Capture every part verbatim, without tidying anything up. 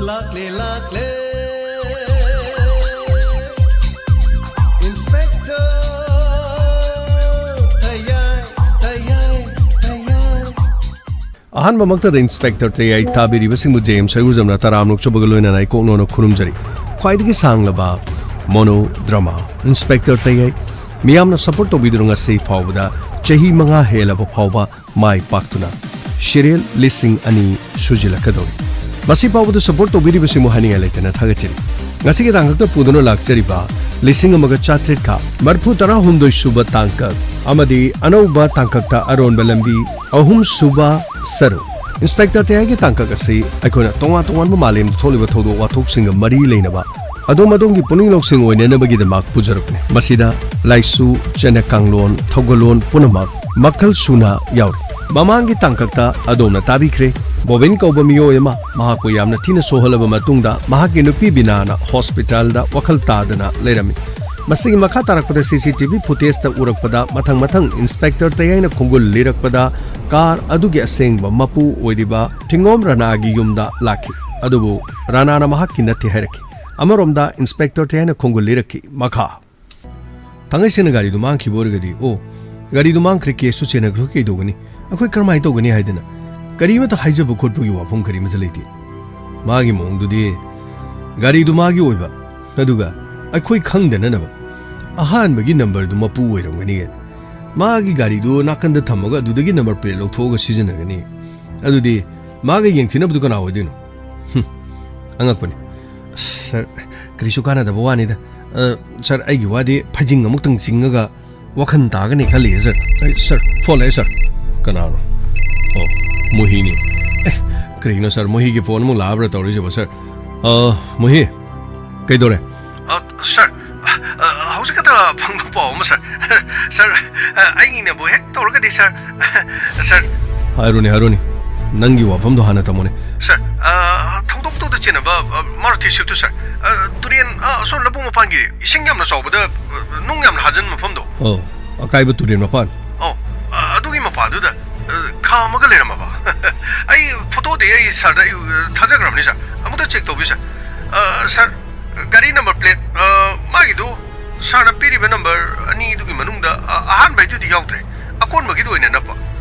ꯂꯥꯛꯂꯦ, ꯂꯥꯛꯂꯦ, Inspector ꯇꯌꯥꯏ, ꯇꯌꯥꯏ, ꯇꯌꯥꯏ꯫ ꯑꯍꯥꯟꯕꯃꯛꯇꯗ Inspector ꯇꯌꯥꯏ ꯇꯥꯕꯤꯔꯤꯕꯁꯤꯡꯕꯨ J M ꯁꯩꯒꯨꯖꯝꯅ ꯇꯔꯥꯝꯅ ꯑꯣꯛꯆꯕꯒ ꯂꯣꯏꯅꯅ ꯏꯀꯣꯛꯅꯣꯅ ꯈꯨꯔꯨꯝꯖꯔꯤ꯫ ꯈ꯭ꯋꯥꯏꯗꯒꯤ ꯁꯥꯡꯂꯕ mono drama Inspector ꯇꯌꯥꯏ ꯃꯤꯌꯥꯝꯅ support ꯇꯧꯕꯤꯗꯨꯅ ꯉꯁꯤ ꯐꯥꯎꯕꯗ ꯆꯍꯤ ꯃꯉꯥ ꯍꯦꯜꯂꯕ ꯐꯥꯎꯕ ꯃꯥꯏ ꯄꯥꯛꯇꯨꯅ serial ꯂꯤꯁꯤꯡ ꯑꯅꯤ ꯁꯨꯖꯤꯜꯂꯛꯀꯗꯧꯔꯤ꯫ ꯃꯁꯤ ꯐꯥꯎꯕꯗ support ꯇꯧꯕꯤꯔꯤꯕꯁꯤꯃꯨ ꯍꯥꯏꯅꯤꯡꯉꯥꯏ ꯂꯩꯇꯅ ꯊꯥꯒꯠꯆꯔꯤ꯫ ꯉꯁꯤꯒꯤ ꯇꯥꯡꯀꯛꯇ ꯄꯨꯗꯨꯅ ꯂꯥꯛꯆꯔꯤꯕ ꯂꯤꯁꯤꯡ ꯑꯃꯒ ꯆꯥꯇ꯭ꯔꯦꯠꯀ ꯃꯔꯤꯐꯨ ꯇꯔꯥꯍꯨꯝꯗꯣꯏ ꯁꯨꯕ ꯇꯥꯡꯀꯛ ꯑꯃꯗꯤ ꯑꯅꯧꯕ ꯇꯥꯡꯀꯛꯇ ꯑꯔꯣꯟꯕ ꯂꯝꯕꯤ ꯑꯍꯨꯝ ꯁꯨꯕ ꯁꯔꯨꯛ꯫ Inspector ꯇꯌꯥꯏꯒꯤ ꯇꯥꯡꯀꯛ ꯑꯁꯤ ꯑꯩꯈꯣꯏꯅ ꯇꯣꯉꯥꯟ ꯇꯣꯉꯥꯟꯕ ꯃꯥꯂꯦꯝꯗ ꯊꯣꯛꯂꯤꯕ ꯊꯧꯗꯣꯛ ꯋꯥꯊꯣꯛꯁꯤꯡꯒ ꯃꯔꯤ ꯂꯩꯅꯕ ꯑꯗꯣꯝ ꯑꯗꯣꯝꯒꯤ ꯄꯨꯛꯅꯤꯡ ꯂꯧꯁꯤꯡ ꯑꯣꯏꯅꯅꯕꯒꯤꯗꯃꯛ ꯄꯨꯖꯔꯛꯄꯅꯤ꯫ ꯃꯁꯤꯗ ꯂꯥꯏꯁꯨ, ꯆꯠꯅ ꯀꯥꯡꯂꯣꯟ, ꯊꯧꯒꯜꯂꯣꯟ ꯄꯨꯝꯅꯃꯛ ꯃꯈꯜ ꯁꯨꯅ ꯌꯥꯎꯔꯤ꯫ ꯃꯃꯥꯡꯒꯤ ꯇꯥꯡꯀꯛꯇ ꯑꯗꯣꯝꯅ ꯇꯥꯕꯤꯈ꯭ꯔꯦ, ꯕꯣꯕꯤꯟ ꯀꯧꯕ ꯃꯤꯑꯣꯏ ꯑꯃ ꯃꯍꯥꯛꯄꯨ ꯌꯥꯝꯅ ꯊꯤꯅ ꯁꯣꯛꯍꯜꯂꯕ ꯃꯇꯨꯡꯗ ꯃꯍꯥꯛꯀꯤ ꯅꯨꯄꯤ ꯕꯤꯅꯥꯅ ꯍꯣꯁꯄꯤꯇꯥꯜꯗ ꯋꯥꯈꯜ ꯇꯥꯗꯅ ꯂꯩꯔꯝꯃꯤ꯫ ꯃꯁꯤꯒꯤ ꯃꯈꯥ ꯇꯥꯔꯛꯄꯗ C C T V footageꯇ ꯎꯔꯛꯄꯗ ꯃꯊꯪ ꯃꯊꯪ Inspector ꯇꯌꯥꯏꯅ ꯈꯣꯡꯒꯨꯜ ꯂꯤꯔꯛꯄꯗ ꯀꯥꯔ ꯑꯗꯨꯒꯤ ꯑꯁꯦꯡꯕ ꯃꯄꯨ ꯑꯣꯏꯔꯤꯕ ꯊꯤꯡꯒꯣꯝ ꯔꯅꯥꯒꯤ ꯌꯨꯝꯗ ꯂꯥꯛꯈꯤ꯫ ꯑꯗꯨꯕꯨ ꯔꯅꯥꯅ ꯃꯍꯥꯛꯀꯤ ꯅꯠꯇꯦ ꯍꯥꯏꯔꯛꯈꯤ꯫ ꯑꯃꯔꯣꯝꯗ Inspector ꯇꯌꯥꯏꯅ ꯈꯣꯡꯒꯨꯜ ꯂꯤꯔꯛꯈꯤ꯫ ꯃꯈꯥ꯫ ꯊꯥꯡꯉꯩ ꯁꯦꯡꯅ ꯒꯥꯔꯤꯗꯨ ꯃꯥꯡꯈꯤꯕ ꯑꯣꯏꯔꯒꯗꯤ, ꯑꯣ, ꯒꯥꯔꯤꯗꯨ ꯃꯥꯡꯈ꯭ꯔꯦ, ꯀꯦꯁꯁꯨ ꯆꯦꯟꯅꯈ꯭ꯔꯦ, ꯀꯩꯗꯧꯒꯅꯤ? ꯑꯩꯈꯣꯏ ꯀꯔꯝꯍꯥꯏꯅ ꯇꯧꯒꯅꯤ ꯍꯥꯏꯗꯅ ꯀꯔꯤꯃꯠꯇ ꯍꯥꯏꯖꯕ ꯈꯣꯠꯄꯒꯤ ꯋꯥꯐꯝ ꯀꯔꯤꯃꯠꯇ ꯂꯩꯇꯦ꯫ ꯃꯥꯒꯤ ꯃꯑꯣꯡꯗꯨꯗꯤ ꯒꯥꯔꯤꯗꯨ ꯃꯥꯒꯤ ꯑꯣꯏꯕ, ꯑꯗꯨꯒ ꯑꯩꯈꯣꯏ ꯈꯪꯗꯅꯅꯕ ꯑꯍꯥꯟꯕꯒꯤ ꯅꯝꯕꯔꯗꯨ ꯃꯄꯨ ꯑꯣꯏꯔꯝꯒꯅꯤ꯫ ꯃꯥꯒꯤ ꯒꯥꯔꯤꯗꯨ ꯅꯥꯀꯟꯗ ꯊꯝꯃꯒ ꯑꯗꯨꯗꯒꯤ ꯅꯝꯕꯔ ꯄ꯭ꯂꯦꯠ ꯂꯧꯊꯣꯛꯑꯒ ꯁꯤꯖꯤꯟꯅꯒꯅꯤ꯫ ꯑꯗꯨꯗꯤ ꯃꯥꯒ ꯌꯦꯡꯊꯤꯅꯕꯗꯨ ꯀꯅꯥ ꯑꯣꯏꯗꯣꯏꯅꯣ? ꯍꯨꯝ, ꯑꯉꯛꯄꯅꯤ꯫ ꯁꯥꯔ, ꯀꯔꯤꯁꯨ ꯀꯥꯟꯅꯗꯕ ꯋꯥꯅꯤꯗ꯫ ꯑ, ꯁꯥꯔ, ꯑꯩꯒꯤ ꯋꯥꯗꯤ ꯐꯩꯖꯤꯡ ꯑꯃꯨꯛꯇꯪ ꯆꯤꯡꯉꯒ ꯋꯥꯈꯜ ꯇꯥꯒꯅꯤ ꯈꯜꯂꯤꯌꯦ, ꯁꯥꯔ꯫ ꯑꯩ, ꯁꯥꯔ, ꯐꯣꯟ ꯂꯥꯛꯑꯦ, ꯁꯥꯔ꯫ ꯀꯅꯥꯅꯣ? ꯑꯣ, ꯃꯣꯍꯤꯅꯤ꯫ ꯑꯦ, ꯀꯔꯤꯅꯣ, ꯁꯥꯔ, ꯃꯣꯍꯤꯒꯤ ꯐꯣꯟ ꯑꯃꯨꯛ ꯂꯥꯛꯑꯕ꯭ꯔꯥ ꯇꯧꯔꯤꯁꯤꯕꯣ, ꯁꯥꯔ? ꯑ, ꯃꯣꯍꯤ, ꯀꯩꯗꯧꯔꯦ? ꯑ, ꯁꯥꯔ, ꯑ, ꯑ, ꯍꯧꯖꯤꯛ ꯈꯛꯇ ꯐꯪꯕ ꯄꯥꯎ ꯑꯃ, ꯁꯥꯔ꯫ ꯁꯥꯔ, ꯑ, ꯑꯩꯒꯤꯅꯕꯨ ꯍꯦꯛ ꯇꯧꯔꯒꯗꯤ, ꯁꯥꯔ, ꯁꯥꯔ꯫ ꯍꯥꯏꯔꯣꯅꯦ, ꯍꯥꯏꯔꯣꯅꯦ꯫ ꯅꯪꯒꯤ ꯋꯥꯐꯝꯗꯣ ꯍꯥꯟꯅ ꯊꯝꯃꯣꯅꯦ꯫ ꯁꯥꯔ, ꯑ, ꯊꯧꯗꯣꯛꯇꯨꯗ ꯆꯦꯟꯅꯕ, ꯑ, ꯃꯥꯔꯨꯇꯤ ꯁ꯭ꯋꯤꯐꯇꯨ, ꯁꯥꯔ, ꯑ, ꯇꯨꯔꯦꯟ, ꯑ, ꯑꯁꯣꯝ ꯂꯧꯕꯨꯛ ꯃꯄꯥꯟꯒꯤ ꯏꯁꯤꯡ ꯌꯥꯝꯅ ꯆꯥꯎꯕꯗ, ꯑ, ꯅꯨꯡ ꯌꯥꯝꯅ ꯍꯥꯖꯤꯟ ꯃꯐꯝꯗꯣ꯫ ꯑꯣ, ꯑꯀꯥꯏꯕ ꯇꯨꯔꯦꯟ ꯃꯄꯥꯟ꯫ ꯑꯣ, ꯑ, ꯑꯗꯨꯒꯤ ꯃꯄꯥꯗꯨꯗ, ꯑ, ꯈꯥꯝꯃꯒ ꯂꯩꯔꯝꯃꯕ꯫ ꯑꯩ ꯇꯣꯗꯦ, ꯑꯩ ꯁꯥꯔꯗ ꯑꯩ, ꯑ, ꯊꯥꯖꯈ꯭ꯔꯕꯅꯤ, ꯁꯥꯔ꯫ ꯑꯃꯨꯛꯇ ꯆꯦꯛ ꯇꯧꯕꯤꯌꯨ, ꯁꯥꯔ꯫ ꯑ, ꯁꯥꯔ, ꯒꯥꯔꯤ ꯅꯝꯕꯔ ꯄ꯭ꯂꯦꯠ, ꯑ, ꯃꯥꯒꯤꯗꯨ ꯁꯥꯔꯅ ꯄꯤꯔꯤꯕ ꯅꯝꯕꯔ ꯑꯅꯤꯗꯨꯒꯤ ꯃꯅꯨꯡꯗ, ꯑ, ꯑꯍꯥꯟꯕꯩꯗꯨꯗꯤ ꯌꯥꯎꯗ꯭ꯔꯦ꯫ ꯑꯀꯣꯟꯕꯒꯤꯗꯨ ꯑꯣꯏꯅ ꯅꯞꯄ꯫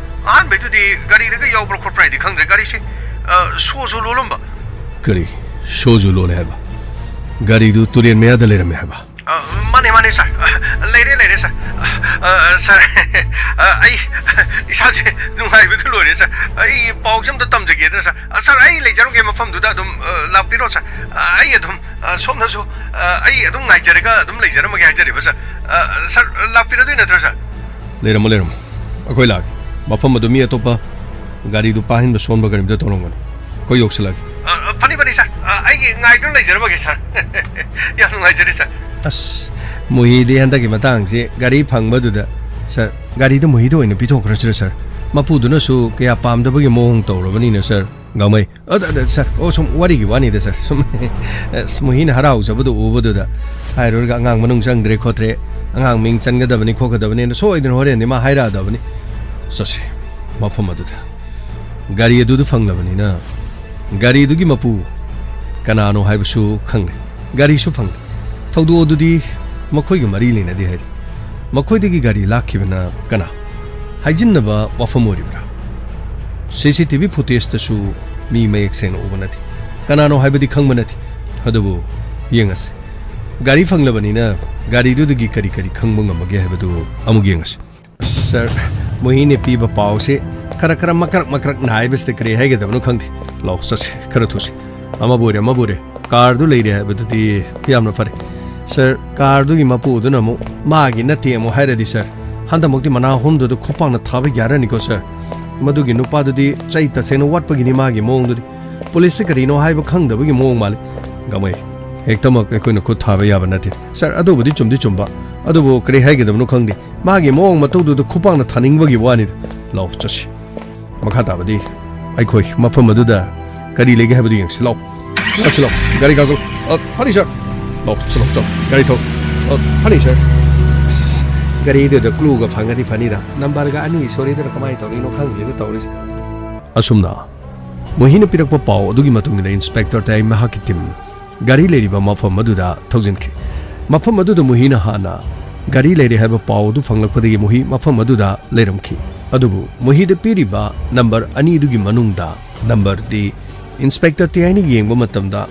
ꯑꯍꯥꯟꯕꯩꯗꯨꯗꯤ ꯒꯥꯔꯤꯗꯒ ꯌꯥꯎꯕ꯭ꯔꯥ ꯈꯣꯠꯄ꯭ꯔꯥ ꯍꯥꯏꯗꯤ ꯈꯪꯗ꯭ꯔꯦ꯫ ꯒꯥꯔꯤꯁꯦ, ꯑ, ꯁꯣꯁꯨ ꯂꯣꯜꯂꯝꯕ꯫ ꯀꯔꯤ? ꯁꯣꯁꯨ ꯂꯣꯜꯂꯦ ꯍꯥꯏꯕ? ꯒꯥꯔꯤꯗꯨ ꯇꯨꯔꯦꯟ ꯃꯌꯥꯗ ꯂꯩꯔꯝꯃꯦ ꯍꯥꯏꯕ? ꯑ, ꯃꯥꯅꯦ, ꯃꯥꯅꯦ, ꯁꯥꯔ꯫ ꯑ, ꯂꯩꯔꯦ, ꯂꯩꯔꯦ, ꯁꯥꯔ꯫ ꯑ, ꯑ, ꯁꯥꯔ, ꯑ, ꯑꯩ ꯏꯁꯥꯁꯦ ꯅꯨꯡꯉꯥꯏꯕꯗ ꯂꯣꯏꯔꯦ, ꯁꯥꯔ꯫ ꯑꯩ ꯄꯥꯎꯁꯦ ꯑꯝꯇ ꯇꯝꯖꯒꯦꯗꯅ, ꯁꯥꯔ꯫ ꯑ, ꯁꯥꯔ, ꯑꯩ ꯂꯩꯖꯔꯝꯒꯦ ꯃꯐꯝꯗꯨꯗ ꯑꯗꯨꯝ, ꯑ, ꯂꯥꯛꯄꯤꯔꯣ, ꯁꯥꯔ꯫ ꯑ, ꯑꯩ ꯑꯗꯨꯝ, ꯑ, ꯁꯣꯝꯗꯁꯨ, ꯑ, ꯑꯩ ꯑꯗꯨꯝ ꯉꯥꯏꯖꯔꯒ ꯑꯗꯨꯝ ꯂꯩꯖꯔꯝꯃꯒꯦ ꯍꯥꯏꯖꯔꯤꯕ, ꯁꯥꯔ꯫ ꯑ, ꯁꯥꯔ, ꯂꯥꯛꯄꯤꯔꯗꯣꯏ ꯅꯠꯇ꯭ꯔꯣ, ꯁꯥꯔ? ꯂꯩꯔꯝꯃꯣ, ꯂꯩꯔꯝꯃꯣ꯫ ꯑꯩꯈꯣꯏ ꯂꯥꯛꯑꯒꯦ꯫ ꯃꯐꯝ ꯑꯗꯨ ꯃꯤ ꯑꯇꯣꯞꯄ ꯒꯥꯔꯤꯗꯨ ꯄꯥꯍꯟꯕ ꯁꯣꯟꯕ ꯀꯔꯤꯝꯇ ꯇꯧꯔꯝꯒꯅꯨ꯫ ꯑꯩꯈꯣꯏ ꯌꯧꯁꯤꯜꯂꯛꯑꯒꯦ꯫ ꯑ, ꯑ, ꯐꯅꯤ, ꯐꯅꯤ, ꯁꯥꯔ꯫ ꯑ, ꯑꯩꯒꯤ ꯉꯥꯏꯗꯨꯅ ꯂꯩꯖꯔꯝꯃꯒꯦ, ꯁꯥꯔ꯫ ꯌꯥꯝ ꯅꯨꯡꯉꯥꯏꯖꯔꯦ, ꯁꯥꯔ꯫ ꯑꯁ, ꯃꯨꯍꯤꯗꯤ ꯍꯟꯗꯛꯀꯤ ꯃꯇꯥꯡꯁꯤ ꯒꯥꯔꯤ ꯐꯪꯕꯗꯨꯗ, ꯁꯥꯔ, ꯒꯥꯔꯤꯗꯨ ꯃꯨꯍꯤꯗ ꯑꯣꯏꯅ ꯄꯤꯊꯣꯛꯈ꯭ꯔꯁꯤꯔ, ꯁꯥꯔ? ꯃꯄꯨꯗꯨꯅꯁꯨ ꯀꯌꯥ ꯄꯥꯝꯗꯕꯒꯤ ꯃꯑꯣꯡ ꯇꯧꯔꯕꯅꯤꯅ, ꯁꯥꯔ꯫ ꯒꯥꯡꯃꯩ, ꯑ, ꯑ, ꯑ, ꯁꯥꯔ, ꯑꯣ, ꯁꯨꯝ ꯋꯥꯔꯤꯒꯤ ꯋꯥꯅꯤꯗ, ꯁꯥꯔ꯫ ꯁꯨꯝ, ꯑꯁ, ꯃꯨꯍꯤꯅ ꯍꯔꯥꯎꯖꯕꯗꯨ ꯎꯕꯗꯨꯗ ꯍꯥꯏꯔꯨꯔꯒ ꯑꯉꯥꯡ ꯃꯅꯨꯡ ꯆꯪꯗ꯭ꯔꯦ ꯈꯣꯠꯇ꯭ꯔꯦ, ꯑꯉꯥꯡ ꯃꯤꯡ ꯆꯟꯒꯗꯕꯅꯤ ꯈꯣꯠꯀꯗꯕꯅꯤꯅ ꯁꯣꯏꯗꯅ ꯍꯣꯔꯦꯟꯗꯤ ꯃꯥ ꯍꯥꯏꯔꯛꯑꯗꯕꯅꯤ꯫ ꯆꯠꯁꯤ, ꯃꯐꯝ ꯑꯗꯨꯗ꯫ ꯒꯥꯔꯤ ꯑꯗꯨꯗ ꯐꯪꯂꯕꯅꯤꯅ ꯒꯥꯔꯤꯗꯨꯒꯤ ꯃꯄꯨ ꯀꯅꯥꯅꯣ ꯍꯥꯏꯕꯁꯨ ꯈꯪꯂꯦ, ꯒꯥꯔꯤꯁꯨ ꯐꯪꯂꯦ꯫ ꯊꯧꯗꯣꯛ ꯑꯗꯨꯗꯤ ꯃꯈꯣꯏꯒ ꯃꯔꯤ ꯂꯩꯅꯗꯦ ꯍꯥꯏꯔꯤ꯫ ꯃꯈꯣꯏꯗꯒꯤ ꯒꯥꯔꯤ ꯂꯥꯛꯈꯤꯕꯅ ꯀꯅꯥ? ꯍꯥꯏꯖꯤꯟꯅꯕ ꯋꯥꯐꯝ ꯑꯣꯏꯔꯤꯕ꯭ꯔꯥ? ꯁꯤ ꯁꯤ ꯇꯤ ꯚꯤ ꯐꯨꯇꯦꯖꯇꯁꯨ ꯃꯤ ꯃꯌꯦꯛ ꯁꯦꯡꯅ ꯎꯕ ꯅꯠꯇꯦ꯫ ꯀꯅꯥꯅꯣ ꯍꯥꯏꯕꯗꯤ ꯈꯪꯕ ꯅꯠꯇꯦ꯫ ꯑꯗꯨꯕꯨ ꯌꯦꯡꯉꯁꯤ꯫ ꯒꯥꯔꯤ ꯐꯪꯂꯕꯅꯤꯅ ꯒꯥꯔꯤꯗꯨꯗꯒꯤ ꯀꯔꯤ ꯀꯔꯤ ꯈꯪꯕ ꯉꯝꯃꯒꯦ ꯍꯥꯏꯕꯗꯨ ꯑꯃꯨꯛ ꯌꯦꯡꯉꯁꯤ꯫ ꯁꯥꯔ, ꯃꯣꯍꯤꯅ ꯄꯤꯕ ꯄꯥꯎꯁꯦ ꯈꯔ ꯈꯔ ꯃꯀ꯭ꯔꯛ ꯃꯀ꯭ꯔꯛ ꯅꯥꯏꯕꯁꯤꯗ ꯀꯔꯤ ꯍꯥꯏꯒꯗꯕꯅꯣ ꯈꯪꯗꯦ꯫ ꯂꯥꯎ ꯆꯠꯁꯤ, ꯈꯔ ꯊꯨꯁꯤ꯫ ꯑꯃꯕꯨ ꯑꯣꯏꯔꯦ, ꯑꯃꯕꯨ ꯑꯣꯏꯔꯦ꯫ ꯀꯥꯔꯗꯨ ꯂꯩꯔꯦ ꯍꯥꯏꯕꯗꯨꯗꯤ ꯌꯥꯝꯅ ꯐꯔꯦ꯫ ꯁꯥꯔ, ꯀꯥꯔꯗꯨꯒꯤ ꯃꯄꯨꯗꯨꯅ ꯑꯃꯨꯛ ꯃꯥꯒꯤ ꯅꯠꯇꯦ ꯑꯃꯨꯛ ꯍꯥꯏꯔꯗꯤ, ꯁꯥꯔ, ꯍꯟꯗꯛꯃꯛꯇꯤ ꯃꯅꯥ ꯍꯨꯝꯗꯨꯗ ꯈꯨꯄꯥꯛꯅ ꯊꯥꯕ ꯌꯥꯔꯅꯤꯀꯣ, ꯁꯥꯔ? ꯃꯗꯨꯒꯤ ꯅꯨꯄꯥꯗꯨꯗꯤ ꯆꯩ ꯇꯁꯦꯡꯅ ꯋꯥꯠꯄꯒꯤꯅꯤ ꯃꯥꯒꯤ ꯃꯑꯣꯡꯗꯨꯗꯤ꯫ ꯄꯨꯂꯤꯁꯁꯤ ꯀꯔꯤꯅꯣ ꯍꯥꯏꯕ ꯈꯪꯗꯕꯒꯤ ꯃꯑꯣꯡ ꯃꯥꯜꯂꯤ꯫ ꯒꯥꯡꯃꯩ, ꯍꯦꯛꯇꯃꯛ ꯑꯩꯈꯣꯏꯅ ꯈꯨꯠ ꯊꯥꯕ ꯌꯥꯕ ꯅꯠꯇꯦ꯫ ꯁꯥꯔ, ꯑꯗꯨꯕꯨꯗꯤ ꯆꯨꯝꯗꯤ ꯆꯨꯝꯕ, ꯑꯗꯨꯕꯨ ꯀꯔꯤ ꯍꯥꯏꯒꯗꯕꯅꯣ ꯈꯪꯗꯦ꯫ ꯃꯥꯒꯤ ꯃꯑꯣꯡ ꯃꯇꯧꯗꯨꯗ ꯈꯨꯄꯥꯛꯅ ꯊꯥꯅꯤꯡꯕꯒꯤ ꯋꯥꯅꯤꯗ꯫ ꯂꯥꯎ, ꯆꯠꯁꯤ꯫ ꯃꯈꯥ ꯇꯥꯕꯗꯤ ꯑꯩꯈꯣꯏ ꯃꯐꯝ ꯑꯗꯨꯗ ꯀꯔꯤ ꯂꯩꯒꯦ ꯍꯥꯏꯕꯗꯨ ꯌꯦꯡꯁꯤ꯫ ꯂꯥꯎ, ꯂꯥꯛꯁꯤ, ꯂꯥꯎ꯫ ꯒꯥꯔꯤ ꯀꯥꯈꯠꯂꯨ꯫ ꯑ, ꯐꯅꯤ, ꯁꯥꯔ꯫ ꯂꯥꯎ, ꯆꯠꯂꯣ, ꯆꯠꯂꯣ꯫ ꯒꯥꯔꯤ ꯊꯧ꯫ ꯑ, ꯐꯅꯤ, ꯁꯥꯔ꯫ ꯑꯁ, ꯒꯥꯔꯤꯗꯨꯗ ꯀ꯭ꯂꯨꯒ ꯐꯪꯉꯗꯤ ꯐꯅꯤꯗ꯫ ꯅꯝꯕꯔꯒ ꯑꯅꯤ ꯁꯣꯔꯤꯗꯨꯅ ꯀꯃꯥꯏꯅ ꯇꯧꯔꯤꯅꯣ ꯈꯪꯗꯦꯗ ꯇꯧꯔꯤꯁꯦ꯫ ꯑꯁꯨꯝꯅ ꯃꯨꯍꯤꯅ ꯄꯤꯔꯛꯄ ꯄꯥꯎ ꯑꯗꯨꯒꯤ ꯃꯇꯨꯡ ꯏꯟꯅ ꯏꯟꯁꯄꯦꯛꯇꯔ ꯇꯌꯥꯏ ꯃꯍꯥꯛꯀꯤ ꯇꯤꯝ ꯒꯥꯔꯤ ꯂꯩꯔꯤꯕ ꯃꯐꯝ ꯑꯗꯨꯗ ꯊꯧꯖꯤꯟꯈꯤ꯫ ꯃꯐꯝ ꯑꯗꯨꯗ ꯃꯨꯍꯤꯅ ꯍꯥꯟꯅ ꯒꯥꯔꯤ ꯂꯩꯔꯦ ꯍꯥꯏꯕ ꯄꯥꯎ ꯑꯗꯨ ꯐꯪꯂꯛꯄꯗꯒꯤ ꯃꯨꯍꯤ ꯃꯐꯝ ꯑꯗꯨꯗ ꯂꯩꯔꯝꯈꯤ꯫ ꯑꯗꯨꯕꯨ ꯃꯨꯍꯤꯗ ꯄꯤꯔꯤꯕ ꯅꯝꯕꯔ ꯑꯅꯤꯗꯨꯒꯤ ꯃꯅꯨꯡꯗ ꯅꯝꯕꯔꯗꯤ ꯏꯟꯁꯄꯦꯛꯇꯔ ꯇꯌꯥꯏꯅ ꯌꯦꯡꯕ ꯃꯇꯝꯗ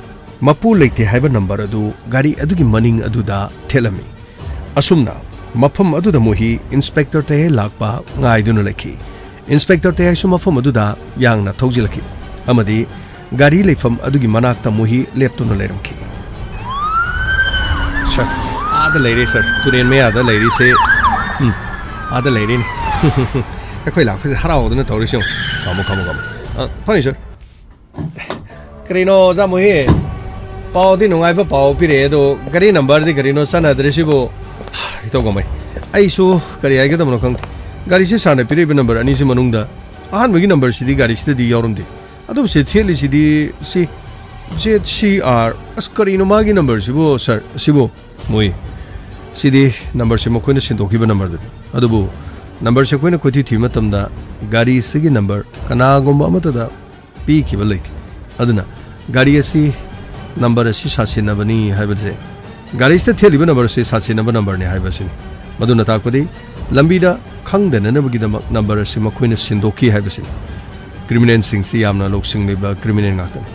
ꯃꯄꯨ ꯂꯩꯇꯦ ꯍꯥꯏꯕ ꯅꯝꯕꯔ ꯑꯗꯨ ꯒꯥꯔꯤ ꯑꯗꯨꯒꯤ ꯃꯅꯤꯡ ꯑꯗꯨꯗ ꯊꯦꯠꯂꯝꯃꯤ꯫ ꯑꯁꯨꯝꯅ ꯃꯐꯝ ꯑꯗꯨꯗ ꯃꯨꯍꯤ ꯏꯟꯁꯄꯦꯛꯇꯔ ꯇꯌꯥꯏ ꯂꯥꯛꯄ ꯉꯥꯏꯗꯨꯅ ꯂꯩꯈꯤ꯫ ꯏꯟꯁꯄꯦꯛꯇꯔ ꯇꯌꯥꯏꯁꯨ ꯃꯐꯝ ꯑꯗꯨꯗ ꯌꯥꯡꯅ ꯊꯧꯖꯤꯜꯂꯛꯈꯤ ꯑꯃꯗꯤ ꯒꯥꯔꯤ ꯂꯩꯐꯝ ꯑꯗꯨꯒꯤ ꯃꯅꯥꯛꯇ ꯃꯨꯍꯤ ꯂꯦꯞꯇꯨꯅ ꯂꯩꯔꯝꯈꯤ꯫ ꯁꯥꯔ, ꯑꯥꯗ ꯂꯩꯔꯦ ꯁꯥꯔ, ꯇꯨꯔꯦꯟ ꯃꯌꯥꯗ ꯂꯩꯔꯤꯁꯦ꯫ ꯎꯝ, ꯑꯥꯗ ꯂꯩꯔꯦꯅꯦ꯫ ꯑꯩꯈꯣꯏ ꯂꯥꯛꯄꯁꯦ ꯍꯔꯥꯎꯗꯅ ꯇꯧꯔꯤꯁꯦ ꯌꯦꯡꯉꯨ꯫ ꯈꯥꯝꯃꯣ, ꯈꯥꯝꯃꯣ, ꯈꯥꯝꯃꯣ꯫ ꯑ, ꯐꯅꯤ ꯁꯥꯔ꯫ ꯀꯔꯤꯅꯣ ꯑꯣꯖꯥ ꯃꯨꯍꯤ? ꯄꯥꯎꯗꯤ ꯅꯨꯡꯉꯥꯏꯕ ꯄꯥꯎ ꯄꯤꯔꯛꯑꯦ, ꯑꯗꯣ ꯒꯥꯔꯤ ꯅꯝꯕꯔꯗꯤ ꯀꯔꯤꯅꯣ ꯆꯥꯟꯅꯗ꯭ꯔꯤꯁꯤꯕꯨ? ꯏꯇꯧ ꯀꯃꯥꯏ? ꯑꯩꯁꯨ ꯀꯔꯤ ꯍꯥꯏꯒꯗꯕꯅꯣ ꯈꯪꯗꯦ꯫ ꯒꯥꯔꯤꯁꯦ ꯁꯥꯔꯅ ꯄꯤꯔꯛꯏꯕ ꯅꯝꯕꯔ ꯑꯅꯤꯁꯤ ꯃꯅꯨꯡꯗ ꯑꯍꯥꯟꯕꯒꯤ ꯅꯝꯕꯔꯁꯤꯗꯤ ꯒꯥꯔꯤꯁꯤꯗꯗꯤ ꯌꯥꯎꯔꯝꯗꯦ꯫ ꯑꯗꯨꯕꯨ ꯁꯤ ꯊꯦꯠꯂꯤꯁꯤꯗꯤ ꯁꯤ ꯖꯦꯠ ꯁꯤ ꯑꯥꯔ, ꯑꯁ, ꯀꯔꯤꯅꯣ ꯃꯥꯒꯤ ꯅꯝꯕꯔꯁꯤꯕꯨ ꯁꯥꯔ? ꯑꯁꯤꯕꯨ ꯃꯣꯏ, ꯁꯤꯗꯤ ꯅꯝꯕꯔꯁꯤ ꯃꯈꯣꯏꯅ ꯁꯤꯟꯗꯣꯛꯈꯤꯕ ꯅꯝꯕꯔꯗꯨꯅꯤ꯫ ꯑꯗꯨꯕꯨ ꯅꯝꯕꯔꯁꯤ ꯑꯩꯈꯣꯏꯅ ꯀꯣꯏꯊꯤ ꯊꯤꯕ ꯃꯇꯝꯗ ꯒꯥꯔꯤꯁꯤꯒꯤ ꯅꯝꯕꯔ ꯀꯅꯥꯒꯨꯝꯕ ꯑꯃꯠꯇꯗ ꯄꯤꯈꯤꯕ ꯂꯩꯇꯦ꯫ ꯑꯗꯨꯅ ꯒꯥꯔꯤ ꯑꯁꯤ ꯅꯝꯕꯔ ꯑꯁꯤ ꯁꯥꯁꯤꯟꯅꯕꯅꯤ ꯍꯥꯏꯕꯁꯦ, ꯒꯥꯔꯤꯁꯤꯗ ꯊꯦꯠꯂꯤꯕ ꯅꯝꯕꯔ ꯑꯁꯤ ꯁꯥꯁꯤꯟꯅꯕ ꯅꯝꯕꯔꯅꯤ ꯍꯥꯏꯕꯁꯤꯅꯤ꯫ ꯃꯗꯨꯅ ꯇꯥꯛꯄꯗꯤ ꯂꯝꯕꯤꯗ ꯈꯪꯗꯅꯅꯕꯒꯤꯗꯃꯛ ꯅꯝꯕꯔ ꯑꯁꯤ ꯃꯈꯣꯏꯅ ꯁꯤꯟꯗꯣꯛꯈꯤ ꯍꯥꯏꯕꯁꯤꯅꯤ꯫ ꯀ꯭ꯔꯤꯃꯤꯅꯦꯜꯁꯤꯡꯁꯤ ꯌꯥꯝꯅ ꯂꯧꯁꯤꯡ ꯂꯩꯕ ꯀ꯭ꯔꯤꯃꯤꯅꯦꯜ ꯉꯥꯛꯇꯅꯤ꯫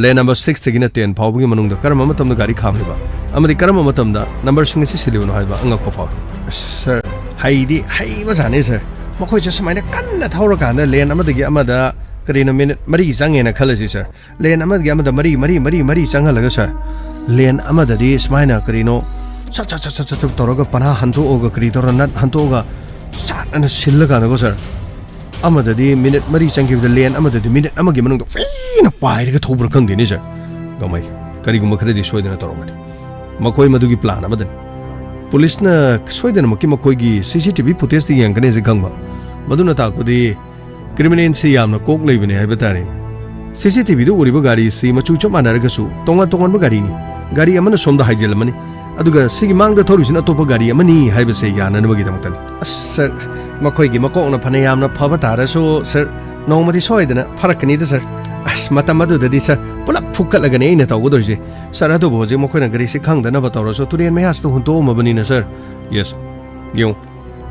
ꯂꯦꯟ ꯅꯝꯕꯔ ꯁꯤꯛꯁꯇꯒꯤꯅ ꯇꯦꯟ ꯐꯥꯎꯕꯒꯤ ꯃꯅꯨꯡꯗ ꯀꯔꯝꯕ ꯃꯇꯝꯗ ꯒꯥꯔꯤ ꯈꯥꯝꯂꯤꯕ ꯑꯃꯗꯤ ꯀꯔꯝꯕ ꯃꯇꯝꯗ ꯅꯝꯕꯔꯁꯤꯡ ꯑꯁꯤ ꯁꯤꯜꯂꯤꯕꯅꯣ ꯍꯥꯏꯕ ꯑꯉꯛꯄ ꯐꯥꯎꯏ꯫ ꯑꯁ, ꯁꯥꯔ, ꯍꯩꯗꯤ ꯍꯩꯕꯖꯥꯠꯅꯤ, ꯁꯥꯔ꯫ ꯃꯈꯣꯏꯁꯦ ꯁꯨꯃꯥꯏꯅ ꯀꯟꯅ ꯊꯧꯔꯀꯥꯟꯗ ꯂꯦꯟ ꯑꯃꯗꯒꯤ ꯑꯃꯗ ꯀꯔꯤꯅꯣ ꯃꯤꯅꯤꯠ ꯃꯔꯤ ꯆꯪꯉꯦꯅ ꯈꯜꯂꯁꯤ, ꯁꯥꯔ꯫ ꯂꯦꯟ ꯑꯃꯗꯒꯤ ꯑꯃꯗ ꯃꯔꯤ, ꯃꯔꯤ, ꯃꯔꯤ, ꯃꯔꯤ ꯆꯪꯍꯜꯂꯒ, ꯁꯥꯔ, ꯂꯦꯟ ꯑꯃꯗꯗꯤ ꯁꯨꯃꯥꯏꯅ ꯀꯔꯤꯅꯣ ꯁꯠ ꯁꯠ ꯁꯠ ꯁꯠ ꯁꯠ ꯇꯧꯔꯒ ꯄꯅꯥ ꯍꯟꯗꯣꯛꯑꯒ, ꯀꯔꯤ ꯇꯧꯔ, ꯅꯠ ꯍꯟꯗꯣꯛꯑꯒ ꯆꯥꯠ ꯑꯅ ꯁꯤꯜꯂꯀꯥꯟꯗꯀꯣ, ꯁꯥꯔ, ꯑꯃꯗꯗꯤ ꯃꯤꯅꯤꯠ ꯃꯔꯤ ꯆꯪꯈꯤꯕꯗ ꯂꯦꯟ ꯑꯃꯗꯗꯤ ꯃꯤꯅꯤꯠ ꯑꯃꯒꯤ ꯃꯅꯨꯡꯗ ꯐꯤꯅ ꯄꯥꯏꯔꯒ ꯊꯧꯕ꯭ꯔꯥ ꯈꯪꯗꯦꯅꯦ, ꯁꯥꯔ꯫ ꯒꯃꯩ, ꯀꯔꯤꯒꯨꯝꯕ ꯈꯔꯗꯤ ꯁꯣꯏꯗꯅ ꯇꯧꯔꯝꯒꯅꯤ꯫ ꯃꯈꯣꯏ ꯃꯗꯨꯒꯤ ꯄ꯭ꯂꯥꯟ ꯑꯃꯗꯅꯤ꯫ ꯄꯨꯂꯤꯁꯅ ꯁꯣꯏꯗꯅꯃꯛꯀꯤ ꯃꯈꯣꯏꯒꯤ ꯁꯤ ꯁꯤ ꯇꯤ ꯚꯤ ꯐꯨꯇꯦꯖꯇ ꯌꯦꯡꯒꯅꯤ ꯍꯥꯏꯁꯦ ꯈꯪꯕ꯫ ꯃꯗꯨꯅ ꯇꯥꯛꯄꯗꯤ ꯀ꯭ꯔꯤꯃꯤꯅꯦꯜꯁꯤ ꯌꯥꯝꯅ ꯀꯣꯛ ꯂꯩꯕꯅꯤ ꯍꯥꯏꯕ ꯇꯥꯔꯦ꯫ ꯁꯤ ꯁꯤ ꯇꯤ ꯚꯤꯗ ꯎꯔꯤꯕ ꯒꯥꯔꯤꯁꯤ ꯃꯆꯨ ꯆꯞ ꯃꯥꯟꯅꯔꯒꯁꯨ ꯇꯣꯉꯥꯟ ꯇꯣꯉꯥꯟꯕ ꯒꯥꯔꯤꯅꯤ꯫ ꯒꯥꯔꯤ ꯑꯃꯅ ꯁꯣꯝꯗ ꯍꯥꯏꯖꯤꯜꯂꯝꯃꯅꯤ, ꯑꯗꯨꯒ ꯁꯤꯒꯤ ꯃꯥꯡꯗ ꯊꯧꯔꯤꯁꯤꯅ ꯑꯇꯣꯞꯄ ꯒꯥꯔꯤ ꯑꯃꯅꯤ ꯍꯥꯏꯕꯁꯦ ꯌꯥꯅꯅꯕꯒꯤꯗꯃꯛꯇꯅꯤ꯫ ꯑꯁ, ꯁꯥꯔ, ꯃꯈꯣꯏꯒꯤ ꯃꯀꯣꯛꯅ ꯐꯅ ꯌꯥꯝꯅ ꯐꯕ ꯇꯥꯔꯁꯨ, ꯁꯥꯔ, ꯅꯣꯡꯃꯗꯤ ꯁꯣꯏꯗꯅ ꯐꯔꯛꯀꯅꯤꯗ, ꯁꯥꯔ꯫ ꯑꯁ, ꯃꯇꯝ ꯑꯗꯨꯗꯗꯤ, ꯁꯥꯔ, ꯄꯨꯂꯞ ꯐꯨꯛꯀꯠꯂꯒꯅꯤ ꯑꯩꯅ ꯇꯧꯒꯗꯣꯏꯁꯦ꯫ ꯁꯥꯔ, ꯑꯗꯨꯕꯨ ꯍꯧꯖꯤꯛ ꯃꯈꯣꯏꯅ ꯒꯥꯔꯤꯁꯤ ꯈꯪꯗꯅꯕ ꯇꯧꯔꯁꯨ ꯇꯨꯔꯦꯟ ꯃꯌꯥꯁꯤꯗ ꯍꯨꯟꯇꯣꯛꯑꯝꯃꯕꯅꯤꯅ, ꯁꯥꯔ꯫ ꯌꯦꯁ꯫ ꯌꯦꯡꯉꯨ꯫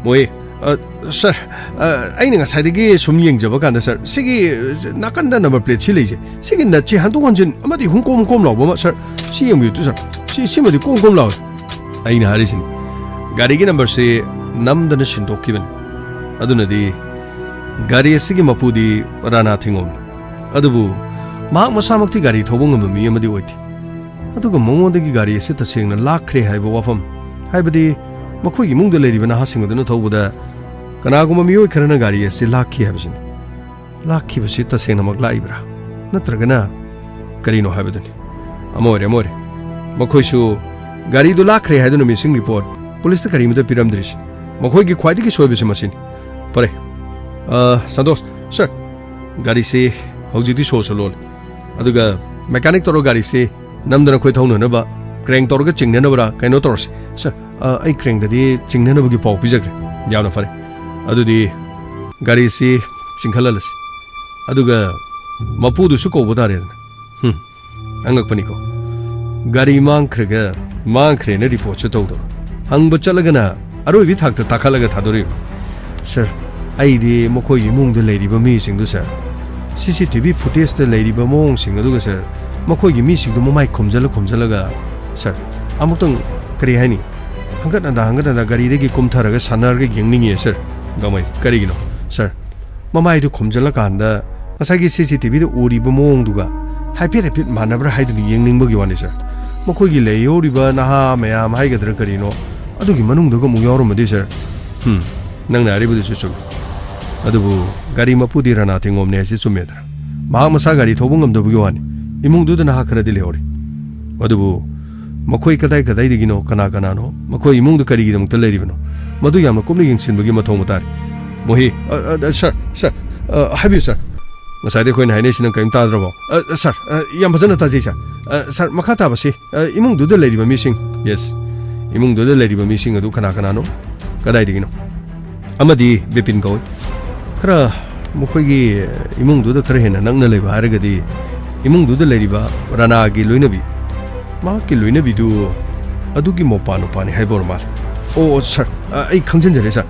ꯃꯣꯏ, ꯑ, ꯁꯥꯔ, ꯑ, ꯑꯩꯅ ꯉꯁꯥꯏꯗꯒꯤ ꯁꯨꯝ ꯌꯦꯡꯖꯕ ꯀꯥꯟꯗ, ꯁꯥꯔ, ꯁꯤꯒꯤ, ꯑ, ꯅꯥꯀꯟꯗ ꯅꯝꯕꯔ ꯄ꯭ꯂꯦꯠꯁꯤ ꯂꯩꯁꯦ, ꯁꯤꯒꯤ ꯅꯠꯁꯤ ꯍꯟꯗꯣꯛ ꯍꯟꯖꯤꯟ ꯑꯃꯗꯤ ꯍꯨꯝꯀꯣꯝ ꯍꯨꯝꯀꯣꯝ ꯂꯥꯎꯕ ꯑꯃ, ꯁꯥꯔ, ꯁꯤ ꯌꯦꯡꯕꯤꯌꯨ, ꯁꯥꯔ꯫ ꯁꯤ, ꯁꯤꯃꯗꯤ ꯀꯣꯝ ꯀꯣꯝ ꯂꯥꯎꯋꯦ꯫ ꯑꯩꯅ ꯍꯥꯏꯔꯤꯁꯤꯅꯤ, ꯒꯥꯔꯤꯒꯤ ꯅꯝꯕꯔꯁꯤ ꯅꯝꯗꯅ ꯁꯤꯟꯗꯣꯛꯈꯤꯕꯅꯤ꯫ ꯑꯗꯨꯅꯗꯤ ꯒꯥꯔꯤ ꯑꯁꯤꯒꯤ ꯃꯄꯨꯗꯤ ꯔꯥꯅꯥ ꯊꯤꯉꯣꯝꯅꯤ꯫ ꯑꯗꯨꯕꯨ ꯃꯍꯥꯛ ꯃꯁꯥꯃꯛꯇꯤ ꯒꯥꯔꯤ ꯊꯧꯕ ꯉꯝꯕ ꯃꯤ ꯑꯃꯗꯤ ꯑꯣꯏꯗꯦ꯫ ꯑꯗꯨꯒ ꯃꯉꯣꯟꯗꯒꯤ ꯒꯥꯔꯤ ꯑꯁꯤ ꯇꯁꯦꯡꯅ ꯂꯥꯛꯈ꯭ꯔꯦ ꯍꯥꯏꯕ ꯋꯥꯐꯝ, ꯍꯥꯏꯕꯗꯤ ꯃꯈꯣꯏꯒꯤ ꯏꯃꯨꯡꯗ ꯂꯩꯔꯤꯕ ꯅꯍꯥꯁꯤꯡ ꯑꯗꯨꯅ ꯊꯧꯕꯗ ꯀꯅꯥꯒꯨꯝꯕ ꯃꯤꯑꯣꯏ ꯈꯔꯅ ꯒꯥꯔꯤ ꯑꯁꯤ ꯂꯥꯛꯈꯤ ꯍꯥꯏꯕꯁꯤꯅꯤ꯫ ꯂꯥꯛꯈꯤꯕꯁꯤ ꯇꯁꯦꯡꯅꯃꯛ ꯂꯥꯛꯏꯕ꯭ꯔꯥ? ꯅꯠꯇ꯭ꯔꯒꯅ ꯀꯔꯤꯅꯣ ꯍꯥꯏꯕꯗꯨꯅꯤ꯫ ꯑꯃ ꯑꯣꯏꯔꯦ, ꯑꯃ ꯑꯣꯏꯔꯦ꯫ ꯃꯈꯣꯏꯁꯨ ꯒꯥꯔꯤꯗꯨ ꯂꯥꯛꯈ꯭ꯔꯦ ꯍꯥꯏꯗꯨꯅ ꯃꯤꯁꯤꯡ ꯔꯤꯄꯣꯔꯠ ꯄꯨꯂꯤꯁꯇ ꯀꯔꯤꯃꯇ ꯄꯤꯔꯝꯗ꯭ꯔꯤꯁꯤꯅꯤ꯫ ꯃꯈꯣꯏꯒꯤ ꯈ꯭ꯋꯥꯏꯗꯒꯤ ꯁꯣꯏꯕꯁꯤ ꯃꯁꯤꯅꯤ꯫ ꯐꯔꯦ꯫ ꯑ, ꯁꯟꯇꯣꯁ, ꯁꯥꯔ, ꯒꯥꯔꯤꯁꯤ ꯍꯧꯖꯤꯛꯇꯤ ꯁꯣꯁꯨ ꯂꯣꯜꯂꯤ꯫ ꯑꯗꯨꯒ ꯃꯦꯀꯥꯅꯤꯛ ꯇꯧꯔꯒ ꯒꯥꯔꯤꯁꯤ ꯅꯝꯗꯅ ꯑꯩꯈꯣꯏ ꯊꯧꯅꯅꯕ, ꯀ꯭ꯔꯦꯡ ꯇꯧꯔꯒ ꯆꯤꯡꯅꯅꯕꯔꯥ ꯀꯩꯅꯣ ꯇꯧꯔꯁꯤ꯫ ꯁꯥꯔ, ꯑ, ꯑꯩ ꯀ꯭ꯔꯦꯡꯗꯗꯤ ꯆꯤꯡꯅꯅꯕꯒꯤ ꯄꯥꯎ ꯄꯤꯖꯈ꯭ꯔꯦ꯫ ꯌꯥꯝꯅ ꯐꯔꯦ꯫ ꯑꯗꯨꯗꯤ ꯒꯥꯔꯤꯁꯤ ꯆꯤꯡꯈꯠꯍꯜꯂꯁꯤ꯫ ꯑꯗꯨꯒ ꯃꯄꯨꯗꯨꯁꯨ ꯀꯧꯕ ꯇꯥꯔꯦꯗꯅ꯫ ꯍꯨꯝ, ꯑꯉꯛꯄꯅꯤꯀꯣ꯫ ꯒꯥꯔꯤ ꯃꯥꯡꯈ꯭ꯔꯒ, ꯃꯥꯡꯈ꯭ꯔꯦꯅ ꯔꯤꯄꯣꯔꯠꯁꯨ ꯇꯧꯗꯕ꯫ ꯍꯪꯕ ꯆꯠꯂꯒꯅ ꯑꯔꯣꯏꯕꯤ ꯊꯥꯛꯇ ꯇꯥꯈꯠꯂꯒ ꯊꯥꯗꯣꯔꯛꯏꯕ꯫ ꯁꯥꯔ, ꯑꯩꯗꯤ ꯃꯈꯣꯏꯒꯤ ꯏꯃꯨꯡꯗ ꯂꯩꯔꯤꯕ ꯃꯤꯁꯤꯡꯗꯨ, ꯁꯥꯔ, ꯁꯤ ꯁꯤ ꯇꯤ ꯚꯤ ꯐꯨꯇꯦꯖꯇ ꯂꯩꯔꯤꯕ ꯃꯑꯣꯡꯁꯤꯡ ꯑꯗꯨꯒ, ꯁꯥꯔ, ꯃꯈꯣꯏꯒꯤ ꯃꯤꯁꯤꯡꯗꯨ ꯃꯃꯥꯏ ꯈꯨꯝꯖꯤꯜꯂ ꯈꯨꯝꯖꯤꯜꯂꯒ, ꯁꯥꯔ, ꯑꯃꯨꯛꯇꯪ, ꯀꯔꯤ ꯍꯥꯏꯅꯤ, ꯍꯪꯒꯠ ꯍꯟꯗ, ꯍꯪꯒꯠ ꯍꯟꯗ ꯒꯥꯔꯤꯗꯒꯤ ꯀꯨꯝꯊꯔꯒ ꯁꯥꯟꯅꯔꯒ ꯌꯦꯡꯅꯤꯡꯉꯤ, ꯁꯥꯔ꯫ ꯒꯃꯩ, ꯀꯔꯤꯒꯤꯅꯣ, ꯁꯥꯔ? ꯃꯃꯥꯏꯗꯨ ꯈꯨꯝꯖꯤꯜꯂꯀꯥꯟꯗ ꯉꯁꯥꯏꯒꯤ ꯁꯤ ꯁꯤ ꯇꯤ ꯚꯤꯗ ꯎꯔꯤꯕ ꯃꯑꯣꯡꯗꯨꯒ ꯍꯥꯏꯐꯦꯠ ꯍꯥꯏꯐꯦꯠ ꯃꯥꯟꯅꯕ꯭ꯔꯥ ꯍꯥꯏꯗꯨꯅ ꯌꯦꯡꯅꯤꯡꯕꯒꯤ ꯋꯥꯅꯤ, ꯁꯥꯔ꯫ ꯃꯈꯣꯏꯒꯤ ꯂꯩꯍꯧꯔꯤꯕ ꯅꯍꯥ ꯃꯌꯥꯝ ꯍꯥꯏꯒꯗ꯭ꯔꯥ ꯀꯔꯤꯅꯣ, ꯑꯗꯨꯒꯤ ꯃꯅꯨꯡꯗꯒ ꯑꯃꯨꯛ ꯌꯥꯎꯔꯝꯃꯗꯤ, ꯁꯥꯔ꯫ ꯍꯝ, ꯅꯪꯅ ꯍꯥꯏꯔꯤꯕꯗꯨꯁꯨ ꯆꯨꯝꯃꯤ꯫ ꯑꯗꯨꯕꯨ ꯒꯥꯔꯤ ꯃꯄꯨꯗꯤ ꯔꯥꯅꯥ ꯊꯦꯡꯉꯣꯝꯅꯦ ꯍꯥꯏꯁꯤ ꯆꯨꯝꯃꯦꯗꯅ꯫ ꯃꯍꯥꯛ ꯃꯁꯥ ꯒꯥꯔꯤ ꯊꯧꯕ ꯉꯝꯗꯕꯒꯤ ꯋꯥꯅꯤ꯫ ꯏꯃꯨꯡꯗꯨꯗ ꯅꯍꯥ ꯈꯔꯗꯤ ꯂꯩꯍꯧꯔꯤ꯫ ꯑꯗꯨꯕꯨ ꯃꯈꯣꯏ ꯀꯗꯥꯏ ꯀꯗꯥꯏꯗꯒꯤꯅꯣ, ꯀꯅꯥ ꯀꯅꯥꯅꯣ, ꯃꯈꯣꯏ ꯏꯃꯨꯡꯗ ꯀꯔꯤꯒꯤꯗꯃꯛꯇ ꯂꯩꯔꯤꯕꯅꯣ, ꯃꯗꯨ ꯌꯥꯝꯅ ꯀꯨꯞꯅ ꯌꯦꯡꯁꯤꯟꯕꯒꯤ ꯃꯊꯧ ꯇꯥꯔꯤ꯫ ꯃꯣꯍꯤ, ꯑ, ꯑ, ꯑ, ꯁꯥꯔ, ꯁꯥꯔ, ꯑ, ꯍꯥꯏꯕꯤꯌꯨ, ꯁꯥꯔ꯫ ꯉꯁꯥꯏꯗꯩ ꯑꯩꯈꯣꯏꯅ ꯍꯥꯏꯅꯩꯁꯤ ꯅꯪ ꯀꯔꯤꯝ ꯇꯥꯗ꯭ꯔꯕꯣ? ꯑ, ꯑ, ꯁꯥꯔ, ꯑ, ꯌꯥꯝ ꯐꯖꯅ ꯇꯥꯖꯩ, ꯁꯥꯔ꯫ ꯑ, ꯁꯥꯔ, ꯃꯈꯥ ꯇꯥꯕꯁꯤ, ꯑ, ꯏꯃꯨꯡꯗꯨꯗ ꯂꯩꯔꯤꯕ ꯃꯤꯁꯤꯡ, ꯌꯦꯁ, ꯏꯃꯨꯡꯗꯨꯗ ꯂꯩꯔꯤꯕ ꯃꯤꯁꯤꯡ ꯑꯗꯨ ꯀꯅꯥ ꯀꯅꯥꯅꯣ? ꯀꯗꯥꯏꯗꯒꯤꯅꯣ? ꯑꯃꯗꯤ ꯕꯤꯄꯤꯟ ꯀꯧꯏ꯫ ꯈꯔ ꯃꯈꯣꯏꯒꯤ ꯏꯃꯨꯡꯗꯨꯗ ꯈꯔ ꯍꯦꯟꯅ ꯅꯛꯅ ꯂꯩꯕ ꯍꯥꯏꯔꯒꯗꯤ, ꯏꯃꯨꯡꯗꯨꯗ ꯂꯩꯔꯤꯕ ꯔꯥꯅꯥꯒꯤ ꯂꯣꯏꯅꯕꯤ, ꯃꯍꯥꯛꯀꯤ ꯂꯣꯏꯅꯕꯤꯗꯨ ꯑꯗꯨꯒꯤ ꯃꯧꯄꯥ ꯅꯨꯄꯥꯅꯤ ꯍꯥꯏꯕ ꯑꯣꯏꯔ ꯃꯥꯜꯂꯦ꯫ ꯑꯣ, ꯑꯣ, ꯁꯥꯔ, ꯑ, ꯑꯩ ꯈꯪꯖꯤꯟꯖꯔꯦ, ꯁꯥꯔ꯫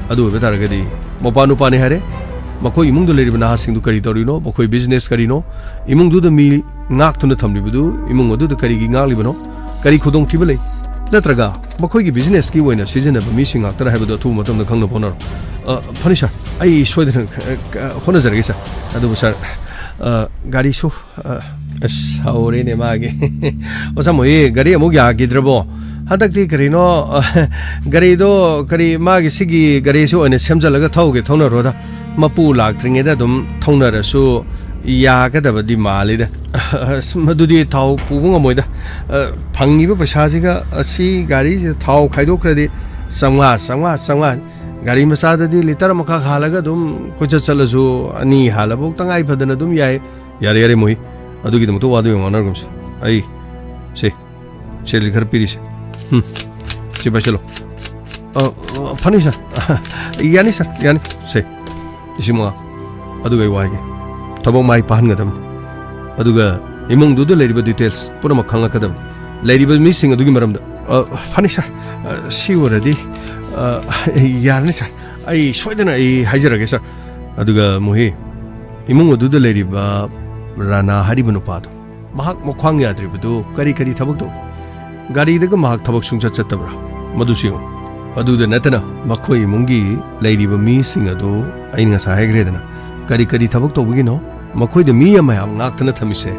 ꯑꯗꯨ ꯑꯣꯏꯕ ꯇꯥꯔꯒꯗꯤ ꯃꯧꯄꯥ ꯅꯨꯄꯥꯅꯤ ꯍꯥꯏꯔꯦ꯫ ꯃꯈꯣꯏ ꯏꯃꯨꯡꯗ ꯂꯩꯔꯤꯕ ꯅꯍꯥꯁꯤꯡꯗꯨ ꯀꯔꯤ ꯇꯧꯔꯤꯅꯣ? ꯃꯈꯣꯏ ꯕꯤꯖꯤꯅꯦꯁ ꯀꯔꯤꯅꯣ? ꯏꯃꯨꯡꯗꯨꯗ ꯃꯤ ꯉꯥꯛꯇꯨꯅ ꯊꯝꯂꯤꯕꯗꯨ ꯏꯃꯨꯡ ꯑꯗꯨꯗ ꯀꯔꯤꯒꯤ ꯉꯥꯛꯂꯤꯕꯅꯣ? ꯀꯔꯤ ꯈꯨꯗꯣꯡꯊꯤꯕ ꯂꯩ? ꯅꯠꯇ꯭ꯔꯒ ꯃꯈꯣꯏꯒꯤ ꯕꯤꯖꯤꯅꯦꯁꯀꯤ ꯑꯣꯏꯅ ꯁꯤꯖꯤꯟꯅꯕ ꯃꯤꯁꯤꯡ ꯉꯥꯛꯇꯔ ꯍꯥꯏꯕꯗꯨ ꯑꯊꯨꯕ ꯃꯇꯝꯗ ꯈꯪꯅꯕ ꯍꯣꯠꯅꯔꯣ꯫ ꯑ, ꯐꯅꯤ ꯁꯥꯔ, ꯑꯩ ꯁꯣꯏꯗꯅ, ꯑ, ꯑ, ꯍꯣꯠꯅꯖꯔꯒꯦ ꯁꯥꯔ꯫ ꯑꯗꯨꯕꯨ ꯁꯥꯔ, ꯑ, ꯒꯥꯔꯤꯁꯨ, ꯑ, ꯑꯁ, ꯍꯧꯔꯦꯅꯦ ꯃꯥꯒꯤ꯫ ꯑꯣꯖꯥ ꯃꯣꯍꯤ, ꯒꯥꯔꯤ ꯑꯃꯨꯛ ꯌꯥꯈꯤꯗ꯭ꯔꯕꯣ? ꯍꯟꯗꯛꯇꯤ ꯀꯔꯤꯅꯣ, ꯑ, ꯒꯥꯔꯤꯗꯣ ꯀꯔꯤ ꯃꯥꯒꯤ ꯁꯤꯒꯤ ꯒꯥꯔꯤꯁꯤ ꯑꯣꯏꯅ ꯁꯦꯝꯖꯤꯜꯂꯒ ꯊꯧꯒꯦ ꯊꯧꯅꯔꯣꯗ꯫ ꯃꯄꯨ ꯂꯥꯛꯇ꯭ꯔꯤꯉꯩꯗ ꯑꯗꯨꯝ ꯊꯧꯅꯔꯁꯨ ꯌꯥꯒꯗꯕꯗꯤ ꯃꯥꯜꯂꯤꯗ꯫ ꯑꯁ, ꯃꯗꯨꯗꯤ ꯊꯥꯎ ꯄꯨꯕ ꯉꯝꯃꯣꯏꯗ꯫ ꯑ, ꯐꯪꯉꯤꯕ ꯄꯩꯁꯥꯁꯤꯒ ꯑꯁꯤ ꯒꯥꯔꯤꯁꯤꯗ ꯊꯥꯎ ꯈꯥꯏꯗꯣꯛꯈ꯭ꯔꯗꯤ ꯆꯥꯝꯃꯉꯥ, ꯆꯥꯝꯃꯉꯥ, ꯆꯥꯝꯃꯉꯥ꯫ ꯒꯥꯔꯤ ꯃꯆꯥꯗꯗꯤ ꯂꯤꯇꯔ ꯑꯃꯈꯛ ꯍꯥꯜꯂꯒ ꯑꯗꯨꯝ ꯀꯣꯏꯆꯠ ꯆꯠꯂꯁꯨ ꯑꯅꯤ ꯍꯥꯜꯂꯐꯥꯎ ꯇꯉꯥꯏ ꯐꯗꯅ ꯑꯗꯨꯝ ꯌꯥꯏ꯫ ꯌꯥꯔꯦ, ꯌꯥꯔꯦ, ꯃꯣꯍꯤ꯫ ꯑꯗꯨꯒꯤꯗꯃꯛꯇ ꯋꯥꯗꯣ ꯌꯥꯝ ꯉꯥꯡꯅꯔꯒꯨꯝꯁꯤ꯫ ꯑꯩ, ꯁꯦ, ꯁꯦꯜꯁꯦ ꯈꯔ ꯄꯤꯔꯤꯁꯦ꯫ ꯎꯝ, ꯁꯤ ꯄꯥꯏꯁꯤꯜꯂꯣ꯫ ꯑ, ꯑ, ꯐꯅꯤ, ꯁꯥꯔ꯫ ꯌꯥꯅꯤ, ꯁꯥꯔ, ꯌꯥꯅꯤ꯫ ꯁꯦ, ꯂꯤꯁꯤꯡ ꯃꯉꯥ꯫ ꯑꯗꯨꯒ ꯑꯩ ꯋꯥ ꯍꯥꯏꯒꯦ꯫ ꯊꯕꯛ ꯃꯥꯏ ꯄꯥꯛꯍꯟꯒꯗꯕꯅꯤ꯫ ꯑꯗꯨꯒ ꯏꯃꯨꯡꯗꯨꯗ ꯂꯩꯔꯤꯕ ꯗꯤꯇꯦꯜꯁ ꯄꯨꯝꯅꯃꯛ ꯈꯪꯂꯛꯀꯗꯕꯅꯤ꯫ ꯂꯩꯔꯤꯕ ꯃꯤꯁꯤꯡ ꯑꯗꯨꯒꯤ ꯃꯔꯝꯗ꯫ ꯑ, ꯐꯅꯤ, ꯁꯥꯔ꯫ ꯑ, ꯁꯤ ꯑꯣꯏꯔꯗꯤ, ꯑ, ꯌꯥꯔꯅꯤ, ꯁꯥꯔ꯫ ꯑꯩ ꯁꯣꯏꯗꯅ ꯑꯩ ꯍꯥꯏꯖꯔꯒꯦ, ꯁꯥꯔ꯫ ꯑꯗꯨꯒ ꯃꯣꯍꯤ, ꯏꯃꯨꯡ ꯑꯗꯨꯗ ꯂꯩꯔꯤꯕ ꯔꯥꯅꯥ ꯍꯥꯏꯔꯤꯕ ꯅꯨꯄꯥꯗꯣ, ꯃꯍꯥꯛ ꯃꯈ꯭ꯋꯥꯡ ꯌꯥꯗ꯭ꯔꯤꯕꯗꯨ ꯀꯔꯤ ꯀꯔꯤ ꯊꯕꯛ ꯇꯧꯏ? ꯒꯥꯔꯤꯗꯒ ꯃꯍꯥꯛ ꯊꯕꯛ ꯁꯨꯡꯆꯠ ꯆꯠꯇꯕ꯭ꯔꯥ? ꯃꯗꯨꯁꯨ ꯌꯦꯡꯉꯨ꯫ ꯑꯗꯨꯗ ꯅꯠꯇꯅ ꯃꯈꯣꯏ ꯏꯃꯨꯡꯒꯤ ꯂꯩꯔꯤꯕ ꯃꯤꯁꯤꯡ ꯑꯗꯨ ꯑꯩꯅ ꯉꯁꯥꯏ ꯍꯥꯏꯈ꯭ꯔꯦꯗꯅ, ꯀꯔꯤ ꯀꯔꯤ ꯊꯕꯛ ꯇꯧꯕꯒꯤꯅꯣ? ꯃꯈꯣꯏꯗ ꯃꯤ ꯃꯌꯥꯝ ꯉꯥꯛꯇꯅ ꯊꯝꯃꯤꯁꯦ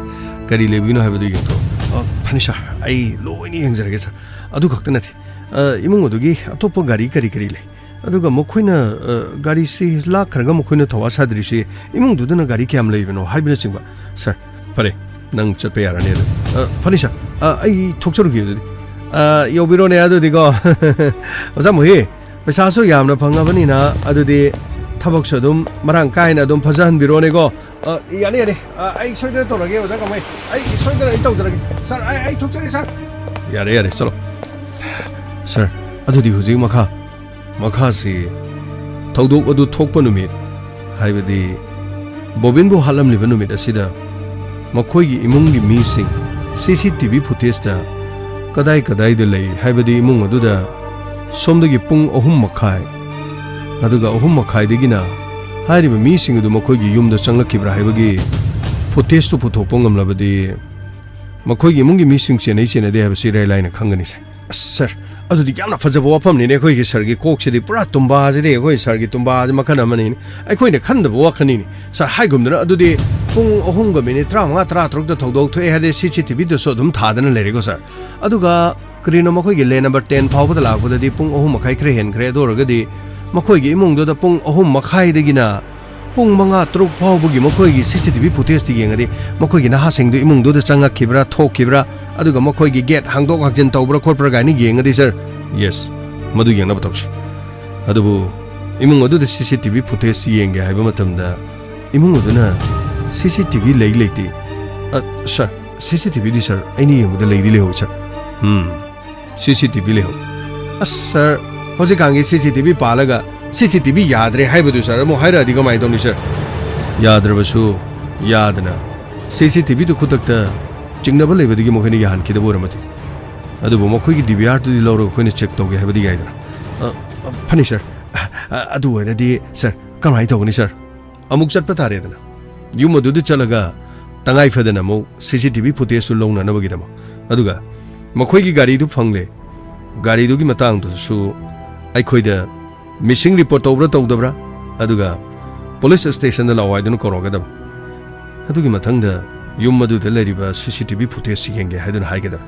ꯀꯔꯤ ꯂꯩꯕꯒꯤꯅꯣ ꯍꯥꯏꯕꯗꯨ ꯌꯦꯡꯊꯣꯛꯑꯣ꯫ ꯑ, ꯐꯅꯤ, ꯁꯥꯔ, ꯑꯩ ꯂꯣꯏꯅ ꯌꯦꯡꯖꯔꯒꯦ, ꯁꯥꯔ꯫ ꯑꯗꯨ ꯈꯛꯇ ꯅꯠꯇꯦ, ꯑ, ꯏꯃꯨꯡ ꯑꯗꯨꯒꯤ ꯑꯇꯣꯞꯄ ꯒꯥꯔꯤ ꯀꯔꯤ ꯀꯔꯤ ꯂꯩ? ꯑꯗꯨꯒ ꯃꯈꯣꯏꯅ, ꯑ, ꯒꯥꯔꯤꯁꯤ ꯂꯥꯛꯈ꯭ꯔꯒ ꯃꯈꯣꯏꯅ ꯊꯧꯋꯥ ꯁꯥꯗ꯭ꯔꯤꯁꯤ ꯏꯃꯨꯡꯗꯨꯗꯅ ꯒꯥꯔꯤ ꯀꯌꯥꯝ ꯂꯩꯕꯅꯣ ꯍꯥꯏꯕꯅꯆꯤꯡꯕ꯫ ꯁꯥꯔ, ꯐꯔꯦ, ꯅꯪ ꯆꯠꯄ ꯌꯥꯔꯅꯤ ꯑꯗꯨ꯫ ꯑ, ꯐꯅꯤ, ꯁꯥꯔ꯫ ꯑ, ꯑꯩ ꯊꯣꯛꯆꯔꯨꯒꯦ ꯑꯗꯨꯗꯤ꯫ ꯑ, ꯌꯧꯕꯤꯔꯣꯅꯦ ꯑꯗꯨꯗꯤꯀꯣ꯫ ꯑꯣꯖꯥ ꯃꯨꯍꯤ, ꯄꯩꯁꯥꯁꯨ ꯌꯥꯝꯅ ꯐꯪꯉꯕꯅꯤꯅ ꯑꯗꯨꯗꯤ ꯊꯕꯛꯁꯨ ꯑꯗꯨꯝ ꯃꯔꯥꯡ ꯀꯥꯏꯅ ꯑꯗꯨꯝ ꯐꯖꯍꯟꯕꯤꯔꯣꯅꯦꯀꯣ꯫ ꯑ, ꯌꯥꯅꯤ, ꯌꯥꯅꯤ꯫ ꯑ, ꯑꯩ ꯁꯣꯏꯗꯅ ꯇꯧꯔꯒꯦ, ꯑꯣꯖꯥ ꯀꯃꯩ꯫ ꯑꯩ ꯁꯣꯏꯗꯅ ꯑꯩ ꯇꯧꯖꯔꯒꯦ꯫ ꯁꯥꯔ, ꯑꯩ, ꯑꯩ ꯊꯣꯛꯆꯔꯦ, ꯁꯥꯔ꯫ ꯌꯥꯔꯦ, ꯌꯥꯔꯦ, ꯆꯠꯂꯣ꯫ ꯁꯥꯔ, ꯑꯗꯨꯗꯤ ꯍꯧꯖꯤꯛ ꯃꯈꯥ, ꯃꯈꯥꯁꯤ ꯊꯧꯗꯣꯛ ꯑꯗꯨ ꯊꯣꯛꯄ ꯅꯨꯃꯤꯠ ꯍꯥꯏꯕꯗꯤ ꯕꯣꯕꯤꯟꯕꯨ ꯍꯥꯠꯂꯝꯂꯤꯕ ꯅꯨꯃꯤꯠ ꯑꯁꯤꯗ ꯃꯈꯣꯏꯒꯤ ꯏꯃꯨꯡꯒꯤ ꯃꯤꯁꯤꯡ ꯁꯤ ꯁꯤ ꯇꯤ ꯚꯤ ꯐꯨꯇꯦꯖꯇ ꯀꯗꯥꯏ ꯀꯗꯥꯏꯗ ꯂꯩ ꯍꯥꯏꯕꯗꯤ ꯏꯃꯨꯡ ꯑꯗꯨꯗ ꯁꯣꯝꯗꯒꯤ ꯄꯨꯡ ꯑꯍꯨꯝ ꯃꯈꯥꯏ, ꯑꯗꯨꯒ ꯑꯍꯨꯝ ꯃꯈꯥꯏꯗꯒꯤꯅ ꯍꯥꯏꯔꯤꯕ ꯃꯤꯁꯤꯡ ꯑꯗꯨ ꯃꯈꯣꯏꯒꯤ ꯌꯨꯝꯗ ꯆꯪꯂꯛꯈꯤꯕ꯭ꯔꯥ ꯍꯥꯏꯕꯒꯤ ꯐꯨꯇꯦꯖꯇꯨ ꯄꯨꯊꯣꯛꯄ ꯉꯝꯂꯕꯗꯤ ꯃꯈꯣꯏꯒꯤ ꯏꯃꯨꯡꯒꯤ ꯃꯤꯁꯤꯡ ꯆꯦꯟꯅꯩ ꯆꯦꯟꯅꯗꯦ ꯍꯥꯏꯕꯁꯤ ꯏꯔꯥꯏ ꯂꯥꯏꯅ ꯈꯪꯒꯅꯤ ꯁꯥꯔ꯫ ꯑꯁ ꯁꯥꯔ, ꯑꯗꯨꯗꯤ ꯌꯥꯝꯅ ꯐꯖꯕ ꯋꯥꯐꯝꯅꯤꯅꯦ꯫ ꯑꯩꯈꯣꯏꯒꯤ ꯁꯥꯔꯒꯤ ꯀꯣꯛꯁꯤꯗꯤ ꯄꯨꯔꯥ ꯇꯨꯝꯕꯥꯁꯤꯗꯤ, ꯑꯩꯈꯣꯏ ꯁꯥꯔꯒꯤ ꯇꯨꯝꯕꯥꯁꯤ ꯃꯈꯜ ꯑꯃꯅꯤꯅꯦ꯫ ꯑꯩꯈꯣꯏꯅ ꯈꯟꯗꯕ ꯋꯥꯈꯜꯅꯤꯅꯦ ꯁꯥꯔ꯫ ꯍꯥꯏꯒꯨꯝꯗꯅ ꯑꯗꯨꯗꯤ ꯄꯨꯡ ꯑꯍꯨꯝꯒ ꯃꯤꯅꯤꯠ ꯇꯔꯥꯃꯉꯥ ꯇꯔꯥꯇꯔꯨꯛꯇ ꯊꯧꯗꯣꯛ ꯊꯣꯛꯑꯦ ꯍꯥꯏꯔꯗꯤ ꯁꯤ ꯁꯤ ꯇꯤ ꯚꯤꯗꯁꯨ ꯑꯗꯨꯝ ꯊꯥꯗꯅ ꯂꯩꯔꯦꯀꯣ ꯁꯥꯔ꯫ ꯑꯗꯨꯒ ꯀꯔꯤꯅꯣ, ꯃꯈꯣꯏꯒꯤ ꯂꯦꯟ ꯅꯝꯕꯔ ꯇꯦꯟ ꯐꯥꯎꯕꯗ ꯂꯥꯛꯄꯗꯗꯤ ꯄꯨꯡ ꯑꯍꯨꯝ ꯃꯈꯥꯏ ꯈꯔ ꯍꯦꯟꯈ꯭ꯔꯦ꯫ ꯑꯗꯨ ꯑꯣꯏꯔꯒꯗꯤ ꯃꯈꯣꯏꯒꯤ ꯏꯃꯨꯡꯗꯨꯗ ꯄꯨꯡ ꯑꯍꯨꯝ ꯃꯈꯥꯏꯗꯒꯤꯅ ꯄꯨꯡ ꯃꯉꯥ ꯇꯔꯨꯛ ꯐꯥꯎꯕꯒꯤ ꯃꯈꯣꯏꯒꯤ ꯁꯤ ꯁꯤ ꯇꯤ ꯚꯤ ꯐꯨꯇꯦꯖꯇ ꯌꯦꯡꯉꯗꯤ ꯃꯈꯣꯏꯒꯤ ꯅꯍꯥꯁꯤꯡꯗꯨ ꯏꯃꯨꯡꯗꯨꯗ ꯆꯪꯉꯛꯈꯤꯕ꯭ꯔꯥ, ꯊꯣꯛꯈꯤꯕ꯭ꯔꯥ, ꯑꯗꯨꯒ ꯃꯈꯣꯏꯒꯤ ꯒꯦꯠ ꯍꯥꯡꯗꯣꯛ ꯍꯥꯡꯖꯤꯟ ꯇꯧꯕ꯭ꯔꯥ ꯈꯣꯠꯄ꯭ꯔꯥ ꯀꯥꯏꯅ ꯌꯦꯡꯉꯗꯤ ꯁꯥꯔ, ꯌꯦꯁ, ꯃꯗꯨ ꯌꯦꯡꯅꯕ ꯇꯧꯁꯤ꯫ ꯑꯗꯨꯕꯨ ꯏꯃꯨꯡ ꯑꯗꯨꯗ ꯁꯤ ꯁꯤ ꯇꯤ ꯚꯤ ꯐꯨꯇꯦꯖ ꯌꯦꯡꯒꯦ ꯍꯥꯏꯕ ꯃꯇꯝꯗ ꯏꯃꯨꯡ ꯑꯗꯨꯅ ꯁꯤ ꯁꯤ ꯇꯤ ꯚꯤ ꯂꯩ ꯂꯩꯇꯦ꯫ ꯑ, ꯁꯥꯔ, ꯁꯤ ꯁꯤ ꯇꯤ ꯚꯤꯗꯤ ꯁꯥꯔ, ꯑꯩꯅ ꯌꯦꯡꯕꯗ ꯂꯩꯗꯤ ꯂꯩꯍꯧꯋꯤ ꯁꯥꯔ꯫ ꯎꯝ, ꯁꯤ ꯁꯤ ꯇꯤ ꯚꯤ ꯂꯩꯍꯧꯋꯤ꯫ ꯑꯁ ꯁꯥꯔ, ꯍꯧꯖꯤꯛꯀꯥꯟꯒꯤ ꯁꯤ ꯁꯤ ꯇꯤ ꯚꯤ ꯄꯥꯜꯂꯒ ꯁꯤ ꯁꯤ ꯇꯤ ꯚꯤ ꯌꯥꯗ꯭ꯔꯦ ꯍꯥꯏꯕꯗꯨ ꯁꯥꯔ ꯑꯃꯨꯛ ꯍꯥꯏꯔꯛꯑꯗꯤ ꯀꯃꯥꯏꯅ ꯇꯧꯅꯤ ꯁꯥꯔ? ꯌꯥꯗ꯭ꯔꯕꯁꯨ ꯌꯥꯗꯅ ꯁꯤ ꯁꯤ ꯇꯤ ꯚꯤꯗꯨ ꯈꯨꯗꯛꯇ ꯆꯤꯡꯅꯕ ꯂꯩꯕꯗꯒꯤ ꯃꯈꯣꯏꯅ ꯌꯥꯍꯟꯈꯤꯗꯕ ꯑꯣꯏꯔꯝꯃꯗꯤ꯫ ꯑꯗꯨꯕꯨ ꯃꯈꯣꯏꯒꯤ ꯗꯤ ꯚꯤ ꯑꯥꯔꯗꯨꯗꯤ ꯂꯧꯔꯒ ꯑꯩꯈꯣꯏꯅ ꯆꯦꯛ ꯇꯧꯒꯦ ꯍꯥꯏꯕꯗꯤ ꯌꯥꯏꯗꯅ꯫ ꯑ, ꯑ, ꯐꯅꯤ ꯁꯥꯔ꯫ ꯑ, ꯑꯗꯨ ꯑꯣꯏꯔꯗꯤ ꯁꯥꯔ, ꯀꯃꯥꯏꯅ ꯇꯧꯒꯅꯤ ꯁꯥꯔ? ꯑꯃꯨꯛ ꯆꯠꯄ ꯇꯥꯔꯦꯗꯅ꯫ ꯌꯨꯝ ꯑꯗꯨꯗ ꯆꯠꯂꯒ ꯇꯉꯥꯏ ꯐꯗꯅ ꯑꯃꯨꯛ ꯁꯤ ꯁꯤ ꯇꯤ ꯚꯤ ꯐꯨꯇꯦꯖꯇꯨ ꯂꯧꯅꯅꯕꯒꯤꯗꯃꯛ꯫ ꯑꯗꯨꯒ ꯃꯈꯣꯏꯒꯤ ꯒꯥꯔꯤꯗꯨ ꯐꯪꯂꯦ꯫ ꯒꯥꯔꯤꯗꯨꯒꯤ ꯃꯇꯥꯡꯗꯨꯁꯨ ꯑꯩꯈꯣꯏꯗ ꯃꯤꯁꯤꯡ ꯔꯤꯄꯣꯔꯠ ꯇꯧꯕ꯭ꯔꯥ ꯇꯧꯗꯕ꯭ꯔꯥ, ꯑꯗꯨꯒ ꯄꯨꯂꯤꯁ ꯁ꯭ꯇꯦꯁꯟꯗ ꯂꯥꯛꯑꯣ ꯍꯥꯏꯗꯨꯅ ꯀꯧꯔꯛꯀꯗꯕ꯫ ꯑꯗꯨꯒꯤ ꯃꯊꯪꯗ ꯌꯨꯝ ꯑꯗꯨꯗ ꯂꯩꯔꯤꯕ ꯁꯤ ꯁꯤ ꯇꯤ ꯚꯤ ꯐꯨꯇꯦꯖ ꯌꯦꯡꯒꯦ ꯍꯥꯏꯗꯨꯅ ꯍꯥꯏꯒꯗꯕ꯫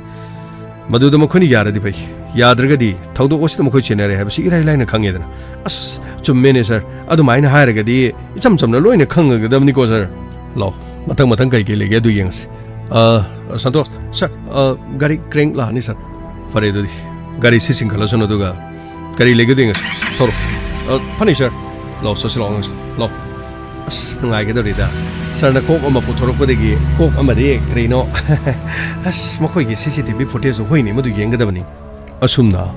ꯃꯗꯨꯗ ꯃꯈꯣꯏꯅ ꯌꯥꯔꯗꯤ ꯐꯩ, ꯌꯥꯗ꯭ꯔꯒꯗꯤ ꯊꯧꯗꯣꯛ ꯑꯁꯤꯗ ꯃꯈꯣꯏ ꯆꯦꯟꯅꯔꯦ ꯍꯥꯏꯕꯁꯤ ꯏꯔꯥꯏ ꯂꯥꯏꯅ ꯈꯪꯉꯦꯗꯅ꯫ ꯑꯁ, ꯆꯨꯝꯃꯦꯅꯦ ꯁꯥꯔ, ꯑꯗꯨꯃꯥꯏꯅ ꯍꯥꯏꯔꯒꯗꯤ ꯏꯆꯝ ꯆꯝꯅ ꯂꯣꯏꯅ ꯈꯪꯒꯗꯕꯅꯤꯀꯣ ꯁꯥꯔ꯫ ꯂꯥꯛꯑꯣ, ꯃꯊꯪ ꯃꯊꯪ ꯀꯩ ꯀꯩ ꯂꯩꯒꯦ ꯑꯗꯨ ꯌꯦꯡꯉꯁꯤ꯫ ꯑ, ꯁꯟꯇꯣꯁ, ꯁꯥꯔ, ꯑ, ꯒꯥꯔꯤ ꯀ꯭ꯔꯦꯡ ꯂꯥꯛꯑꯅꯤ ꯁꯥꯔ꯫ ꯐꯔꯦ ꯑꯗꯨꯗꯤ, ꯒꯥꯔꯤꯁꯤ ꯆꯤꯡꯈꯠꯂꯁꯅꯨ ꯑꯗꯨꯒ ꯀꯔꯤ ꯂꯩꯒꯦꯗꯣ ꯌꯦꯡꯉꯁꯤ꯫ ꯊꯧꯔꯣ꯫ ꯑ, ꯐꯅꯤ ꯁꯥꯔ꯫ ꯂꯥꯛꯑꯣ, ꯆꯠꯁꯤ ꯂꯥꯛꯑꯣ ꯑꯉꯥꯡꯁꯤꯡ, ꯂꯥꯛꯑꯣ꯫ ꯑꯁ, ꯅꯨꯡꯉꯥꯏꯒꯗꯧꯔꯤꯗ꯫ ꯁꯥꯔꯅ ꯀꯣꯛ ꯑꯃ ꯄꯨꯊꯣꯔꯛꯄꯗꯒꯤ ꯀꯣꯛ ꯑꯃꯗꯤ ꯀꯔꯤꯅꯣ꯫ ꯑꯁ, ꯃꯈꯣꯏꯒꯤ ꯁꯤ ꯁꯤ ꯇꯤ ꯚꯤ ꯐꯨꯇꯦꯖꯇꯨ ꯑꯩꯈꯣꯏꯅꯤ ꯃꯗꯨ ꯌꯦꯡꯒꯗꯕꯅꯤ꯫ ꯑꯁꯨꯝꯅ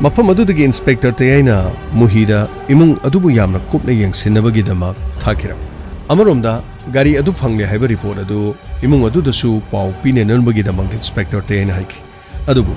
ꯃꯐꯝ ꯑꯗꯨꯗꯒꯤ ꯏꯟꯁꯄꯦꯛꯇꯔ ꯇꯌꯥꯏꯅ ꯃꯨꯍꯤꯗ ꯏꯃꯨꯡ ꯑꯗꯨꯕꯨ ꯌꯥꯝꯅ ꯀꯨꯞꯅ ꯌꯦꯡꯁꯤꯟꯅꯕꯒꯤꯗꯃꯛ ꯊꯥꯈꯤꯔꯝꯃꯤ꯫ ꯑꯃꯔꯣꯝꯗ, ꯒꯥꯔꯤ ꯑꯗꯨ ꯐꯪꯂꯦ ꯍꯥꯏꯕ ꯔꯤꯄꯣꯔꯠ ꯑꯗꯨ ꯏꯃꯨꯡ ꯑꯗꯨꯗꯁꯨ ꯄꯥꯎ ꯄꯤꯅꯅꯕꯒꯤꯗꯃꯛ ꯏꯟꯁꯄꯦꯛꯇꯔ ꯇꯌꯥꯏꯅ ꯍꯥꯏꯈꯤ꯫ ꯑꯗꯨꯕꯨ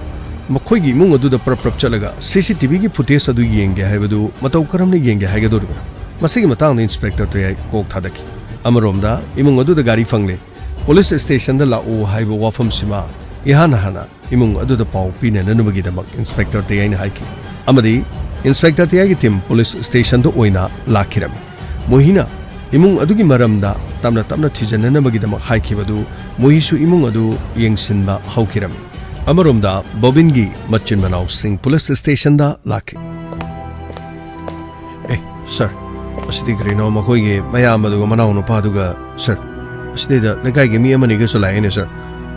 ꯃꯈꯣꯏꯒꯤ ꯏꯃꯨꯡ ꯑꯗꯨꯗ ꯄ꯭ꯔꯞ ꯄ꯭ꯔꯞ ꯆꯠꯂꯒ ꯁꯤ ꯁꯤ ꯇꯤ ꯚꯤꯒꯤ ꯐꯨꯇꯦꯖ ꯑꯗꯨ ꯌꯦꯡꯒꯦ ꯍꯥꯏꯕꯗꯨ ꯃꯇꯧ ꯀꯔꯝꯅ ꯌꯦꯡꯒꯦ ꯍꯥꯏꯒꯗꯧꯔꯤꯕꯅꯣ? ꯃꯁꯤꯒꯤ ꯃꯇꯥꯡꯗ ꯏꯟꯁꯄꯦꯛꯇꯔ ꯇꯌꯥꯏ ꯀꯣꯛ ꯊꯥꯗꯈꯤ꯫ ꯑꯃꯔꯣꯝꯗ, ꯏꯃꯨꯡ ꯑꯗꯨꯗ ꯒꯥꯔꯤ ꯐꯪꯂꯦ, ꯄꯨꯂꯤꯁ ꯁ꯭ꯇꯦꯁꯟꯗ ꯂꯥꯛꯎ ꯍꯥꯏꯕ ꯋꯥꯐꯝꯁꯤꯃ ꯏꯍꯥꯟ ꯍꯥꯟꯅ ꯏꯃꯨꯡ ꯑꯗꯨꯗ ꯄꯥꯎ ꯄꯤꯅꯅꯕꯒꯤꯗꯃꯛ ꯏꯟꯁꯄꯦꯛꯇꯔ ꯇꯌꯥꯏꯅ ꯍꯥꯏꯈꯤ꯫ ꯑꯃꯗꯤ ꯏꯟꯁꯄꯦꯛꯇꯔ ꯇꯌꯥꯏꯒꯤ ꯇꯤꯝ ꯄꯨꯂꯤꯁ ꯁ꯭ꯇꯦꯁꯟꯗ ꯑꯣꯏꯅ ꯂꯥꯛꯈꯤꯔꯝꯃꯤ꯫ ꯃꯨꯍꯤꯅ ꯏꯃꯨꯡ ꯑꯗꯨꯒꯤ ꯃꯔꯝꯗ ꯇꯞꯅ ꯇꯞꯅ ꯊꯤꯖꯤꯟꯅꯅꯕꯒꯤꯗꯃꯛ ꯍꯥꯏꯈꯤꯕꯗꯨ ꯃꯨꯍꯤꯁꯨ ꯏꯃꯨꯡ ꯑꯗꯨ ꯌꯦꯡꯁꯤꯟꯕ ꯍꯧꯈꯤꯔꯝꯃꯤ꯫ ꯑꯃꯔꯣꯝꯗ, ꯕꯣꯕꯤꯟꯒꯤ ꯃꯆꯤꯟ ꯃꯅꯥꯎꯁꯤꯡ ꯄꯨꯂꯤꯁ ꯁ꯭ꯇꯦꯁꯟꯗ ꯂꯥꯛꯈꯤ꯫ ꯑꯦ, ꯁꯥꯔ, ꯑꯁꯤꯗꯤ ꯀꯔꯤꯅꯣ? ꯃꯈꯣꯏꯒꯤ ꯃꯌꯥꯝ ꯑꯗꯨꯒ ꯃꯅꯥꯎ ꯅꯨꯄꯥꯗꯨꯒ, ꯁꯥꯔ, ꯑꯁꯤꯗꯩꯗ ꯂꯩꯀꯥꯏꯒꯤ ꯃꯤ ꯑꯃꯅꯤꯒꯁꯨ ꯂꯥꯛꯑꯦꯅꯦ, ꯁꯥꯔ꯫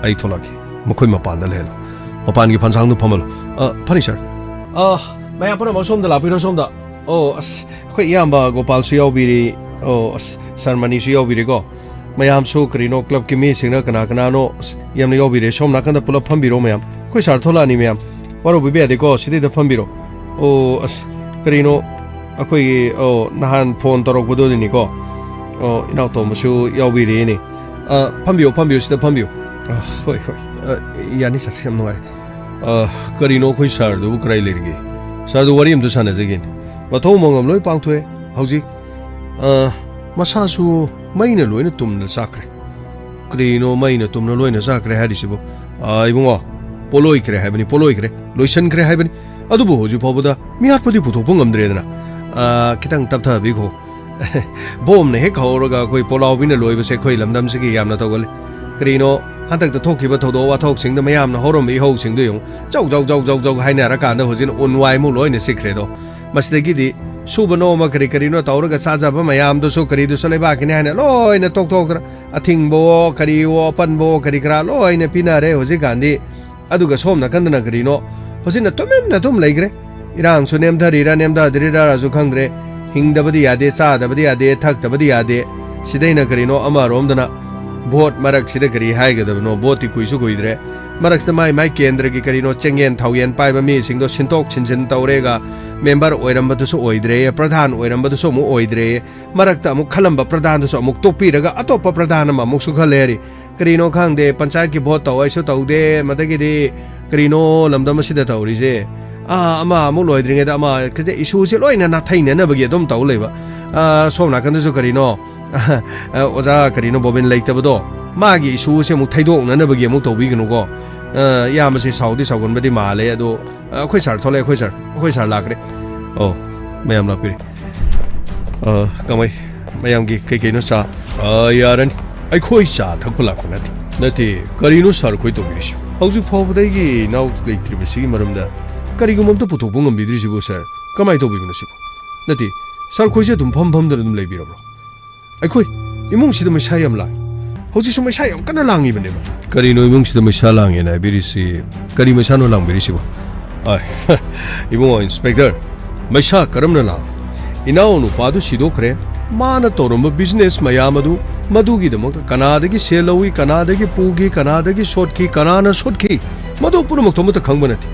ꯑꯩ ꯊꯣꯛꯂꯛꯀꯦ꯫ ꯃꯈꯣꯏ ꯃꯄꯥꯟꯗ ꯂꯩꯍꯜꯂꯣ꯫ ꯃꯄꯥꯟꯒꯤ ꯐꯟꯁꯥꯡꯗꯨ ꯐꯝꯍꯜꯂꯣ꯫ ꯑ, ꯐꯅꯤ, ꯁꯥꯔ꯫ ꯑ, ꯃꯌꯥꯝ ꯄꯨꯝꯅꯃꯛ ꯁꯣꯝꯗ ꯂꯥꯛꯄꯤꯔꯣ, ꯁꯣꯝꯗ꯫ ꯑꯣ, ꯑꯁ, ꯑꯩꯈꯣꯏ ꯏꯌꯥꯝꯕ ꯒꯣꯄꯥꯜꯁꯨ ꯌꯥꯎꯕꯤꯔꯤ꯫ ꯑꯣ, ꯑꯁ, ꯁꯥꯔ ꯃꯅꯤꯁꯨ ꯌꯥꯎꯕꯤꯔꯤꯀꯣ꯫ ꯃꯌꯥꯝꯁꯨ ꯀꯔꯤꯅꯣ, ꯀ꯭ꯂꯕꯀꯤ ꯃꯤꯁꯤꯡꯅ ꯀꯅꯥ ꯀꯅꯥꯅꯣ, ꯑꯁ, ꯌꯥꯝꯅ ꯌꯥꯎꯕꯤꯔꯦ꯫ ꯁꯣꯝ ꯅꯥꯀꯟꯗ ꯄꯨꯂꯞ ꯐꯝꯕꯤꯔꯣ ꯃꯌꯥꯝ꯫ ꯑꯩꯈꯣꯏ ꯁꯥꯔ ꯊꯣꯛꯂꯛꯑꯅꯤ ꯃꯌꯥꯝ꯫ ꯋꯥꯔꯧꯕꯤꯕ ꯌꯥꯗꯦꯀꯣ, ꯁꯤꯗꯩꯗ ꯐꯝꯕꯤꯔꯣ꯫ ꯑꯣ, ꯑꯁ, ꯀꯔꯤꯅꯣ, ꯑꯩꯈꯣꯏꯒꯤ, ꯑꯣ, ꯅꯍꯥꯟ ꯐꯣꯟ ꯇꯧꯔꯛꯄꯗꯨꯅꯤꯀꯣ꯫ ꯑꯣ, ꯏꯅꯥꯎꯇꯣꯝꯕꯁꯨ ꯌꯥꯎꯕꯤꯔꯦꯅꯦ꯫ ꯑ, ꯐꯝꯕꯤꯌꯨ, ꯐꯝꯕꯤꯌꯨ, ꯁꯤꯗ ꯐꯝꯕꯤꯌꯨ꯫ ꯑ, ꯍꯣꯏ, ꯍꯣꯏ꯫ ꯑ, ꯌꯥꯅꯤ ꯁꯥꯔ, ꯌꯥꯝ ꯅꯨꯡꯉꯥꯏꯔꯦ꯫ ꯑ, ꯀꯔꯤꯅꯣ ꯑꯩꯈꯣꯏ ꯁꯥꯔꯗꯨꯕꯨ ꯀꯗꯥꯏ ꯂꯩꯔꯤꯒꯦ? ꯁꯥꯔꯗꯨ ꯋꯥꯔꯤ ꯑꯃꯇ ꯁꯥꯟꯅꯖꯒꯦꯅꯦ꯫ ꯃꯊꯧ ꯃꯉꯝ ꯂꯣꯏ ꯄꯥꯡꯊꯣꯛꯑꯦ ꯍꯧꯖꯤꯛ꯫ ꯑ, ꯃꯁꯥꯁꯨ ꯃꯩꯅ ꯂꯣꯏꯅ ꯇꯨꯝꯅ ꯆꯥꯛꯈ꯭ꯔꯦ꯫ ꯀꯔꯤꯅꯣ ꯃꯩꯅ ꯇꯨꯝꯅ ꯂꯣꯏꯅ ꯆꯥꯛꯈ꯭ꯔꯦ ꯍꯥꯏꯔꯤꯁꯤꯕꯨ? ꯑ, ꯏꯕꯨꯡꯉꯣ, ꯄꯣꯂꯣꯏꯈ꯭ꯔꯦ ꯍꯥꯏꯕꯅꯤ, ꯄꯣꯂꯣꯏꯈ꯭ꯔꯦ, ꯂꯣꯏꯁꯤꯟꯈ꯭ꯔꯦ ꯍꯥꯏꯕꯅꯤ꯫ ꯑꯗꯨꯕꯨ ꯍꯧꯖꯤꯛ ꯐꯥꯎꯕꯗ ꯃꯤꯍꯥꯠꯄꯗꯤ ꯄꯨꯊꯣꯛꯄ ꯉꯝꯗ꯭ꯔꯦꯗꯅ꯫ ꯑ, ꯈꯤꯇꯪ ꯇꯞꯊꯕꯤꯈꯣ꯫ ꯕꯣꯝꯅ ꯍꯦꯛ ꯍꯧꯔꯒ ꯑꯩꯈꯣꯏ ꯄꯣꯂꯥꯎꯕꯤꯅ ꯂꯣꯏꯕꯁꯦ ꯑꯩꯈꯣꯏ ꯂꯝꯗꯝꯁꯤꯒꯤ ꯌꯥꯝꯅ ꯇꯧꯒꯜꯂꯤ꯫ ꯀꯔꯤꯅꯣ, ꯍꯟꯗꯛꯇ ꯊꯣꯛꯈꯤꯕ ꯊꯧꯗꯣꯛ ꯋꯥꯊꯣꯛꯁꯤꯡꯗ ꯃꯌꯥꯝꯅ ꯍꯧꯔꯝꯕ ꯏꯍꯧꯁꯤꯡꯗꯨ ꯌꯦꯡꯉꯨ꯫ ꯖꯧ, ꯖꯧ, ꯖꯧ, ꯖꯧ, ꯖꯧ ꯍꯥꯏꯅꯔꯀꯥꯟꯗ ꯍꯧꯖꯤꯛꯅ ꯎꯟ ꯋꯥꯏꯃꯨꯛ ꯂꯣꯏꯅ ꯆꯤꯛꯈ꯭ꯔꯦꯗꯣ꯫ ꯃꯁꯤꯗꯒꯤꯗꯤ ꯁꯨꯕ ꯅꯣꯝꯕ ꯀꯔꯤ ꯀꯔꯤꯅꯣ ꯇꯧꯔꯒ ꯆꯥꯖꯕ ꯃꯌꯥꯝꯗꯨꯁꯨ ꯀꯔꯤꯗꯨꯁꯨ ꯂꯩꯕꯥꯛꯀꯤꯅꯤ ꯍꯥꯏꯅ ꯂꯣꯏꯅ ꯇꯣꯛꯊꯣꯛꯇꯅ, ꯑꯊꯤꯡꯕꯋꯣ, ꯀꯔꯤꯋꯣ, ꯑꯄꯟꯕꯋꯣ, ꯀꯔꯤ ꯀꯔꯥ ꯂꯣꯏꯅ ꯄꯤꯅꯔꯦ ꯍꯧꯖꯤꯛꯀꯥꯟꯗꯤ꯫ ꯑꯗꯨꯒ ꯁꯣꯝ ꯅꯥꯀꯟꯗꯅ ꯀꯔꯤꯅꯣ? ꯍꯧꯖꯤꯛꯅ ꯇꯨꯃꯤꯟꯅ ꯑꯗꯨꯝ ꯂꯩꯈ꯭ꯔꯦ꯫ ꯏꯔꯥꯡꯁꯨ ꯅꯦꯝꯊꯔꯤꯔꯥ ꯅꯦꯝꯊꯗ꯭ꯔꯤꯔꯥꯁꯨ ꯈꯪꯗ꯭ꯔꯦ꯫ ꯍꯤꯡꯗꯕꯗꯤ ꯌꯥꯗꯦ, ꯆꯥꯗꯕꯗꯤ ꯌꯥꯗꯦ, ꯊꯛꯇꯕꯗꯤ ꯌꯥꯗꯦ꯫ ꯁꯤꯗꯩꯅ ꯀꯔꯤꯅꯣ ꯑꯃꯔꯣꯝꯗꯅ ꯚꯣꯠ ꯃꯔꯛꯁꯤꯗ ꯀꯔꯤ ꯍꯥꯏꯒꯗꯕꯅꯣ? ꯚꯣꯠꯇꯤ ꯀꯨꯏꯁꯨ ꯀꯨꯏꯗ꯭ꯔꯦ꯫ ꯃꯔꯛꯁꯤꯗ ꯃꯥꯏ ꯃꯥꯏ ꯀꯦꯟꯗ꯭ꯔꯒꯤ ꯀꯔꯤꯅꯣ ꯆꯦꯡꯌꯦꯟ ꯊꯥꯎꯌꯦꯟ ꯄꯥꯏꯕ ꯃꯤꯁꯤꯡꯗꯣ ꯁꯤꯟꯗꯣꯛ ꯁꯤꯟꯖꯤꯟ ꯇꯧꯔꯦꯒ, ꯃꯦꯝꯕꯔ ꯑꯣꯏꯔꯝꯕꯗꯨꯁꯨ ꯑꯣꯏꯗ꯭ꯔꯦ, ꯄ꯭ꯔꯙꯥꯟ ꯑꯣꯏꯔꯝꯕꯗꯨꯁꯨ ꯑꯃꯨꯛ ꯑꯣꯏꯗ꯭ꯔꯦ, ꯃꯔꯛꯇ ꯑꯃꯨꯛ ꯈꯜꯂꯝꯕ ꯄ꯭ꯔꯙꯥꯟꯗꯨꯁꯨ ꯑꯃꯨꯛ ꯇꯣꯛꯄꯤꯔꯒ ꯑꯇꯣꯞꯄ ꯄ꯭ꯔꯙꯥꯟ ꯑꯃ ꯑꯃꯨꯛꯁꯨ ꯈꯜꯂꯦ ꯍꯥꯏꯔꯤ꯫ ꯀꯔꯤꯅꯣ ꯈꯪꯗꯦ, ꯄꯟꯆꯥꯌꯠꯀꯤ ꯚꯣꯠ ꯇꯧ ꯑꯩꯁꯨ ꯇꯧꯗꯦ, ꯃꯗꯒꯤꯗꯤ ꯀꯔꯤꯅꯣ ꯂꯝꯗꯝ ꯑꯁꯤꯗ ꯇꯧꯔꯤꯁꯦ? ꯑꯥ, ꯑꯃ ꯑꯃꯨꯛ ꯂꯣꯏꯗ꯭ꯔꯤꯉꯩꯗ ꯑꯃ ꯈꯤꯇꯪ ꯏꯁꯨꯁꯦ ꯂꯣꯏꯅ ꯅꯥꯊꯩꯅꯅꯕꯒꯤ ꯑꯗꯨꯝ ꯇꯧ ꯂꯩꯕ꯫ ꯑꯥ, ꯁꯣꯝ ꯅꯥꯀꯟꯗꯁꯨ ꯀꯔꯤꯅꯣ, ꯑꯣꯖꯥ ꯀꯔꯤꯅꯣ ꯕꯣꯕꯤꯟ ꯂꯩꯇꯕꯗꯣ, ꯃꯥꯒꯤ ꯏꯁꯨꯁꯦ ꯑꯃꯨꯛ ꯊꯩꯗꯣꯛꯅꯅꯕꯒꯤ ꯑꯃꯨꯛ ꯇꯧꯕꯤꯒꯅꯨꯀꯣ꯫ ꯑꯥ, ꯏꯌꯥꯝꯕꯁꯦ ꯁꯥꯎꯗꯤ ꯁꯥꯎꯒꯟꯕꯗꯤ ꯃꯥꯜꯂꯦ, ꯑꯗꯣ ꯑꯩꯈꯣꯏ ꯁꯥꯔ ꯊꯣꯛꯂꯛꯑꯦ, ꯑꯩꯈꯣꯏ ꯁꯥꯔ, ꯑꯩꯈꯣꯏ ꯁꯥꯔ ꯂꯥꯛꯈ꯭ꯔꯦ꯫ ꯑꯣ, ꯃꯌꯥꯝ ꯂꯥꯛꯄꯤꯔꯦ꯫ ꯑ, ꯀꯃꯥꯏ, ꯃꯌꯥꯝꯒꯤ ꯀꯩ ꯀꯩꯅꯣ ꯆꯥ? ꯑ, ꯌꯥꯔꯅꯤ꯫ ꯑꯩꯈꯣꯏ ꯆꯥ ꯊꯛꯄ ꯂꯥꯛꯄ ꯅꯠꯇꯦ꯫ ꯅꯠꯇꯦ, ꯀꯔꯤꯅꯣ ꯁꯥꯔ ꯑꯩꯈꯣꯏ ꯇꯧꯕꯤꯔꯤꯁꯤ? ꯍꯧꯖꯤꯛ ꯐꯥꯎꯕꯗ ꯑꯩꯒꯤ ꯏꯅꯥꯎ ꯂꯩꯇ꯭ꯔꯤꯕꯁꯤꯒꯤ ꯃꯔꯝꯗ ꯀꯔꯤꯒꯨꯝꯕ ꯑꯝꯇ ꯄꯨꯊꯣꯛꯄ ꯉꯝꯕꯤꯗ꯭ꯔꯤꯁꯤꯕꯨ ꯁꯥꯔ? ꯀꯃꯥꯏꯅ ꯇꯧꯕꯤꯕꯅꯣ ꯁꯤꯕꯨ? ꯅꯠꯇꯦ, ꯁꯥꯔ ꯑꯩꯈꯣꯏꯁꯦ ꯑꯗꯨꯝ ꯐꯝ ꯐꯝꯗꯅ ꯑꯗꯨꯝ ꯂꯩꯕꯤꯔꯕ꯭ꯔꯣ? ꯑꯩꯈꯣꯏ ꯏꯃꯨꯡꯁꯤꯗ ꯃꯩꯁꯥ ꯌꯥꯝ ꯂꯥꯡꯉꯤ꯫ ꯍꯧꯖꯤꯛꯁꯨ ꯃꯩꯁꯥ ꯌꯥꯝ ꯀꯟꯅ ꯂꯥꯡꯉꯤꯕꯅꯦꯕ꯫ ꯀꯔꯤꯅꯣ ꯏꯃꯨꯡꯁꯤꯗ ꯃꯩꯁꯥ ꯂꯥꯡꯉꯦꯅ ꯍꯥꯏꯕꯤꯔꯤꯁꯤ? ꯀꯔꯤ ꯃꯩꯁꯥꯅꯣ ꯂꯥꯡꯕꯤꯔꯤꯁꯤꯕꯣ? ꯑꯥꯏ, ꯏꯕꯨꯡꯉꯣ ꯏꯟꯁꯄꯦꯛꯇꯔ, ꯃꯩꯁꯥ ꯀꯔꯝꯅ ꯂꯥꯡ? ꯏꯅꯥꯎ ꯅꯨꯄꯥꯗꯨ ꯁꯤꯗꯣꯛꯈ꯭ꯔꯦ꯫ ꯃꯥꯅ ꯇꯧꯔꯝꯕ ꯕꯤꯖꯤꯅꯦꯁ ꯃꯌꯥꯝ ꯑꯗꯨ, ꯃꯗꯨꯒꯤꯗꯃꯛꯇ ꯀꯅꯥꯗꯒꯤ ꯁꯦꯜ ꯂꯧꯏ, ꯀꯅꯥꯗꯒꯤ ꯄꯨꯈꯤ, ꯀꯅꯥꯗꯒꯤ ꯁꯣꯠꯈꯤ, ꯀꯅꯥꯅ ꯁꯣꯠꯈꯤ, ꯃꯗꯨ ꯄꯨꯝꯅꯃꯛꯇꯣ ꯑꯃꯠꯇ ꯈꯪꯕ ꯅꯠꯇꯦ꯫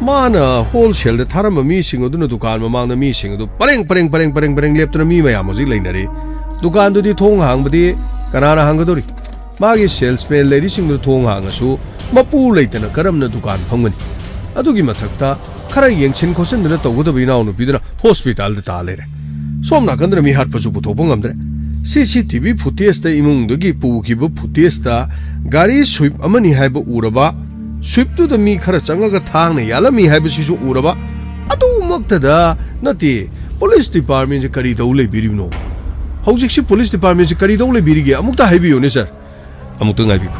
ꯃꯥꯅ ꯍꯣꯜꯁꯦꯜꯗ ꯊꯥꯔꯝꯕ ꯃꯤꯁꯤꯡ ꯑꯗꯨꯅ ꯗꯨꯀꯥꯟ ꯃꯃꯥꯡꯗ ꯃꯤꯁꯤꯡ ꯑꯗꯨ ꯄꯔꯦꯡ, ꯄꯔꯦꯡ, ꯄꯔꯦꯡ, ꯄꯔꯦꯡ, ꯄꯔꯦꯡ ꯂꯦꯞꯇꯨꯅ ꯃꯤ ꯃꯌꯥꯝ ꯍꯧꯖꯤꯛ ꯂꯩꯅꯔꯤ꯫ ꯗꯨꯀꯥꯟꯗꯨꯗꯤ ꯊꯣꯡ ꯍꯥꯡꯕꯗꯤ ꯀꯅꯥꯅ ꯍꯥꯡꯒꯗꯧꯔꯤ? ꯃꯥꯒꯤ ꯁꯦꯜꯁꯃꯦꯟ ꯂꯩꯔꯤꯁꯤꯡꯗꯨ ꯊꯣꯡ ꯍꯥꯡꯉꯁꯨ ꯃꯄꯨ ꯂꯩꯇꯅ ꯀꯔꯝꯅ ꯗꯨꯀꯥꯟ ꯐꯝꯒꯅꯤ? ꯑꯗꯨꯒꯤ ꯃꯊꯛꯇ ꯈꯔ ꯌꯦꯡꯁꯤꯟ ꯈꯣꯠꯆꯤꯟꯗꯅ ꯇꯧꯒꯗꯕ ꯏꯅꯥꯎꯅꯨꯄꯤꯗꯨꯅ ꯍꯣꯁꯄꯤꯇꯥꯜꯗ ꯇꯥ ꯂꯩꯔꯦ꯫ ꯁꯣꯝ ꯅꯥꯀꯟꯗꯅ ꯃꯤ ꯍꯥꯠꯄꯁꯨ ꯄꯨꯊꯣꯛꯄ ꯉꯝꯗ꯭ꯔꯦ꯫ ꯁꯤ ꯁꯤ ꯇꯤ ꯚꯤ ꯐꯨꯇꯦꯖꯇ ꯏꯃꯨꯡꯗꯒꯤ ꯄꯨꯈꯤꯕ ꯐꯨꯇꯦꯖꯇ ꯒꯥꯔꯤ ꯁ꯭ꯋꯤꯞ ꯑꯃꯅꯤ ꯍꯥꯏꯕ ꯎꯔꯕ, ꯁ꯭ꯋꯤꯞꯇꯨꯗ ꯃꯤ ꯈꯔ ꯆꯪꯉꯒ ꯊꯥꯡꯅ ꯌꯥꯜꯂꯝꯃꯤ ꯍꯥꯏꯕꯁꯤꯁꯨ ꯎꯔꯕ, ꯑꯗꯨꯃꯛꯇꯗ ꯅꯠꯇꯦ, ꯄꯨꯂꯤꯁ ꯗꯤꯄꯥꯔꯠꯃꯦꯟꯁꯦ ꯀꯔꯤ ꯇꯧ ꯂꯩꯕꯤꯔꯤꯕꯅꯣ? ꯍꯧꯖꯤꯛꯁꯤ ꯄꯨꯂꯤꯁ ꯗꯤꯄꯥꯔꯠꯃꯦꯟꯁꯦ ꯀꯔꯤ ꯇꯧ ꯂꯩꯕꯤꯔꯤꯒꯦ? ꯑꯃꯨꯛꯇ ꯍꯥꯏꯕꯤꯌꯨꯅꯦ ꯁꯥꯔ꯫ ꯑꯃꯨꯛꯇ ꯉꯥꯏꯕꯤꯈꯣ꯫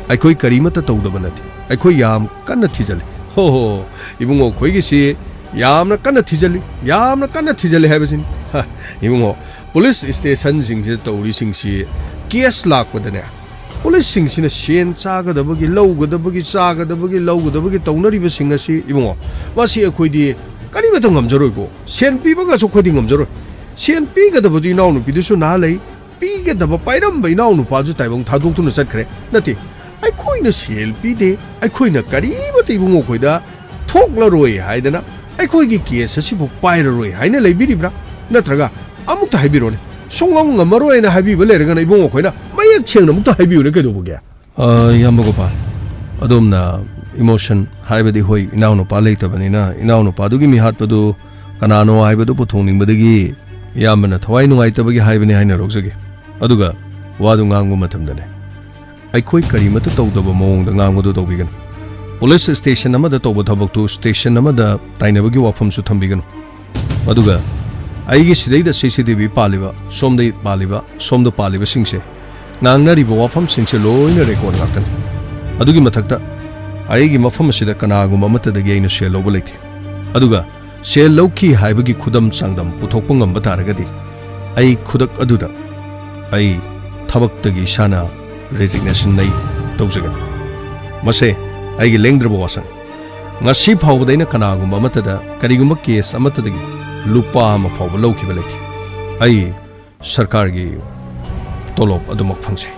ꯑꯩꯈꯣꯏ ꯀꯔꯤꯃꯠꯇ ꯇꯧꯗꯕ ꯅꯠꯇꯦ꯫ ꯑꯩꯈꯣꯏ ꯌꯥꯝ ꯀꯟꯅ ꯊꯤꯖꯤꯜꯂꯤ꯫ ꯍꯣ ꯍꯣ, ꯏꯕꯨꯡꯉꯣ, ꯑꯩꯈꯣꯏꯒꯤꯁꯤ ꯌꯥꯝꯅ ꯀꯟꯅ ꯊꯤꯖꯤꯜꯂꯤ, ꯌꯥꯝꯅ ꯀꯟꯅ ꯊꯤꯖꯤꯜꯂꯤ ꯍꯥꯏꯕꯁꯤꯅꯤ꯫ ꯍ, ꯏꯕꯨꯡꯉꯣ, ꯄꯨꯂꯤꯁ ꯁ꯭ꯇꯦꯁꯟꯁꯤꯡꯁꯤꯗ ꯇꯧꯔꯤꯁꯤꯡꯁꯤ ꯀꯦꯁ ꯂꯥꯛꯄꯗꯅꯦ, ꯄꯨꯂꯤꯁꯁꯤꯡꯁꯤꯅ ꯁꯦꯟ ꯆꯥꯒꯗꯕꯒꯤ, ꯂꯧꯒꯗꯕꯒꯤ, ꯆꯥꯒꯗꯕꯒꯤ, ꯂꯧꯒꯗꯕꯒꯤ ꯇꯧꯅꯔꯤꯕꯁꯤꯡ ꯑꯁꯤ, ꯏꯕꯨꯡꯉꯣ, ꯃꯁꯤ ꯑꯩꯈꯣꯏꯗꯤ ꯀꯔꯤꯃꯠꯇ ꯉꯝꯖꯔꯣꯏꯀꯣ꯫ ꯁꯦꯟ ꯄꯤꯕꯒꯁꯨ ꯑꯩꯈꯣꯏꯗꯤ ꯉꯝꯖꯔꯣꯏ꯫ ꯁꯦꯟ ꯄꯤꯒꯗꯕꯗꯨ ꯏꯅꯥꯎꯅꯨꯄꯤꯗꯨꯁꯨ ꯅꯍꯥ ꯂꯩ, ꯄꯤꯒꯗꯕ ꯄꯥꯏꯔꯝꯕ ꯏꯅꯥꯎꯅꯨꯄꯥꯁꯨ ꯇꯥꯏꯕꯪ ꯊꯥꯗꯣꯛꯇꯨꯅ ꯆꯠꯈ꯭ꯔꯦ꯫ ꯅꯠꯇꯦ, ꯑꯩꯈꯣꯏꯅ ꯁꯦꯜ ꯄꯤꯗꯦ, ꯑꯩꯈꯣꯏꯅ ꯀꯔꯤꯃꯠꯇ ꯏꯕꯨꯡꯉꯣ ꯑꯩꯈꯣꯏꯗ ꯊꯣꯛꯂꯔꯣꯏ ꯍꯥꯏꯗꯅ ꯑꯩꯈꯣꯏꯒꯤ ꯀꯦꯁ ꯑꯁꯤꯕꯨ ꯄꯥꯏꯔꯔꯣꯏ ꯍꯥꯏꯅ ꯂꯩꯕꯤꯔꯤꯕ꯭ꯔꯥ? ꯅꯠꯇ꯭ꯔꯒ ꯑꯃꯨꯛꯇ ꯍꯥꯏꯕꯤꯔꯣꯅꯦ, ꯁꯨꯡꯉꯝ ꯉꯝꯃꯔꯣꯏꯅ ꯍꯥꯏꯕꯤꯕ ꯂꯩꯔꯒꯅ ꯏꯕꯨꯡꯉꯣ ꯑꯩꯈꯣꯏꯅ ꯃꯌꯦꯛ ꯁꯦꯡꯅ ꯑꯃꯨꯛꯇ ꯍꯥꯏꯕꯤꯌꯨꯅꯦ, ꯀꯩꯗꯧꯕꯒꯦ? ꯑ, ꯏꯌꯥꯝꯕ ꯒꯣꯄꯥꯜ, ꯑꯗꯣꯝꯅ ꯏꯃꯣꯁꯟ ꯍꯥꯏꯕꯗꯤ, ꯍꯣꯏ, ꯏꯅꯥꯎꯅꯨꯄꯥ ꯂꯩꯇꯕꯅꯤꯅ ꯏꯅꯥꯎꯅꯨꯄꯥꯗꯨꯒꯤ ꯃꯤꯍꯥꯠꯄꯗꯨ ꯀꯅꯥꯅꯣ ꯍꯥꯏꯕꯗꯨ ꯄꯨꯊꯣꯛꯅꯤꯡꯕꯗꯒꯤ ꯏꯌꯥꯝꯕꯅ ꯊꯋꯥꯏ ꯅꯨꯡꯉꯥꯏꯇꯕꯒꯤ ꯍꯥꯏꯕꯅꯤ ꯍꯥꯏꯅ ꯂꯧꯖꯒꯦ꯫ ꯑꯗꯨꯒ ꯋꯥꯗꯨ ꯉꯥꯡꯕ ꯃꯇꯝꯗꯅꯦ, ꯑꯩꯈꯣꯏ ꯀꯔꯤꯃꯠꯇ ꯇꯧꯗꯕ ꯃꯑꯣꯡꯗ ꯉꯥꯡꯕꯗꯨ ꯇꯧꯕꯤꯒꯅꯨ꯫ ꯄꯨꯂꯤꯁ ꯁ꯭ꯇꯦꯁꯟ ꯑꯃꯗ ꯇꯧꯕ ꯊꯕꯛꯇꯨ ꯁ꯭ꯇꯦꯁꯟ ꯑꯃꯗ ꯇꯥꯏꯅꯕꯒꯤ ꯋꯥꯐꯝꯁꯨ ꯊꯝꯕꯤꯒꯅꯨ꯫ ꯑꯗꯨꯒ ꯑꯩꯒꯤ ꯁꯤꯗꯩꯗ ꯁꯤ ꯁꯤ ꯇꯤ ꯚꯤ ꯄꯥꯜꯂꯤꯕ, ꯁꯣꯝꯗ ꯄꯥꯜꯂꯤꯕ, ꯁꯣꯝꯗ ꯄꯥꯜꯂꯤꯕꯁꯤꯡꯁꯦ, ꯉꯥꯡꯅꯔꯤꯕ ꯋꯥꯐꯝꯁꯤꯡꯁꯦ ꯂꯣꯏꯅ ꯔꯦꯀꯣꯔꯗ ꯉꯥꯛꯇꯅꯤ꯫ ꯑꯗꯨꯒꯤ ꯃꯊꯛꯇ ꯑꯩꯒꯤ ꯃꯐꯝ ꯑꯁꯤꯗ ꯀꯅꯥꯒꯨꯝꯕ ꯑꯃꯠꯇꯗꯒꯤ ꯑꯩꯅ ꯁꯦꯜ ꯂꯧꯕ ꯂꯩꯇꯦ꯫ ꯑꯗꯨꯒ ꯁꯦꯜ ꯂꯧꯈꯤ ꯍꯥꯏꯕꯒꯤ ꯈꯨꯗꯝ ꯆꯥꯡꯗꯝ ꯄꯨꯊꯣꯛꯄ ꯉꯝꯕ ꯇꯥꯔꯒꯗꯤ, ꯑꯩ ꯈꯨꯗꯛ ꯑꯗꯨꯗ ꯑꯩ ꯊꯕꯛꯇꯒꯤ ꯏꯁꯥꯅ ꯔꯦꯖꯤꯒꯅꯦꯁꯟ ꯑꯩ ꯇꯧꯖꯒꯅꯤ꯫ ꯃꯁꯦ ꯑꯩꯒꯤ ꯂꯦꯡꯗ꯭ꯔꯕ ꯋꯥꯁꯛꯅꯤ꯫ ꯉꯁꯤ ꯐꯥꯎꯕꯗ ꯑꯩꯅ ꯀꯅꯥꯒꯨꯝꯕ ꯑꯃꯠꯇꯗ ꯀꯔꯤꯒꯨꯝꯕ ꯀꯦꯁ ꯑꯃꯠꯇꯗꯒꯤ ꯂꯨꯄꯥ ꯑꯃ ꯐꯥꯎꯕ ꯂꯧꯈꯤꯕ ꯂꯩꯇꯦ꯫ ꯑꯩ ꯁꯔꯀꯥꯔꯒꯤ ꯇꯣꯂꯣꯞ ꯑꯗꯨꯃꯛ ꯐꯪꯖꯩ꯫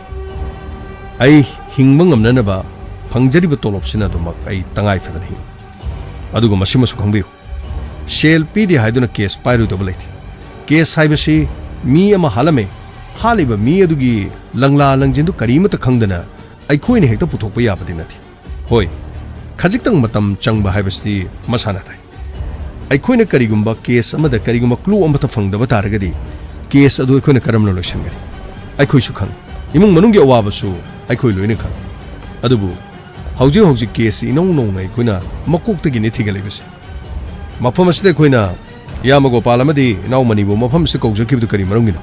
ꯑꯩ ꯍꯤꯡꯕ ꯉꯝꯅꯅꯕ ꯐꯪꯖꯔꯤꯕ ꯇꯣꯂꯣꯞꯁꯤꯅ ꯑꯗꯨꯃꯛ ꯑꯩ ꯇꯉꯥꯏ ꯐꯗꯅ ꯍꯤꯡꯏ꯫ ꯑꯗꯨꯒ ꯃꯁꯤꯃꯁꯨ ꯈꯪꯕꯤꯌꯨ, ꯁꯦꯜ ꯄꯤꯗꯦ ꯍꯥꯏꯗꯨꯅ ꯀꯦꯁ ꯄꯥꯏꯔꯣꯏꯗꯕ ꯂꯩꯇꯦ꯫ ꯀꯦꯁ ꯍꯥꯏꯕꯁꯤ ꯃꯤ ꯑꯃ ꯍꯥꯠꯂꯝꯃꯦ, ꯍꯥꯠꯂꯤꯕ ꯃꯤ ꯑꯗꯨꯒꯤ ꯂꯪꯂꯥ ꯂꯪꯖꯤꯟꯗꯨ ꯀꯔꯤꯃꯠꯇ ꯈꯪꯗꯅ ꯑꯩꯈꯣꯏꯅ ꯍꯦꯛꯇ ꯄꯨꯊꯣꯛꯄ ꯌꯥꯕꯗꯤ ꯅꯠꯇꯦ꯫ ꯍꯣꯏ, ꯈꯖꯤꯛꯇꯪ ꯃꯇꯝ ꯆꯪꯕ ꯍꯥꯏꯕꯁꯤꯗꯤ ꯃꯁꯥꯅ ꯇꯥꯏ꯫ ꯑꯩꯈꯣꯏꯅ ꯀꯔꯤꯒꯨꯝꯕ ꯀꯦꯁ ꯑꯃꯗ ꯀꯔꯤꯒꯨꯝꯕ ꯀ꯭ꯂꯨ ꯑꯃꯠꯇ ꯐꯪꯗꯕ ꯇꯥꯔꯒꯗꯤ, ꯀꯦꯁ ꯑꯗꯨ ꯑꯩꯈꯣꯏꯅ ꯀꯔꯝꯅ ꯂꯣꯏꯁꯤꯟꯒꯅꯤ? ꯑꯩꯈꯣꯏꯁꯨ ꯈꯪꯏ, ꯏꯃꯨꯡ ꯃꯅꯨꯡꯒꯤ ꯑꯋꯥꯕꯁꯨ ꯑꯩꯈꯣꯏ ꯂꯣꯏꯅ ꯈꯪꯏ꯫ ꯑꯗꯨꯕꯨ ꯍꯧꯖꯤꯛ ꯍꯧꯖꯤꯛ ꯀꯦꯁꯁꯤ ꯏꯅꯧ ꯅꯧꯅ ꯑꯩꯈꯣꯏꯅ ꯃꯀꯣꯛꯇꯒꯤꯅꯤ ꯊꯤꯒꯠꯂꯛꯂꯤꯕꯁꯤ꯫ ꯃꯐꯝ ꯑꯁꯤꯗ ꯑꯩꯈꯣꯏꯅ ꯏꯌꯥꯝꯕ ꯒꯣꯄꯥꯜ ꯑꯃꯗꯤ ꯏꯅꯥꯎ ꯃꯅꯤꯕꯨ ꯃꯐꯝ ꯑꯁꯤꯗ ꯀꯧꯖꯈꯤꯕꯗꯨ ꯀꯔꯤ ꯃꯔꯝꯒꯤꯅꯣ?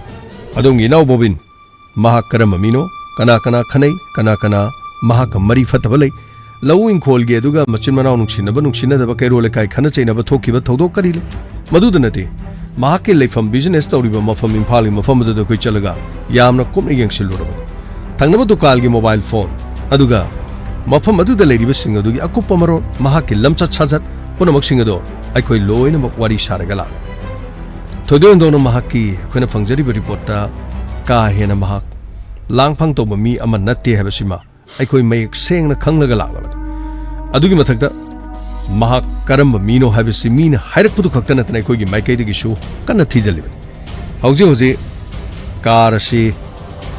ꯑꯗꯣꯝꯒꯤ ꯏꯅꯥꯎ ꯕꯣꯕꯤꯟ, ꯃꯍꯥꯛ ꯀꯔꯝꯕ ꯃꯤꯅꯣ, ꯀꯅꯥ ꯀꯅꯥ ꯈꯟꯅꯩ, ꯀꯅꯥ ꯀꯅꯥ ꯃꯍꯥꯛꯀ ꯃꯔꯤ ꯐꯠꯇꯕ ꯂꯩ, ꯂꯧꯎ ꯏꯪꯈꯣꯜꯒꯤ ꯑꯗꯨꯒ ꯃꯆꯤꯟ ꯃꯅꯥꯎ ꯅꯨꯡꯁꯤꯅꯕ ꯅꯨꯡꯁꯤꯅꯗꯕ, ꯀꯩꯔꯣꯜ ꯂꯩꯀꯥꯏ ꯈꯠꯅ ꯆꯩꯅꯕ ꯊꯣꯛꯈꯤꯕ ꯊꯧꯗꯣꯛ ꯀꯔꯤ ꯂꯩ? ꯃꯗꯨꯗ ꯅꯠꯇꯦ, ꯃꯍꯥꯛꯀꯤ ꯂꯩꯐꯝ, ꯕꯤꯖꯤꯅꯦꯁ ꯇꯧꯔꯤꯕ ꯃꯐꯝ, ꯏꯝꯐꯥꯜꯒꯤ ꯃꯐꯝ ꯑꯗꯨꯗ ꯑꯩꯈꯣꯏ ꯆꯠꯂꯒ ꯌꯥꯝꯅ ꯀꯨꯞꯅ ꯌꯦꯡꯁꯤꯜꯂꯨꯔꯕꯅꯤ꯫ ꯊꯪꯅꯕ ꯗꯨꯀꯥꯟꯒꯤ ꯃꯣꯕꯥꯏꯜ ꯐꯣꯟ, ꯑꯗꯨꯒ ꯃꯐꯝ ꯑꯗꯨꯗ ꯂꯩꯔꯤꯕꯁꯤꯡ ꯑꯗꯨꯒꯤ ꯑꯀꯨꯞꯄ ꯃꯔꯣꯜ, ꯃꯍꯥꯛꯀꯤ ꯂꯝꯆꯠ ꯁꯥꯖꯠ ꯄꯨꯝꯅꯃꯛꯁꯤꯡ ꯑꯗꯣ ꯑꯩꯈꯣꯏ ꯂꯣꯏꯅꯃꯛ ꯋꯥꯔꯤ ꯁꯥꯔꯒ ꯂꯥꯛꯂꯦ꯫ ꯊꯣꯏꯗꯣꯛ ꯍꯦꯟꯗꯣꯛꯅ ꯃꯍꯥꯛꯀꯤ ꯑꯩꯈꯣꯏꯅ ꯐꯪꯖꯔꯤꯕ ꯔꯤꯄꯣꯔꯠꯇ ꯀꯥ ꯍꯦꯟꯅ ꯃꯍꯥꯛ ꯂꯥꯡꯐꯥꯡ ꯇꯧꯕ ꯃꯤ ꯑꯃ ꯅꯠꯇꯦ ꯍꯥꯏꯕꯁꯤꯃ ꯑꯩꯈꯣꯏ ꯃꯌꯦꯛ ꯁꯦꯡꯅ ꯈꯪꯂꯒ ꯂꯥꯛꯂꯕꯅꯤ꯫ ꯑꯗꯨꯒꯤ ꯃꯊꯛꯇ ꯃꯍꯥꯛ ꯀꯔꯝꯕ ꯃꯤꯅꯣ ꯍꯥꯏꯕꯁꯤ ꯃꯤꯅ ꯍꯥꯏꯔꯛꯄꯗꯨ ꯈꯛꯇ ꯅꯠꯇꯅ ꯑꯩꯈꯣꯏꯒꯤ ꯃꯥꯏꯀꯩꯗꯒꯤꯁꯨ ꯀꯟꯅ ꯊꯤꯖꯤꯜꯂꯤꯕꯅꯤ꯫ ꯍꯧꯖꯤꯛ ꯍꯧꯖꯤꯛ ꯀꯥꯔ ꯑꯁꯤ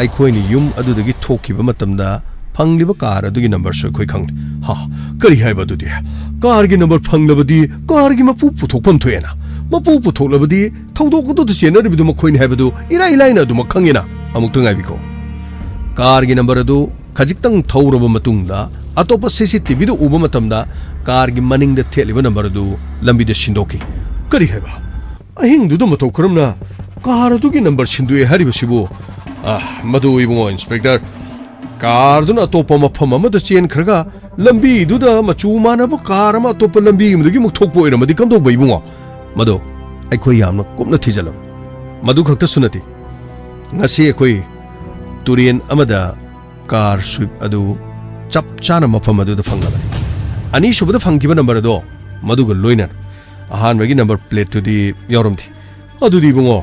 ꯑꯩꯈꯣꯏꯅ ꯌꯨꯝ ꯑꯗꯨꯗꯒꯤ ꯊꯣꯛꯈꯤꯕ ꯃꯇꯝꯗ ꯐꯪꯂꯤꯕ ꯀꯥꯔ ꯑꯗꯨꯒꯤ ꯅꯝꯕꯔꯁꯨ ꯑꯩꯈꯣꯏ ꯈꯪꯂꯦ꯫ ꯍꯥ, ꯀꯔꯤ ꯍꯥꯏꯕ ꯑꯗꯨꯗꯤ? ꯀꯥꯔꯒꯤ ꯅꯝꯕꯔ ꯐꯪꯂꯕꯗꯤ ꯀꯥꯔꯒꯤ ꯃꯄꯨ ꯄꯨꯊꯣꯛꯐꯝ ꯊꯣꯛꯑꯦꯅ꯫ ꯃꯄꯨ ꯄꯨꯊꯣꯛꯂꯕꯗꯤ ꯊꯧꯗꯣꯛ ꯑꯗꯨꯗ ꯆꯦꯟꯅꯔꯤꯕꯗꯨ ꯃꯈꯣꯏꯅꯤ ꯍꯥꯏꯕꯗꯨ ꯏꯔꯥꯏ ꯂꯥꯏꯅ ꯑꯗꯨꯃꯛ ꯈꯪꯉꯦꯅ꯫ ꯑꯃꯨꯛꯇ ꯉꯥꯏꯕꯤꯈꯣ꯫ ꯀꯥꯔꯒꯤ ꯅꯝꯕꯔ ꯑꯗꯨ ꯈꯖꯤꯛꯇꯪ ꯊꯧꯔꯕ ꯃꯇꯨꯡꯗ ꯑꯇꯣꯞꯄ ꯁꯤ ꯁꯤ ꯇꯤ ꯚꯤꯗ ꯎꯕ ꯃꯇꯝꯗ ꯀꯥꯔꯒꯤ ꯃꯅꯤꯡꯗ ꯊꯦꯠꯂꯤꯕ ꯅꯝꯕꯔ ꯑꯗꯨ ꯂꯝꯕꯤꯗ ꯁꯤꯟꯗꯣꯛꯈꯤ꯫ ꯀꯔꯤ ꯍꯥꯏꯕ? ꯑꯍꯤꯡꯗꯨꯗ ꯃꯇꯧ ꯀꯔꯝꯅ ꯀꯥꯔ ꯑꯗꯨꯒꯤ ꯅꯝꯕꯔ ꯁꯤꯟꯗꯣꯛꯑꯦ ꯍꯥꯏꯔꯤꯕꯁꯤꯕꯨ? ꯑꯥ, ꯃꯗꯨ ꯏꯕꯨꯡꯉꯣ ꯏꯟꯁꯄꯦꯛꯇꯔ, ꯀꯥꯔꯗꯨꯅ ꯑꯇꯣꯞꯄ ꯃꯐꯝ ꯑꯃꯗ ꯆꯦꯟꯈ꯭ꯔꯒ ꯂꯝꯕꯤꯗꯨꯗ ꯃꯆꯨ ꯃꯥꯟꯅꯕ ꯀꯥꯔ ꯑꯃ ꯑꯇꯣꯞꯄ ꯂꯝꯕꯤ ꯑꯃꯗꯒꯤ ꯑꯃꯨꯛ ꯊꯣꯛꯄ ꯑꯣꯏꯔꯝꯃꯗꯤ ꯀꯝꯗꯧꯕ ꯏꯕꯨꯡꯉꯣ? ꯃꯗꯨ ꯑꯩꯈꯣꯏ ꯌꯥꯝꯅ ꯀꯨꯞꯅ ꯊꯤꯖꯤꯜꯂꯝꯃꯤ꯫ ꯃꯗꯨ ꯈꯛꯇꯁꯨ ꯅꯠꯇꯦ, ꯉꯁꯤ ꯑꯩꯈꯣꯏ ꯇꯨꯔꯦꯟ ꯑꯃꯗ ꯀꯥꯔ ꯁ꯭ꯋꯤꯞ ꯑꯗꯨ ꯆꯞ ꯆꯥꯅ ꯃꯐꯝ ꯑꯗꯨꯗ ꯐꯪꯂꯕꯅꯤ꯫ ꯑꯅꯤꯁꯨꯕꯗ ꯐꯪꯈꯤꯕ ꯅꯝꯕꯔ ꯑꯗꯣ ꯃꯗꯨꯒ ꯂꯣꯏꯅꯅ ꯑꯍꯥꯟꯕꯒꯤ ꯅꯝꯕꯔ ꯄ꯭ꯂꯦꯠꯇꯨꯗꯤ ꯌꯥꯎꯔꯝꯗꯦ꯫ ꯑꯗꯨꯗꯤ ꯏꯕꯨꯡꯉꯣ,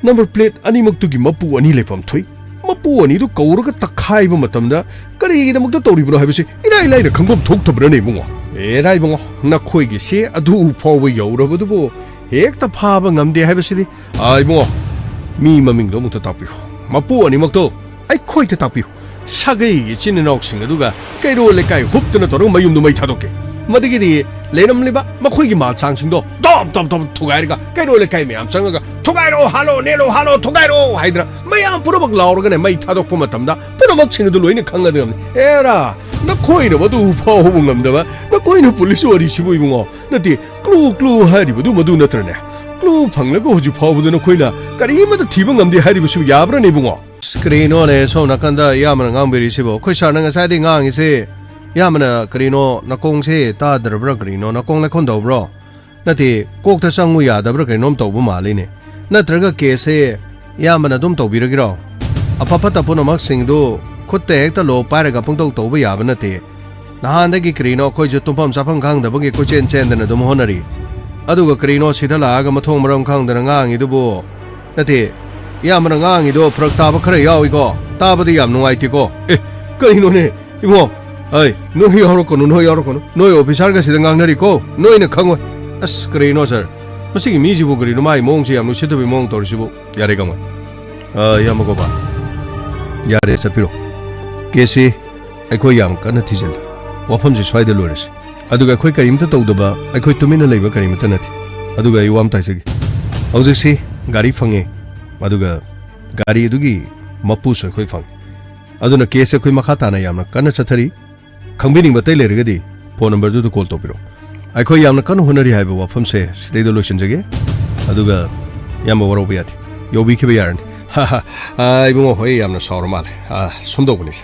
ꯅꯝꯕꯔ ꯄ꯭ꯂꯦꯠ ꯑꯅꯤꯃꯛꯇꯨꯒꯤ ꯃꯄꯨ ꯑꯅꯤ ꯂꯩꯐꯝ ꯊꯣꯛꯏ꯫ ꯃꯄꯨ ꯑꯅꯤꯗꯨ ꯀꯧꯔꯒ ꯇꯛꯈꯥꯏꯕ ꯃꯇꯝꯗ ꯀꯔꯤꯒꯤꯗꯃꯛꯇ ꯇꯧꯔꯤꯕꯅꯣ ꯍꯥꯏꯕꯁꯤ ꯏꯔꯥꯏ ꯂꯥꯏꯅ ꯈꯪꯐꯝ ꯊꯣꯛꯇꯕ꯭ꯔꯅꯦ ꯏꯕꯨꯡꯉꯣ? ꯑꯦꯔꯥ ꯏꯕꯨꯡꯉꯣ, ꯅꯈꯣꯏꯒꯤꯁꯦ ꯑꯗꯨ ꯐꯥꯎꯕ ꯌꯧꯔꯕꯗꯨꯕꯨ ꯍꯦꯛꯇ ꯐꯥꯕ ꯉꯝꯗꯦ ꯍꯥꯏꯕꯁꯤꯗꯤ꯫ ꯑꯥ, ꯏꯕꯨꯡꯉꯣ, ꯃꯤ ꯃꯃꯤꯡꯗꯣ ꯑꯃꯨꯛꯇ ꯇꯥꯛꯄꯤꯌꯨ꯫ ꯃꯄꯨ ꯑꯅꯤꯃꯛꯇꯣ ꯑꯩꯈꯣꯏꯗ ꯇꯥꯛꯄꯤꯌꯨ꯫ ꯁꯥꯒꯩꯒꯤ ꯏꯆꯤꯟ ꯏꯅꯥꯎꯁꯤꯡ ꯑꯗꯨꯒ ꯀꯩꯔꯣꯜ ꯂꯩꯀꯥꯏ ꯍꯨꯞꯇꯅ ꯇꯧꯔꯒ ꯃꯌꯨꯝꯗꯨ ꯃꯩ ꯊꯥꯗꯣꯛꯀꯦ꯫ ꯃꯗꯨꯒꯤꯗꯤ ꯂꯩꯔꯝꯂꯤꯕ ꯃꯈꯣꯏꯒꯤ ꯃꯥꯜꯁꯥꯡꯁꯤꯡꯗꯣ ꯇꯣꯞ ꯇꯣꯞ ꯇꯣꯞ ꯊꯨꯒꯥꯏꯔꯒ ꯀꯩꯔꯣꯜ ꯂꯩꯀꯥꯏ ꯃꯌꯥꯝ ꯆꯪꯉꯒ ꯊꯨꯒꯥꯏꯔꯣ, ꯍꯥꯠꯂꯣ, ꯅꯦꯠꯂꯣ, ꯍꯥꯠꯂꯣ, ꯊꯨꯒꯥꯏꯔꯣ ꯍꯥꯏꯗꯅ ꯃꯌꯥꯝ ꯄꯨꯝꯅꯃꯛ ꯂꯥꯎꯔꯒꯅꯦ ꯃꯩ ꯊꯥꯗꯣꯛꯄ ꯃꯇꯝꯗ ꯄꯨꯝꯅꯃꯛꯁꯤꯡ ꯑꯗꯨ ꯂꯣꯏꯅ ꯈꯪꯒꯗꯕꯅꯤ꯫ ꯑꯦꯔꯥ, ꯅꯈꯣꯏꯅ ꯃꯗꯨ ꯐꯥꯎꯕ ꯉꯝꯗꯕ, ꯅꯈꯣꯏꯅ ꯄꯨꯂꯤꯁ ꯋꯥꯔꯤꯁꯤꯕꯨ ꯏꯕꯨꯡꯉꯣ? ꯅꯠꯇꯦ, ꯀ꯭ꯂꯨ, ꯀ꯭ꯂꯨ ꯍꯥꯏꯔꯤꯕꯗꯨ ꯃꯗꯨ ꯅꯠꯇ꯭ꯔꯅꯦ? ꯀ꯭ꯂꯨ ꯐꯪꯂꯒ ꯍꯧꯖꯤꯛ ꯐꯥꯎꯕꯗ ꯅꯈꯣꯏꯅ ꯀꯔꯤꯃꯠꯇ ꯊꯤꯕ ꯉꯝꯗꯦ ꯍꯥꯏꯔꯤꯕꯁꯤꯕꯨ ꯌꯥꯕ꯭ꯔꯅꯦ ꯏꯕꯨꯡꯉꯣ? ꯀꯔꯤꯅꯣꯅꯦ ꯁꯣꯝ ꯅꯥꯀꯟꯗ ꯏꯌꯥꯝꯕꯅ ꯉꯥꯡꯕꯤꯔꯤꯁꯤꯕꯣ? ꯑꯩꯈꯣꯏ ꯁꯥꯔꯅ ꯉꯁꯥꯏꯗꯩ ꯉꯥꯡꯉꯤꯁꯦ, ꯏꯌꯥꯝꯕꯅ ꯀꯔꯤꯅꯣ ꯅꯥꯀꯣꯡꯁꯦ ꯇꯥꯗ꯭ꯔꯕ꯭ꯔꯥ ꯀꯔꯤꯅꯣ? ꯅꯥꯀꯣꯡ ꯂꯩꯈꯣꯟꯗꯧꯕ꯭ꯔꯣ? ꯅꯠꯇꯦ, ꯀꯣꯛꯇ ꯆꯪꯉꯨ ꯌꯥꯗꯕ꯭ꯔꯥ ꯀꯩꯅꯣꯝ ꯇꯧꯕ ꯃꯥꯜꯂꯤꯅꯦ꯫ ꯅꯠꯇ꯭ꯔꯒ ꯀꯦꯁꯁꯦ ꯏꯌꯥꯝꯕꯅ ꯑꯗꯨꯝ ꯇꯧꯕꯤꯔꯒꯦꯔꯣ? ꯑꯐ ꯐꯠꯇ ꯄꯨꯝꯅꯃꯛꯁꯤꯡꯗꯨ ꯈꯨꯠꯇ ꯍꯦꯛꯇ ꯂꯣ ꯄꯥꯏꯔꯒ ꯄꯪꯇꯧ ꯇꯧꯕ ꯌꯥꯕ ꯅꯠꯇꯦ꯫ ꯅꯍꯥꯟꯗꯒꯤ ꯀꯔꯤꯅꯣ ꯑꯩꯈꯣꯏꯁꯨ ꯇꯨꯝꯐꯝ ꯆꯥꯐꯝ ꯈꯪꯗꯕꯒꯤ ꯀꯣꯏꯆꯦꯟ ꯆꯦꯟꯗꯅ ꯑꯗꯨꯝ ꯍꯣꯠꯅꯔꯤ꯫ ꯑꯗꯨꯒ ꯀꯔꯤꯅꯣ ꯁꯤꯗ ꯂꯥꯛꯑꯒ ꯃꯊꯣꯡ ꯃꯔꯝ ꯈꯪꯗꯅ ꯉꯥꯡꯉꯤꯗꯨꯕꯨ? ꯅꯠꯇꯦ, ꯏꯌꯥꯝꯕꯅ ꯉꯥꯡꯉꯤꯗꯣ ꯐꯔꯛ ꯇꯥꯕ ꯈꯔ ꯌꯥꯎꯏꯀꯣ꯫ ꯇꯥꯕꯗꯤ ꯌꯥꯝ ꯅꯨꯡꯉꯥꯏꯇꯦꯀꯣ꯫ ꯑꯦ, ꯀꯔꯤꯅꯣꯅꯦ, ꯏꯕꯨꯡꯉꯣ? ꯑꯩ, ꯅꯣꯏ ꯌꯥꯎꯔꯛꯀꯅꯨ, ꯅꯣꯏ ꯌꯥꯎꯔꯛꯀꯅꯨ꯫ ꯅꯣꯏ ꯑꯣꯐꯤꯁꯥꯔꯒ ꯁꯤꯗ ꯉꯥꯡꯅꯔꯤꯀꯣ, ꯅꯣꯏꯅ ꯈꯪꯉꯣꯏ꯫ ꯑꯁ, ꯀꯔꯤꯅꯣ ꯁꯥꯔ? ꯃꯁꯤꯒꯤ ꯃꯤꯁꯤꯕꯨ ꯀꯔꯤꯅꯣ? ꯃꯥꯒꯤ ꯃꯑꯣꯡꯁꯦ ꯌꯥꯝ ꯎꯁꯤꯠꯇꯕꯒꯤ ꯃꯑꯣꯡ ꯇꯧꯔꯤꯁꯤꯕꯨ꯫ ꯌꯥꯔꯦ, ꯀꯃꯥꯏ? ꯑ, ꯏꯌꯥꯝꯕ ꯒꯣꯄꯥꯜ꯫ ꯌꯥꯔꯦ, ꯆꯠꯄꯤꯔꯣ꯫ ꯀꯦꯁꯁꯤ ꯑꯩꯈꯣꯏ ꯌꯥꯝ ꯀꯟꯅ ꯊꯤꯖꯤꯜꯂꯤ꯫ ꯋꯥꯐꯝꯁꯤ ꯁ꯭ꯋꯥꯏꯗ ꯂꯣꯏꯔꯁꯤ꯫ ꯑꯗꯨꯒ ꯑꯩꯈꯣꯏ ꯀꯔꯤꯝꯇ ꯇꯧꯗꯕ, ꯑꯩꯈꯣꯏ ꯇꯨꯃꯤꯟꯅ ꯂꯩꯕ ꯀꯔꯤꯃꯇ ꯅꯠꯇꯦ꯫ ꯑꯗꯨꯒ ꯑꯩ ꯋꯥ ꯑꯃ ꯇꯥꯏꯖꯒꯦ꯫ ꯍꯧꯖꯤꯛꯁꯤ ꯒꯥꯔꯤ ꯐꯪꯉꯦ, ꯑꯗꯨꯒ ꯒꯥꯔꯤ ꯑꯗꯨꯒꯤ ꯃꯄꯨꯁꯨ ꯑꯩꯈꯣꯏ ꯐꯪꯉꯦ꯫ ꯑꯗꯨꯅ ꯀꯦꯁꯁꯦ ꯑꯩꯈꯣꯏ ꯃꯈꯥ ꯇꯥꯅ ꯌꯥꯝꯅ ꯀꯟꯅ ꯆꯠꯊꯔꯤ꯫ ꯈꯪꯕꯤꯅꯤꯡꯕ ꯑꯇꯩ ꯂꯩꯔꯒꯗꯤ ꯐꯣꯟ ꯅꯝꯕꯔꯗꯨꯗ ꯀꯣꯜ ꯇꯧꯕꯤꯔꯛꯑꯣ꯫ ꯑꯩꯈꯣꯏ ꯌꯥꯝꯅ ꯀꯟꯅ ꯍꯣꯠꯅꯔꯤ ꯍꯥꯏꯕ ꯋꯥꯐꯝꯁꯦ ꯁꯤꯗꯩꯗ ꯂꯣꯏꯁꯤꯟꯖꯒꯦ꯫ ꯑꯗꯨꯒ ꯏꯌꯥꯝꯕ ꯋꯥꯔꯧꯕ ꯌꯥꯗꯦ, ꯌꯧꯕꯤꯈꯤꯕ ꯌꯥꯔꯅꯤ꯫ ꯍꯥ ꯍꯥ, ꯑꯥ, ꯏꯕꯨꯡꯉꯣ ꯍꯣꯏ ꯌꯥꯝꯅ ꯁꯥꯎꯔ ꯃꯥꯜꯂꯦ꯫ ꯑꯥ, ꯁꯨꯝ ꯇꯧꯕꯅꯤꯁꯦ,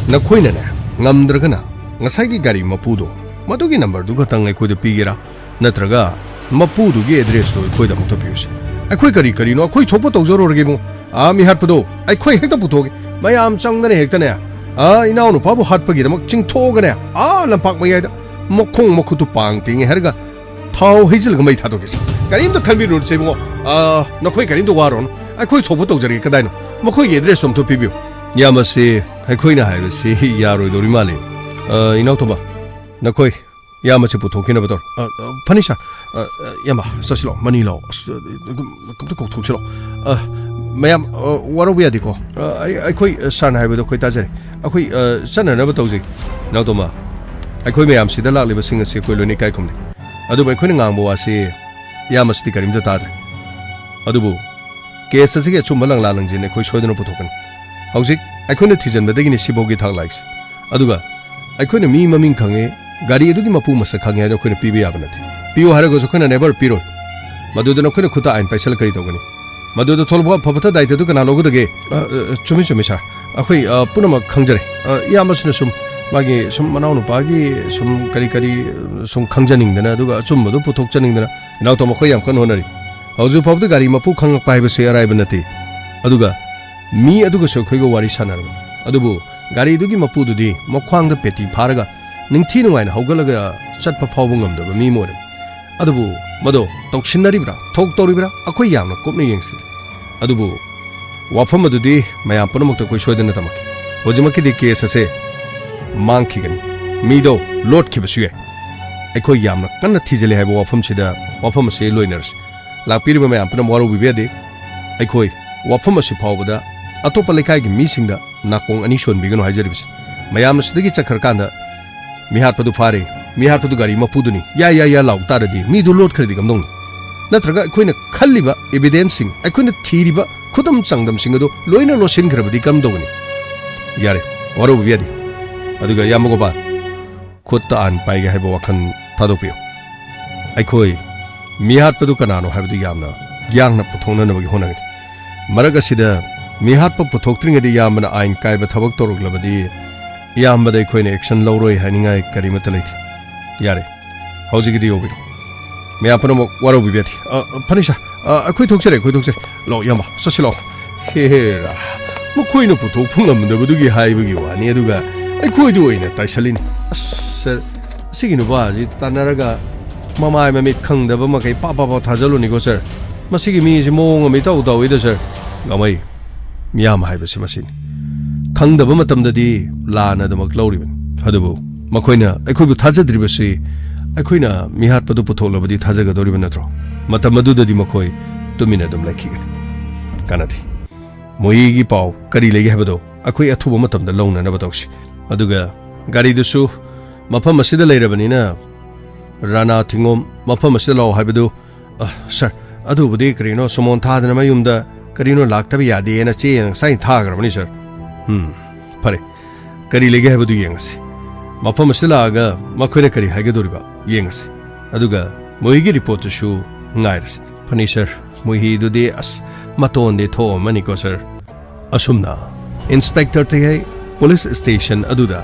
ꯅꯈꯣꯏꯅꯅꯦ ꯉꯝꯗ꯭ꯔꯒꯅ ꯉꯁꯥꯏꯒꯤ ꯒꯥꯔꯤ ꯃꯄꯨꯗꯣ, ꯃꯗꯨꯒꯤ ꯅꯝꯕꯔꯗꯨ ꯈꯛꯇꯪ ꯑꯩꯈꯣꯏꯗ ꯄꯤꯒꯦꯔꯥ? ꯅꯠꯇ꯭ꯔꯒ ꯃꯄꯨꯗꯨꯒꯤ ꯑꯦꯗ꯭ꯔꯦꯁꯇꯣ ꯑꯩꯈꯣꯏꯗ ꯑꯃꯨꯛꯇ ꯄꯤꯌꯨꯁꯦ꯫ ꯑꯩꯈꯣꯏ ꯀꯔꯤ ꯀꯔꯤꯅꯣ ꯑꯩꯈꯣꯏ ꯊꯣꯛꯄ ꯇꯧꯖꯔꯨꯔꯒꯦ ꯏꯕꯨꯡꯉꯣ꯫ ꯑꯥ, ꯃꯤ ꯍꯥꯠꯄꯗꯣ ꯑꯩꯈꯣꯏ ꯍꯦꯛꯇ ꯄꯨꯊꯣꯛꯑꯒꯦ꯫ ꯃꯌꯥꯝ ꯆꯪꯗꯅ ꯍꯦꯛꯇꯅꯦ, ꯑꯥ, ꯏꯅꯥꯎꯅꯨꯄꯥꯕꯨ ꯍꯥꯠꯄꯒꯤꯗꯃꯛ ꯆꯤꯡꯊꯣꯛꯑꯒꯅꯦ, ꯑꯥ, ꯂꯝꯄꯥꯛ ꯃꯌꯥꯏꯗ ꯃꯈꯣꯡ ꯃꯈꯨꯠꯇꯨ ꯄꯥꯡ ꯇꯤꯡꯉꯦ ꯍꯥꯏꯔꯒ ꯊꯥꯎ ꯍꯩꯖꯤꯜꯂꯒ ꯃꯩ ꯊꯥꯗꯣꯛꯀꯦꯁꯦ꯫ ꯀꯔꯤꯝꯇ ꯈꯟꯕꯤꯔꯨꯅꯨꯁꯦ ꯏꯕꯨꯡꯉꯣ꯫ ꯑꯥ, ꯅꯈꯣꯏ ꯀꯔꯤꯝꯇ ꯋꯥꯔꯨꯔꯅꯨ꯫ ꯑꯩꯈꯣꯏ ꯊꯣꯛꯄ ꯇꯧꯖꯔꯒꯦ꯫ ꯀꯗꯥꯏꯅꯣ? ꯃꯈꯣꯏꯒꯤ ꯑꯦꯗ꯭ꯔꯦꯁꯇꯣ ꯑꯝꯇ ꯄꯤꯕꯤꯌꯨ꯫ ꯏꯌꯥꯝꯕꯁꯦ, ꯑꯩꯈꯣꯏꯅ ꯍꯥꯏꯕꯁꯤ ꯌꯥꯔꯣꯏꯗꯧꯔꯤ ꯃꯥꯜꯂꯦ꯫ ꯑꯥ, ꯏꯅꯥꯎꯇꯣꯝꯕ, ꯅꯈꯣꯏ ꯏꯌꯥꯝꯕꯁꯦ ꯄꯨꯊꯣꯛꯈꯤꯅꯕ ꯇꯧꯔꯣ꯫ ꯑ, ꯑ, ꯐꯅꯤ ꯁꯥꯔ꯫ ꯑ, ꯑ, ꯏꯌꯥꯝꯕ, ꯆꯠꯁꯤꯂꯣ, ꯃꯅꯤ ꯂꯥꯛꯑꯣ꯫ ꯑꯁ, ꯑ, ꯑꯝꯇ ꯀꯧꯊꯣꯛꯁꯤꯂꯣ꯫ ꯑ, ꯃꯌꯥꯝ, ꯑ, ꯋꯥꯔꯧꯕ ꯌꯥꯗꯦꯀꯣ꯫ ꯑ, ꯑꯩ, ꯑꯩꯈꯣꯏ, ꯑ, ꯁꯥꯔꯅ ꯍꯥꯏꯕꯗꯣ ꯑꯩꯈꯣꯏ ꯇꯥꯖꯔꯦ꯫ ꯑꯩꯈꯣꯏ, ꯑ, ꯆꯠꯅꯅꯕ ꯇꯧꯖꯩ꯫ ꯏꯅꯥꯎꯇꯣꯝꯕ, ꯑꯩꯈꯣꯏ ꯃꯌꯥꯝ ꯁꯤꯗ ꯂꯥꯛꯂꯤꯕꯁꯤꯡ ꯑꯁꯤ ꯑꯩꯈꯣꯏ ꯂꯣꯏꯅ ꯏꯀꯥꯏ ꯈꯨꯝꯅꯩ꯫ ꯑꯗꯨꯕꯨ ꯑꯩꯈꯣꯏꯅ ꯉꯥꯡꯕ ꯋꯥꯁꯤ ꯏꯌꯥꯝꯕꯁꯤꯗꯤ ꯀꯔꯤꯝꯇ ꯇꯥꯗ꯭ꯔꯦ꯫ ꯑꯗꯨꯕꯨ ꯀꯦꯁ ꯑꯁꯤꯒꯤ ꯑꯆꯨꯝꯕ ꯂꯪꯂꯥ ꯂꯪꯖꯤꯟ ꯑꯩꯈꯣꯏ ꯁꯣꯏꯗꯅ ꯄꯨꯊꯣꯛꯀꯅꯤ꯫ ꯍꯧꯖꯤꯛ ꯑꯩꯈꯣꯏꯅ ꯊꯤꯖꯤꯟꯕꯗꯒꯤꯅꯤ ꯁꯤꯐꯥꯎꯒꯤ ꯊꯥꯛ ꯂꯥꯛꯏꯁꯦ꯫ ꯑꯗꯨꯒ ꯑꯩꯈꯣꯏꯅ ꯃꯤ ꯃꯃꯤꯡ ꯈꯪꯉꯦ, ꯒꯥꯔꯤ ꯑꯗꯨꯒꯤ ꯃꯄꯨ ꯃꯁꯛ ꯈꯪꯉꯦ ꯍꯥꯏꯅ ꯑꯩꯈꯣꯏꯅ ꯄꯤꯕ ꯌꯥꯕ ꯅꯠꯇꯦ꯫ ꯄꯤꯌꯨ ꯍꯥꯏꯔꯒꯁꯨ ꯑꯩꯈꯣꯏꯅ ꯅꯦꯚꯔ ꯄꯤꯔꯣꯏ꯫ ꯃꯗꯨꯗ ꯅꯈꯣꯏꯅ ꯈꯨꯠꯇ ꯑꯥꯏꯟ ꯄꯥꯏꯁꯜꯂ ꯀꯔꯤ ꯇꯧꯒꯅꯤ? ꯃꯗꯨꯗ ꯊꯣꯛꯂꯛꯄ ꯑꯐ ꯐꯠꯇ ꯗꯥꯏꯇꯗꯨ ꯀꯅꯥ ꯂꯧꯒꯗꯒꯦ? ꯑ, ꯑ, ꯆꯨꯝꯃꯤ, ꯆꯨꯝꯃꯤ, ꯁꯥꯔ꯫ ꯑꯩꯈꯣꯏ, ꯑ, ꯄꯨꯝꯅꯃꯛ ꯈꯪꯖꯔꯦ꯫ ꯑ, ꯏꯌꯥꯝꯕꯁꯤꯅ ꯁꯨꯝ ꯃꯥꯒꯤ ꯁꯨꯝ ꯃꯅꯥꯎꯅꯨꯄꯥꯒꯤ ꯁꯨꯝ ꯀꯔꯤ ꯀꯔꯤ, ꯑ, ꯁꯨꯝ ꯈꯪꯖꯅꯤꯡꯗꯅ, ꯑꯗꯨꯒ ꯑꯆꯨꯝꯕꯗꯨ ꯄꯨꯊꯣꯛꯆꯅꯤꯡꯗꯅ ꯏꯅꯥꯎꯇꯣꯝ ꯃꯈꯣꯏ ꯌꯥꯝ ꯀꯟꯅ ꯍꯣꯠꯅꯔꯤ꯫ ꯍꯧꯖꯤꯛ ꯐꯥꯎꯕꯗ ꯒꯥꯔꯤ ꯃꯄꯨ ꯈꯪꯂꯛꯄ ꯍꯥꯏꯕꯁꯤ ꯑꯔꯥꯏꯕ ꯅꯠꯇꯦ꯫ ꯑꯗꯨꯒ ꯃꯤ ꯑꯗꯨꯒꯁꯨ ꯑꯩꯈꯣꯏꯒ ꯋꯥꯔꯤ ꯁꯥꯟꯅꯔꯕꯅꯤ꯫ ꯑꯗꯨꯕꯨ ꯒꯥꯔꯤꯗꯨꯒꯤ ꯃꯄꯨꯗꯨꯗꯤ ꯃꯈ꯭ꯋꯥꯡꯗ ꯄꯦꯇꯤ ꯐꯥꯔꯒ ꯅꯤꯡꯊꯤ ꯅꯨꯡꯉꯥꯏꯅ ꯍꯧꯒꯠꯂꯒ ꯆꯠꯄ ꯐꯥꯎꯕ ꯉꯝꯗꯕ ꯃꯤ ꯑꯃ ꯑꯣꯏꯔꯝꯃꯤ꯫ ꯑꯗꯨꯕꯨ ꯃꯗꯣ ꯇꯧꯁꯤꯟꯅꯔꯤꯕ꯭ꯔꯥ, ꯊꯣꯛ ꯇꯧꯔꯤꯕ꯭ꯔꯥ, ꯑꯩꯈꯣꯏ ꯌꯥꯝꯅ ꯀꯨꯞꯅ ꯌꯦꯡꯁꯤ꯫ ꯑꯗꯨꯕꯨ ꯋꯥꯐꯝ ꯑꯗꯨꯗꯤ ꯃꯌꯥꯝ ꯄꯨꯝꯅꯃꯛꯇ ꯑꯩꯈꯣꯏ ꯁꯣꯏꯗꯅ ꯇꯝꯃꯛꯈꯤ꯫ ꯍꯧꯖꯤꯛꯃꯛꯀꯤꯗꯤ ꯀꯦꯁ ꯑꯁꯦ ꯃꯥꯡꯈꯤꯒꯅꯤ, ꯃꯤꯗꯣ ꯂꯣꯠꯈꯤꯕꯁꯨ ꯌꯥꯏ꯫ ꯑꯩꯈꯣꯏ ꯌꯥꯝꯅ ꯀꯟꯅ ꯊꯤꯖꯤꯜꯂꯤ ꯍꯥꯏꯕ ꯋꯥꯐꯝꯁꯤꯗ ꯋꯥꯐꯝ ꯑꯁꯤ ꯂꯣꯏꯅꯔꯁꯤ꯫ ꯂꯥꯛꯄꯤꯔꯤꯕ ꯃꯌꯥꯝ ꯄꯨꯝꯅꯃꯛ ꯋꯥꯔꯧꯕꯤꯕ ꯌꯥꯗꯦ꯫ ꯑꯩꯈꯣꯏ ꯋꯥꯐꯝ ꯑꯁꯤ ꯐꯥꯎꯕꯗ ꯑꯇꯣꯞꯄ ꯂꯩꯀꯥꯏꯒꯤ ꯃꯤꯁꯤꯡꯗ ꯅꯥꯀꯣꯡ ꯑꯅꯤ ꯁꯣꯟꯕꯤꯒꯅꯨ ꯍꯥꯏꯖꯔꯤꯕꯁꯤ꯫ ꯃꯌꯥꯝꯅ ꯁꯤꯗꯒꯤ ꯆꯠꯈ꯭ꯔꯀꯥꯟꯗ ꯃꯤꯍꯥꯠꯄꯗꯨ ꯐꯥꯔꯦ, ꯃꯤꯍꯥꯠꯄꯗꯨ ꯒꯥꯔꯤ ꯃꯄꯨꯗꯨꯅꯤ, ꯌꯥ ꯌꯥ ꯌꯥ ꯂꯥꯎ ꯇꯥꯔꯗꯤ ꯃꯤꯗꯨ ꯂꯣꯠꯈ꯭ꯔꯗꯤ ꯀꯝꯗꯧꯅꯤ? ꯅꯠꯇ꯭ꯔꯒ ꯑꯩꯈꯣꯏꯅ ꯈꯜꯂꯤꯕ ꯏꯕꯤꯗꯦꯟꯁꯁꯤꯡ, ꯑꯩꯈꯣꯏꯅ ꯊꯤꯔꯤꯕ ꯈꯨꯗꯝ ꯆꯥꯡꯗꯝꯁꯤꯡ ꯑꯗꯨ ꯂꯣꯏꯅ ꯂꯣꯠꯁꯤꯟꯈ꯭ꯔꯕꯗꯤ ꯀꯝꯗꯧꯒꯅꯤ? ꯌꯥꯔꯦ, ꯋꯥꯔꯧꯕꯤꯕ ꯌꯥꯗꯦ꯫ ꯑꯗꯨꯒ ꯏꯌꯥꯝꯕ ꯒꯣꯄꯥꯜ, ꯈꯨꯠꯇ ꯑꯥꯏꯟ ꯄꯥꯏꯒꯦ ꯍꯥꯏꯕ ꯋꯥꯈꯜ ꯊꯥꯗꯣꯛꯄꯤꯌꯨ꯫ ꯑꯩꯈꯣꯏ ꯃꯤꯍꯥꯠꯄꯗꯨ ꯀꯅꯥꯅꯣ ꯍꯥꯏꯕꯗꯨ ꯌꯥꯝꯅ ꯌꯥꯡꯅ ꯄꯨꯊꯣꯛꯅꯅꯕꯒꯤ ꯍꯣꯠꯅꯒꯅꯤ꯫ ꯃꯔꯛ ꯑꯁꯤꯗ ꯃꯤꯍꯥꯠꯄ ꯄꯨꯊꯣꯛꯇ꯭ꯔꯤꯉꯩꯗ ꯏꯌꯥꯝꯕꯅ ꯑꯥꯏꯟ ꯀꯥꯏꯕ ꯊꯕꯛ ꯇꯧꯔꯛꯂꯕꯗꯤ ꯏꯌꯥꯝꯕꯗ ꯑꯩꯈꯣꯏꯅ ꯑꯦꯛꯁꯟ ꯂꯧꯔꯣꯏ ꯍꯥꯏꯅꯤꯡꯉꯥꯏ ꯀꯔꯤꯃꯠꯇ ꯂꯩꯇꯦ꯫ ꯌꯥꯔꯦ, ꯍꯧꯖꯤꯛꯀꯤꯗꯤ ꯌꯧꯕꯤꯔꯣ꯫ ꯃꯌꯥꯝ ꯄꯨꯝꯅꯃꯛ ꯋꯥꯔꯧꯕꯤꯕ ꯌꯥꯗꯦ꯫ ꯑ, ꯐꯅꯤ ꯁꯥꯔ, ꯑ, ꯑꯩꯈꯣꯏ ꯊꯣꯛꯆꯔꯦ, ꯑꯩꯈꯣꯏ ꯊꯣꯛꯆꯔꯦ꯫ ꯂꯥꯛꯑꯣ ꯏꯌꯥꯝꯕ, ꯆꯠꯁꯤ ꯂꯥꯛꯑꯣ꯫ ꯍꯦꯔꯥ, ꯃꯈꯣꯏꯅ ꯄꯨꯊꯣꯛꯄ ꯉꯝꯗꯕꯗꯨꯒꯤ ꯍꯥꯏꯕꯒꯤ ꯋꯥꯅꯤ, ꯑꯗꯨꯒ ꯑꯩꯈꯣꯏꯗ ꯑꯣꯏꯅ ꯇꯥꯏꯁꯜꯂꯤꯅꯤ꯫ ꯑꯁ ꯁꯥꯔ, ꯑꯁꯤꯒꯤ ꯅꯨꯄꯥꯁꯤ ꯇꯥꯟꯅꯔꯒ ꯃꯃꯥꯏ ꯃꯃꯤꯠ ꯈꯪꯗꯕ ꯃꯈꯩ ꯄꯥ ꯄꯥ ꯄꯥ ꯊꯥꯖꯜꯂꯨꯅꯤꯀꯣ ꯁꯥꯔ꯫ ꯃꯁꯤꯒꯤ ꯃꯤꯁꯤ ꯃꯑꯣꯡ ꯑꯃ ꯏꯇꯧ ꯇꯧꯏꯗ ꯁꯥꯔ꯫ ꯒꯥꯃꯩ, ꯃꯤꯌꯥꯝ ꯍꯥꯏꯕꯁꯤ ꯃꯁꯤꯅꯤ꯫ ꯈꯪꯗꯕ ꯃꯇꯝꯗꯗꯤ ꯂꯥꯟꯅ ꯑꯗꯨꯃꯛ ꯂꯧꯔꯤꯕꯅꯤ꯫ ꯑꯗꯨꯕꯨ ꯃꯈꯣꯏꯅ ꯑꯩꯈꯣꯏꯕꯨ ꯊꯥꯖꯗ꯭ꯔꯤꯕꯁꯤ ꯑꯩꯈꯣꯏꯅ ꯃꯤꯍꯥꯠꯄꯗꯨ ꯄꯨꯊꯣꯛꯂꯕꯗꯤ ꯊꯥꯖꯒꯗꯧꯔꯤꯕ ꯅꯠꯇ꯭ꯔꯣ? ꯃꯇꯝ ꯑꯗꯨꯗꯗꯤ ꯃꯈꯣꯏ ꯇꯨꯃꯤꯟꯅ ꯑꯗꯨꯝ ꯂꯩꯈꯤꯒꯅꯤ꯫ ꯀꯥꯟꯅꯗꯦ꯫ ꯃꯣꯍꯤꯒꯤ ꯄꯥꯎ ꯀꯔꯤ ꯂꯩꯒꯦ ꯍꯥꯏꯕꯗꯣ ꯑꯩꯈꯣꯏ ꯑꯊꯨꯕ ꯃꯇꯝꯗ ꯂꯧꯅꯅꯕ ꯇꯧꯁꯤ꯫ ꯑꯗꯨꯒ ꯒꯥꯔꯤꯗꯨꯁꯨ ꯃꯐꯝ ꯑꯁꯤꯗ ꯂꯩꯔꯕꯅꯤꯅ ꯔꯥꯅꯥ ꯊꯤꯉꯣꯝ ꯃꯐꯝ ꯑꯁꯤꯗ ꯂꯥꯛꯑꯣ ꯍꯥꯏꯕꯗꯨ, ꯑ, ꯁꯥꯔ, ꯑꯗꯨꯕꯨꯗꯤ ꯀꯔꯤꯅꯣ, ꯁꯨꯃꯣꯟ ꯊꯥꯗꯅ ꯃꯌꯨꯝꯗ ꯀꯔꯤꯅꯣ ꯂꯥꯛꯇꯕ ꯌꯥꯗꯦꯅ ꯆꯦ ꯉꯁꯥꯏ ꯊꯥꯈ꯭ꯔꯕꯅꯤ ꯁꯥꯔ꯫ ꯎꯝ, ꯐꯔꯦ, ꯀꯔꯤ ꯂꯩꯒꯦ ꯍꯥꯏꯕꯗꯨ ꯌꯦꯡꯉꯁꯤ꯫ ꯃꯐꯝ ꯑꯁꯤꯗ ꯂꯥꯛꯑꯒ ꯃꯈꯣꯏꯅ ꯀꯔꯤ ꯍꯥꯏꯒꯗꯧꯔꯤꯕ ꯌꯦꯡꯉꯁꯤ꯫ ꯑꯗꯨꯒ ꯃꯣꯍꯤꯒꯤ ꯔꯤꯄꯣꯔꯠꯇꯨꯁꯨ ꯉꯥꯏꯔꯁꯤ꯫ ꯐꯅꯤ ꯁꯥꯔ, ꯃꯣꯍꯤꯗꯨꯗꯤ ꯑꯁ ꯃꯇꯣꯟꯗꯤ ꯊꯣꯛꯑꯝꯃꯅꯤꯀꯣ ꯁꯥꯔ꯫ ꯑꯁꯨꯝꯅ ꯏꯟꯁꯄꯦꯛꯇꯔ ꯊꯤꯍꯩ ꯄꯨꯂꯤꯁ ꯁ꯭ꯇꯦꯁꯟ ꯑꯗꯨꯗ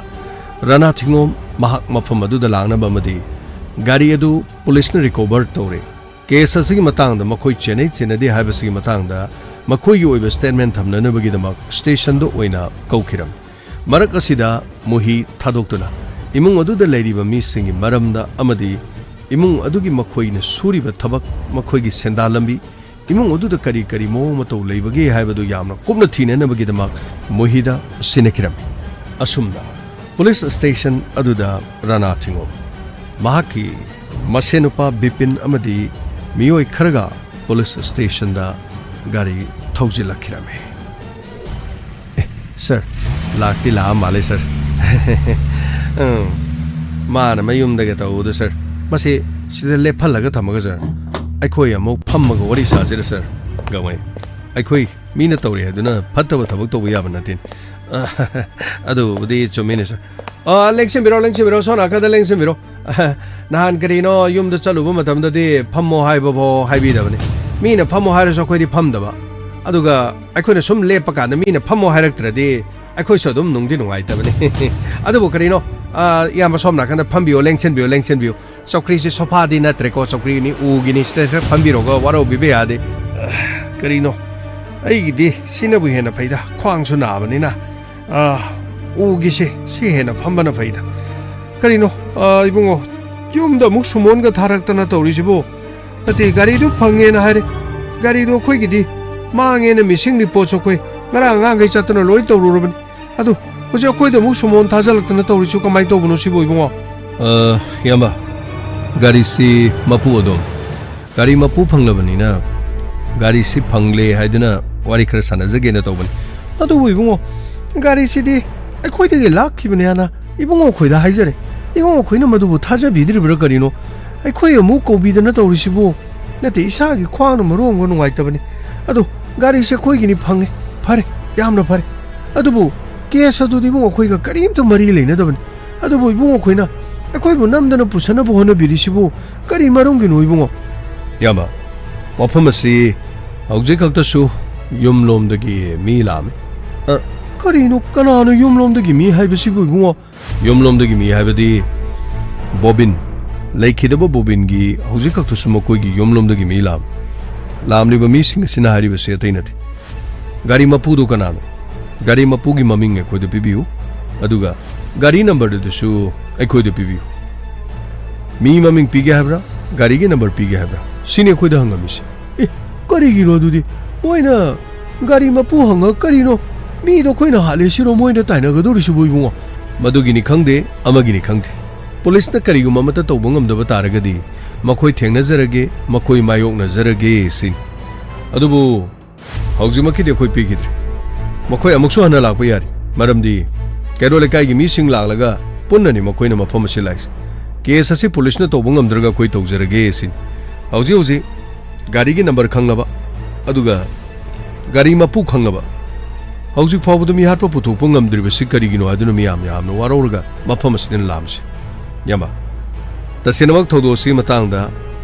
ꯔꯥꯅꯥ ꯊꯤꯉꯣꯝ ꯃꯍꯥꯛ ꯃꯐꯝ ꯑꯗꯨꯗ ꯂꯥꯛꯅꯕ ꯑꯃꯗꯤ ꯒꯥꯔꯤ ꯑꯗꯨ ꯄꯨꯂꯤꯁꯅ ꯔꯤꯀꯣꯚꯔ ꯇꯧꯔꯦ꯫ ꯀꯦꯁ ꯑꯁꯤꯒꯤ ꯃꯇꯥꯡꯗ ꯃꯈꯣꯏ ꯆꯦꯟꯅꯩ ꯆꯦꯟꯅꯗꯦ ꯍꯥꯏꯕꯁꯤꯒꯤ ꯃꯇꯥꯡꯗ ꯃꯈꯣꯏꯒꯤ ꯑꯣꯏꯕ ꯁ꯭ꯇꯦꯠꯃꯦꯟ ꯊꯝꯅꯅꯕꯒꯤꯗꯃꯛ ꯁ꯭ꯇꯦꯁꯟꯗ ꯑꯣꯏꯅ ꯀꯧꯈꯤꯔꯝꯃꯤ꯫ ꯃꯔꯛ ꯑꯁꯤꯗ ꯃꯣꯍꯤ ꯊꯥꯗꯣꯛꯇꯨꯅ ꯏꯃꯨꯡ ꯑꯗꯨꯗ ꯂꯩꯔꯤꯕ ꯃꯤꯁꯤꯡꯒꯤ ꯃꯔꯝꯗ ꯑꯃꯗꯤ ꯏꯃꯨꯡ ꯑꯗꯨꯒꯤ ꯃꯈꯣꯏꯅ ꯁꯨꯔꯤꯕ ꯊꯕꯛ, ꯃꯈꯣꯏꯒꯤ ꯁꯦꯟꯗꯥꯟ ꯂꯝꯕꯤ, ꯏꯃꯨꯡ ꯑꯗꯨꯗ ꯀꯔꯤ ꯀꯔꯤ ꯃꯑꯣꯡ ꯃꯇꯧ ꯂꯩꯕꯒꯦ ꯍꯥꯏꯕꯗꯨ ꯌꯥꯝꯅ ꯀꯨꯞꯅ ꯊꯤꯅꯅꯕꯒꯤꯗꯃꯛ ꯃꯣꯍꯤꯗ ꯁꯤꯟꯅꯈꯤꯔꯝꯃꯤ꯫ ꯑꯁꯨꯝꯅ ꯄꯨꯂꯤꯁ ꯁ꯭ꯇꯦꯁꯟ ꯑꯗꯨꯗ ꯔꯥꯅꯥ ꯊꯤꯉꯣꯝ ꯃꯍꯥꯛꯀꯤ ꯃꯁꯦꯟꯅꯨꯄꯥ ꯕꯤꯄꯤꯟ ꯑꯃꯗꯤ ꯃꯤꯑꯣꯏ ꯈꯔꯒ ꯄꯨꯂꯤꯁ ꯁ꯭ꯇꯦꯁꯟꯗ ꯒꯥꯔꯤ ꯊꯧꯖꯤꯜꯂꯛꯈꯤꯔꯝꯃꯤ꯫ ꯑꯦ, ꯁꯥꯔ, ꯂꯥꯛꯇꯤ ꯂꯥꯛꯑ ꯃꯥꯜꯂꯦ, ꯁꯥꯔ꯫ ꯎꯝ, ꯃꯥꯅ ꯃꯌꯨꯝꯗꯒ ꯇꯧꯕꯗꯣ, ꯁꯥꯔ, ꯃꯁꯤ ꯁꯤꯗ ꯂꯦꯞꯍꯜꯂꯒ ꯊꯝꯃꯒ, ꯁꯥꯔ, ꯑꯩꯈꯣꯏ ꯑꯃꯨꯛ ꯐꯝꯃꯒ ꯋꯥꯔꯤ ꯁꯥꯁꯤꯔ, ꯁꯥꯔ? ꯒꯥꯡꯃꯩ, ꯑꯩꯈꯣꯏ ꯃꯤꯅ ꯇꯧꯔꯦ ꯍꯥꯏꯗꯨꯅ ꯐꯠꯇꯕ ꯊꯕꯛ ꯇꯧꯕ ꯌꯥꯕ ꯅꯠꯇꯦ꯫ ꯑꯗꯨꯕꯨꯗꯤ ꯆꯨꯝꯃꯤꯅꯦ, ꯁꯥꯔ꯫ ꯑ, ꯂꯦꯡꯁꯤꯟꯕꯤꯔꯣ, ꯂꯦꯡꯁꯤꯟꯕꯤꯔꯣ, ꯁꯣꯝ ꯅꯥꯀꯟꯗ ꯂꯦꯡꯁꯤꯟꯕꯤꯔꯣ꯫ ꯅꯍꯥꯟ ꯀꯔꯤꯅꯣ ꯌꯨꯝꯗ ꯆꯠꯂꯨꯕ ꯃꯇꯝꯗꯗꯤ ꯐꯝꯃꯣ ꯍꯥꯏꯕꯐꯥꯎ ꯍꯥꯏꯕꯤꯗꯕꯅꯤ꯫ ꯃꯤꯅ ꯐꯝꯃꯣ ꯍꯥꯏꯔꯁꯨ ꯑꯩꯈꯣꯏꯗꯤ ꯐꯝꯗꯕ꯫ ꯑꯗꯨꯒ ꯑꯩꯈꯣꯏꯅ ꯁꯨꯝ ꯂꯦꯞꯄ ꯀꯥꯟꯗ ꯃꯤꯅ ꯐꯝꯃꯣ ꯍꯥꯏꯔꯛꯇ꯭ꯔꯗꯤ ꯑꯩꯈꯣꯏꯁꯨ ꯑꯗꯨꯝ ꯅꯨꯡꯗꯤ ꯅꯨꯡꯉꯥꯏꯇꯕꯅꯤ꯫ ꯑꯗꯨꯕꯨ ꯀꯔꯤꯅꯣ, ꯑ, ꯏꯌꯥꯝꯕ ꯁꯣꯝ ꯅꯥꯀꯟꯗ ꯐꯝꯕꯤꯌꯣ, ꯂꯦꯡꯁꯤꯟꯕꯤꯌꯣ, ꯂꯦꯡꯁꯤꯟꯕꯤꯌꯣ꯫ ꯆꯧꯀ꯭ꯔꯤꯁꯤ ꯁꯣꯐꯥꯗꯤ ꯅꯠꯇ꯭ꯔꯦꯀꯣ, ꯆꯧꯀ꯭ꯔꯤꯅꯤ, ꯎꯒꯤꯅꯤ, ꯁꯤꯗ ꯈꯔ ꯐꯝꯕꯤꯔꯣꯒ ꯋꯥꯔꯧꯕꯤꯕ ꯌꯥꯗꯦ꯫ ꯀꯔꯤꯅꯣ, ꯑꯩꯒꯤꯗꯤ ꯁꯤꯅꯕꯨ ꯍꯦꯟꯅ ꯐꯩꯗ, ꯈ꯭ꯋꯥꯡꯁꯨ ꯅꯥꯕꯅꯤꯅ꯫ ꯑ, ꯎꯒꯤꯁꯦ, ꯁꯤ ꯍꯦꯟꯅ ꯐꯝꯕꯅ ꯐꯩꯗ꯫ ꯀꯔꯤꯅꯣ, ꯑ, ꯏꯕꯨꯡꯉꯣ, ꯌꯨꯝꯗ ꯑꯃꯨꯛ ꯁꯨꯃꯣꯟꯒ ꯊꯥꯔꯛꯇꯅ ꯇꯧꯔꯤꯁꯤꯕꯨ? ꯅꯠꯇꯦ, ꯒꯥꯔꯤꯗꯨ ꯐꯪꯉꯦꯅ ꯍꯥꯏꯔꯦ, ꯒꯥꯔꯤꯗꯨ ꯑꯩꯈꯣꯏꯒꯤꯗꯤ ꯃꯥꯡꯉꯦꯅ missing reportꯁꯨ ꯑꯩꯈꯣꯏ ꯉꯔꯥꯡ ꯑꯉꯥꯡꯈꯩ ꯆꯠꯇꯅ ꯂꯣꯏ ꯇꯧꯔꯨꯔꯕꯅꯤ꯫ ꯑꯗꯨ ꯍꯧꯖꯤꯛ ꯑꯩꯈꯣꯏꯗ ꯑꯃꯨꯛ ꯁꯨꯃꯣꯟ ꯊꯥꯖꯤꯜꯂꯛꯇꯅ ꯇꯧꯔꯤꯁꯤꯕꯨ ꯀꯃꯥꯏꯅ ꯇꯧꯕꯅꯣ ꯁꯤꯕꯨ, ꯏꯕꯨꯡꯉꯣ? ꯑ, ꯏꯌꯥꯝꯕ, ꯒꯥꯔꯤꯁꯤ ꯃꯄꯨ ꯑꯗꯨꯝ, ꯒꯥꯔꯤ ꯃꯄꯨ ꯐꯪꯂꯕꯅꯤꯅ ꯒꯥꯔꯤꯁꯤ ꯐꯪꯂꯦ ꯍꯥꯏꯗꯨꯅ ꯋꯥꯔꯤ ꯈꯔ ꯁꯥꯟꯅꯖꯒꯦꯅ ꯇꯧꯕꯅꯤ꯫ ꯑꯗꯨꯕꯨ ꯏꯕꯨꯡꯉꯣ, ꯒꯥꯔꯤꯁꯤꯗꯤ ꯑꯩꯈꯣꯏꯗꯒꯤ ꯂꯥꯛꯈꯤꯕꯅꯦ ꯍꯥꯏꯅ ꯏꯕꯨꯡꯉꯣ ꯑꯩꯈꯣꯏꯗ ꯍꯥꯏꯖꯔꯦ꯫ ꯏꯕꯨꯡꯉꯣ ꯑꯩꯈꯣꯏꯅ ꯃꯗꯨꯕꯨ ꯊꯥꯖꯕꯤꯗ꯭ꯔꯤꯕ꯭ꯔꯥ ꯀꯔꯤꯅꯣ? ꯑꯩꯈꯣꯏ ꯑꯃꯨꯛ ꯀꯧꯕꯤꯗꯅ ꯇꯧꯔꯤꯁꯤꯕꯨ? ꯅꯠꯇꯦ, ꯏꯁꯥꯒꯤ ꯈ꯭ꯋꯥꯡꯅ ꯃꯔꯣꯟ ꯑꯃ ꯅꯨꯡꯉꯥꯏꯇꯕꯅꯤ꯫ ꯑꯗꯣ ꯒꯥꯔꯤꯁꯦ ꯑꯩꯈꯣꯏꯒꯤꯅꯤ, ꯐꯪꯉꯦ, ꯐꯔꯦ, ꯌꯥꯝꯅ ꯐꯔꯦ꯫ ꯑꯗꯨꯕꯨ case ꯑꯗꯨꯗꯤ ꯏꯕꯨꯡꯉꯣ ꯑꯩꯈꯣꯏꯒ ꯀꯔꯤꯝꯇ ꯃꯔꯤ ꯂꯩꯅꯗꯕꯅꯤ꯫ ꯑꯗꯨꯕꯨ ꯏꯕꯨꯡꯉꯣ ꯑꯩꯈꯣꯏꯅ ꯑꯩꯈꯣꯏꯕꯨ ꯅꯝꯗꯅ ꯄꯨꯁꯟꯅꯕ ꯍꯣꯠꯅꯕꯤꯔꯤꯁꯤꯕꯨ ꯀꯔꯤ ꯃꯔꯝꯒꯤꯅꯣ ꯏꯕꯨꯡꯉꯣ? ꯏꯌꯥꯝꯕ, ꯋꯥꯐꯝ ꯑꯁꯤ ꯍꯧꯖꯤꯛ ꯈꯛꯇꯁꯨ ꯌꯨꯝꯂꯣꯝꯗꯒꯤ ꯃꯤ ꯂꯥꯛꯑꯝꯃꯤ꯫ ꯑ, ꯀꯔꯤꯅꯣ, ꯀꯅꯥꯅꯣ ꯌꯨꯝꯂꯣꯝꯗꯒꯤ ꯃꯤ ꯍꯥꯏꯕꯁꯤꯕꯨ ꯏꯕꯨꯡꯉꯣ? ꯌꯨꯝꯂꯣꯝꯗꯒꯤ ꯃꯤ ꯍꯥꯏꯕꯗꯤ ꯕꯣꯕꯤꯟ, ꯂꯩꯈꯤꯗꯕ ꯕꯣꯕꯤꯟꯒꯤ ꯍꯧꯖꯤꯛ ꯈꯛꯇꯁꯨ ꯃꯈꯣꯏꯒꯤ ꯌꯨꯝꯂꯣꯝꯗꯒꯤ ꯃꯤ ꯂꯥꯛꯑꯝꯃꯤ꯫ ꯂꯥꯛꯂꯤꯕ ꯃꯤꯁꯤꯡ ꯑꯁꯤꯅ ꯍꯥꯏꯔꯤꯕꯁꯤ ꯑꯇꯩ ꯅꯠꯇꯦ꯫ ꯒꯥꯔꯤ ꯃꯄꯨꯗꯨ ꯀꯅꯥꯅꯣ? ꯒꯥꯔꯤ ꯃꯄꯨꯒꯤ ꯃꯃꯤꯡ ꯑꯩꯈꯣꯏꯗ ꯄꯤꯕꯤꯌꯨ, ꯑꯗꯨꯒ ꯒꯥꯔꯤ ꯅꯝꯕꯔꯗꯨꯁꯨ ꯑꯩꯈꯣꯏꯗ ꯄꯤꯕꯤꯌꯨ꯫ ꯃꯤ ꯃꯃꯤꯡ ꯄꯤꯒꯦ ꯍꯥꯏꯕ꯭ꯔꯥ, ꯒꯥꯔꯤꯒꯤ ꯅꯝꯕꯔ ꯄꯤꯒꯦ ꯍꯥꯏꯕ꯭ꯔꯥ, ꯁꯤꯅꯤ ꯑꯩꯈꯣꯏꯗ ꯍꯪꯉꯝꯃꯤꯁꯤ꯫ ꯑꯦ, ꯀꯔꯤꯒꯤꯅꯣ ꯑꯗꯨꯗꯤ? ꯃꯣꯏꯅ ꯒꯥꯔꯤ ꯃꯄꯨ ꯍꯪꯉ ꯀꯔꯤꯅꯣ? ꯃꯤꯗꯣ ꯑꯩꯈꯣꯏꯅ ꯍꯥꯠꯂꯦ ꯁꯤꯔꯣ ꯃꯣꯏꯅ ꯇꯥꯏꯅꯒꯗꯧꯔꯤꯁꯤꯕꯨ, ꯏꯕꯨꯡꯉꯣ? ꯃꯗꯨꯒꯤꯅꯤ ꯈꯪꯗꯦ, ꯑꯃꯒꯤꯅꯤ ꯈꯪꯗꯦ꯫ ꯄꯨꯂꯤꯁꯅ ꯀꯔꯤꯒꯨꯝꯕ ꯑꯃꯠꯇ ꯇꯧꯕ ꯉꯝꯗꯕ ꯇꯥꯔꯒꯗꯤ, ꯃꯈꯣꯏ ꯊꯦꯡꯅꯖꯔꯒꯦ, ꯃꯈꯣꯏ ꯃꯥꯌꯣꯛꯅꯖꯔꯒꯦ ꯁꯤꯅꯤ꯫ ꯑꯗꯨꯕꯨ ꯍꯧꯖꯤꯛꯃꯛꯀꯤꯗꯤ ꯑꯩꯈꯣꯏ ꯄꯤꯈꯤꯗ꯭ꯔꯤ꯫ ꯃꯈꯣꯏ ꯑꯃꯨꯛꯁꯨ ꯍꯟꯅ ꯂꯥꯛꯄ ꯌꯥꯔꯤ, ꯃꯔꯝꯗꯤ ꯀꯩꯔꯣꯜ ꯂꯩꯀꯥꯏꯒꯤ ꯃꯤꯁꯤꯡ ꯂꯥꯛꯂꯒ ꯄꯨꯟꯅꯅꯤ ꯃꯈꯣꯏꯅ ꯃꯐꯝ ꯑꯁꯤ ꯂꯥꯛꯏꯁꯤ꯫ ꯀꯦꯁ ꯑꯁꯤ ꯄꯨꯂꯤꯁꯅ ꯇꯧꯕ ꯉꯝꯗ꯭ꯔꯒ ꯑꯩꯈꯣꯏ ꯇꯧꯖꯔꯒꯦ ꯁꯤꯅꯤ꯫ ꯍꯧꯖꯤꯛ ꯍꯧꯖꯤꯛ ꯒꯥꯔꯤꯒꯤ ꯅꯝꯕꯔ ꯈꯪꯂꯕ, ꯑꯗꯨꯒ ꯒꯥꯔꯤ ꯃꯄꯨ ꯈꯪꯂꯕ, ꯍꯧꯖꯤꯛ ꯐꯥꯎꯕꯗ ꯃꯤꯍꯥꯠꯄ ꯄꯨꯊꯣꯛꯄ ꯉꯝꯗ꯭ꯔꯤꯕꯁꯤ ꯀꯔꯤꯒꯤꯅꯣ ꯍꯥꯏꯗꯨꯅ ꯃꯤꯌꯥꯝ ꯌꯥꯝꯅ ꯋꯥꯔꯧꯔꯒ ꯃꯐꯝ ꯑꯁꯤꯗ ꯂꯥꯛꯂꯤꯁꯤ꯫ ꯏꯌꯥꯝꯕ, ꯇꯁꯦꯡꯅꯃꯛ ꯊꯧꯗꯣꯛ ꯑꯁꯤꯒꯤ ꯃꯇꯥꯡꯗ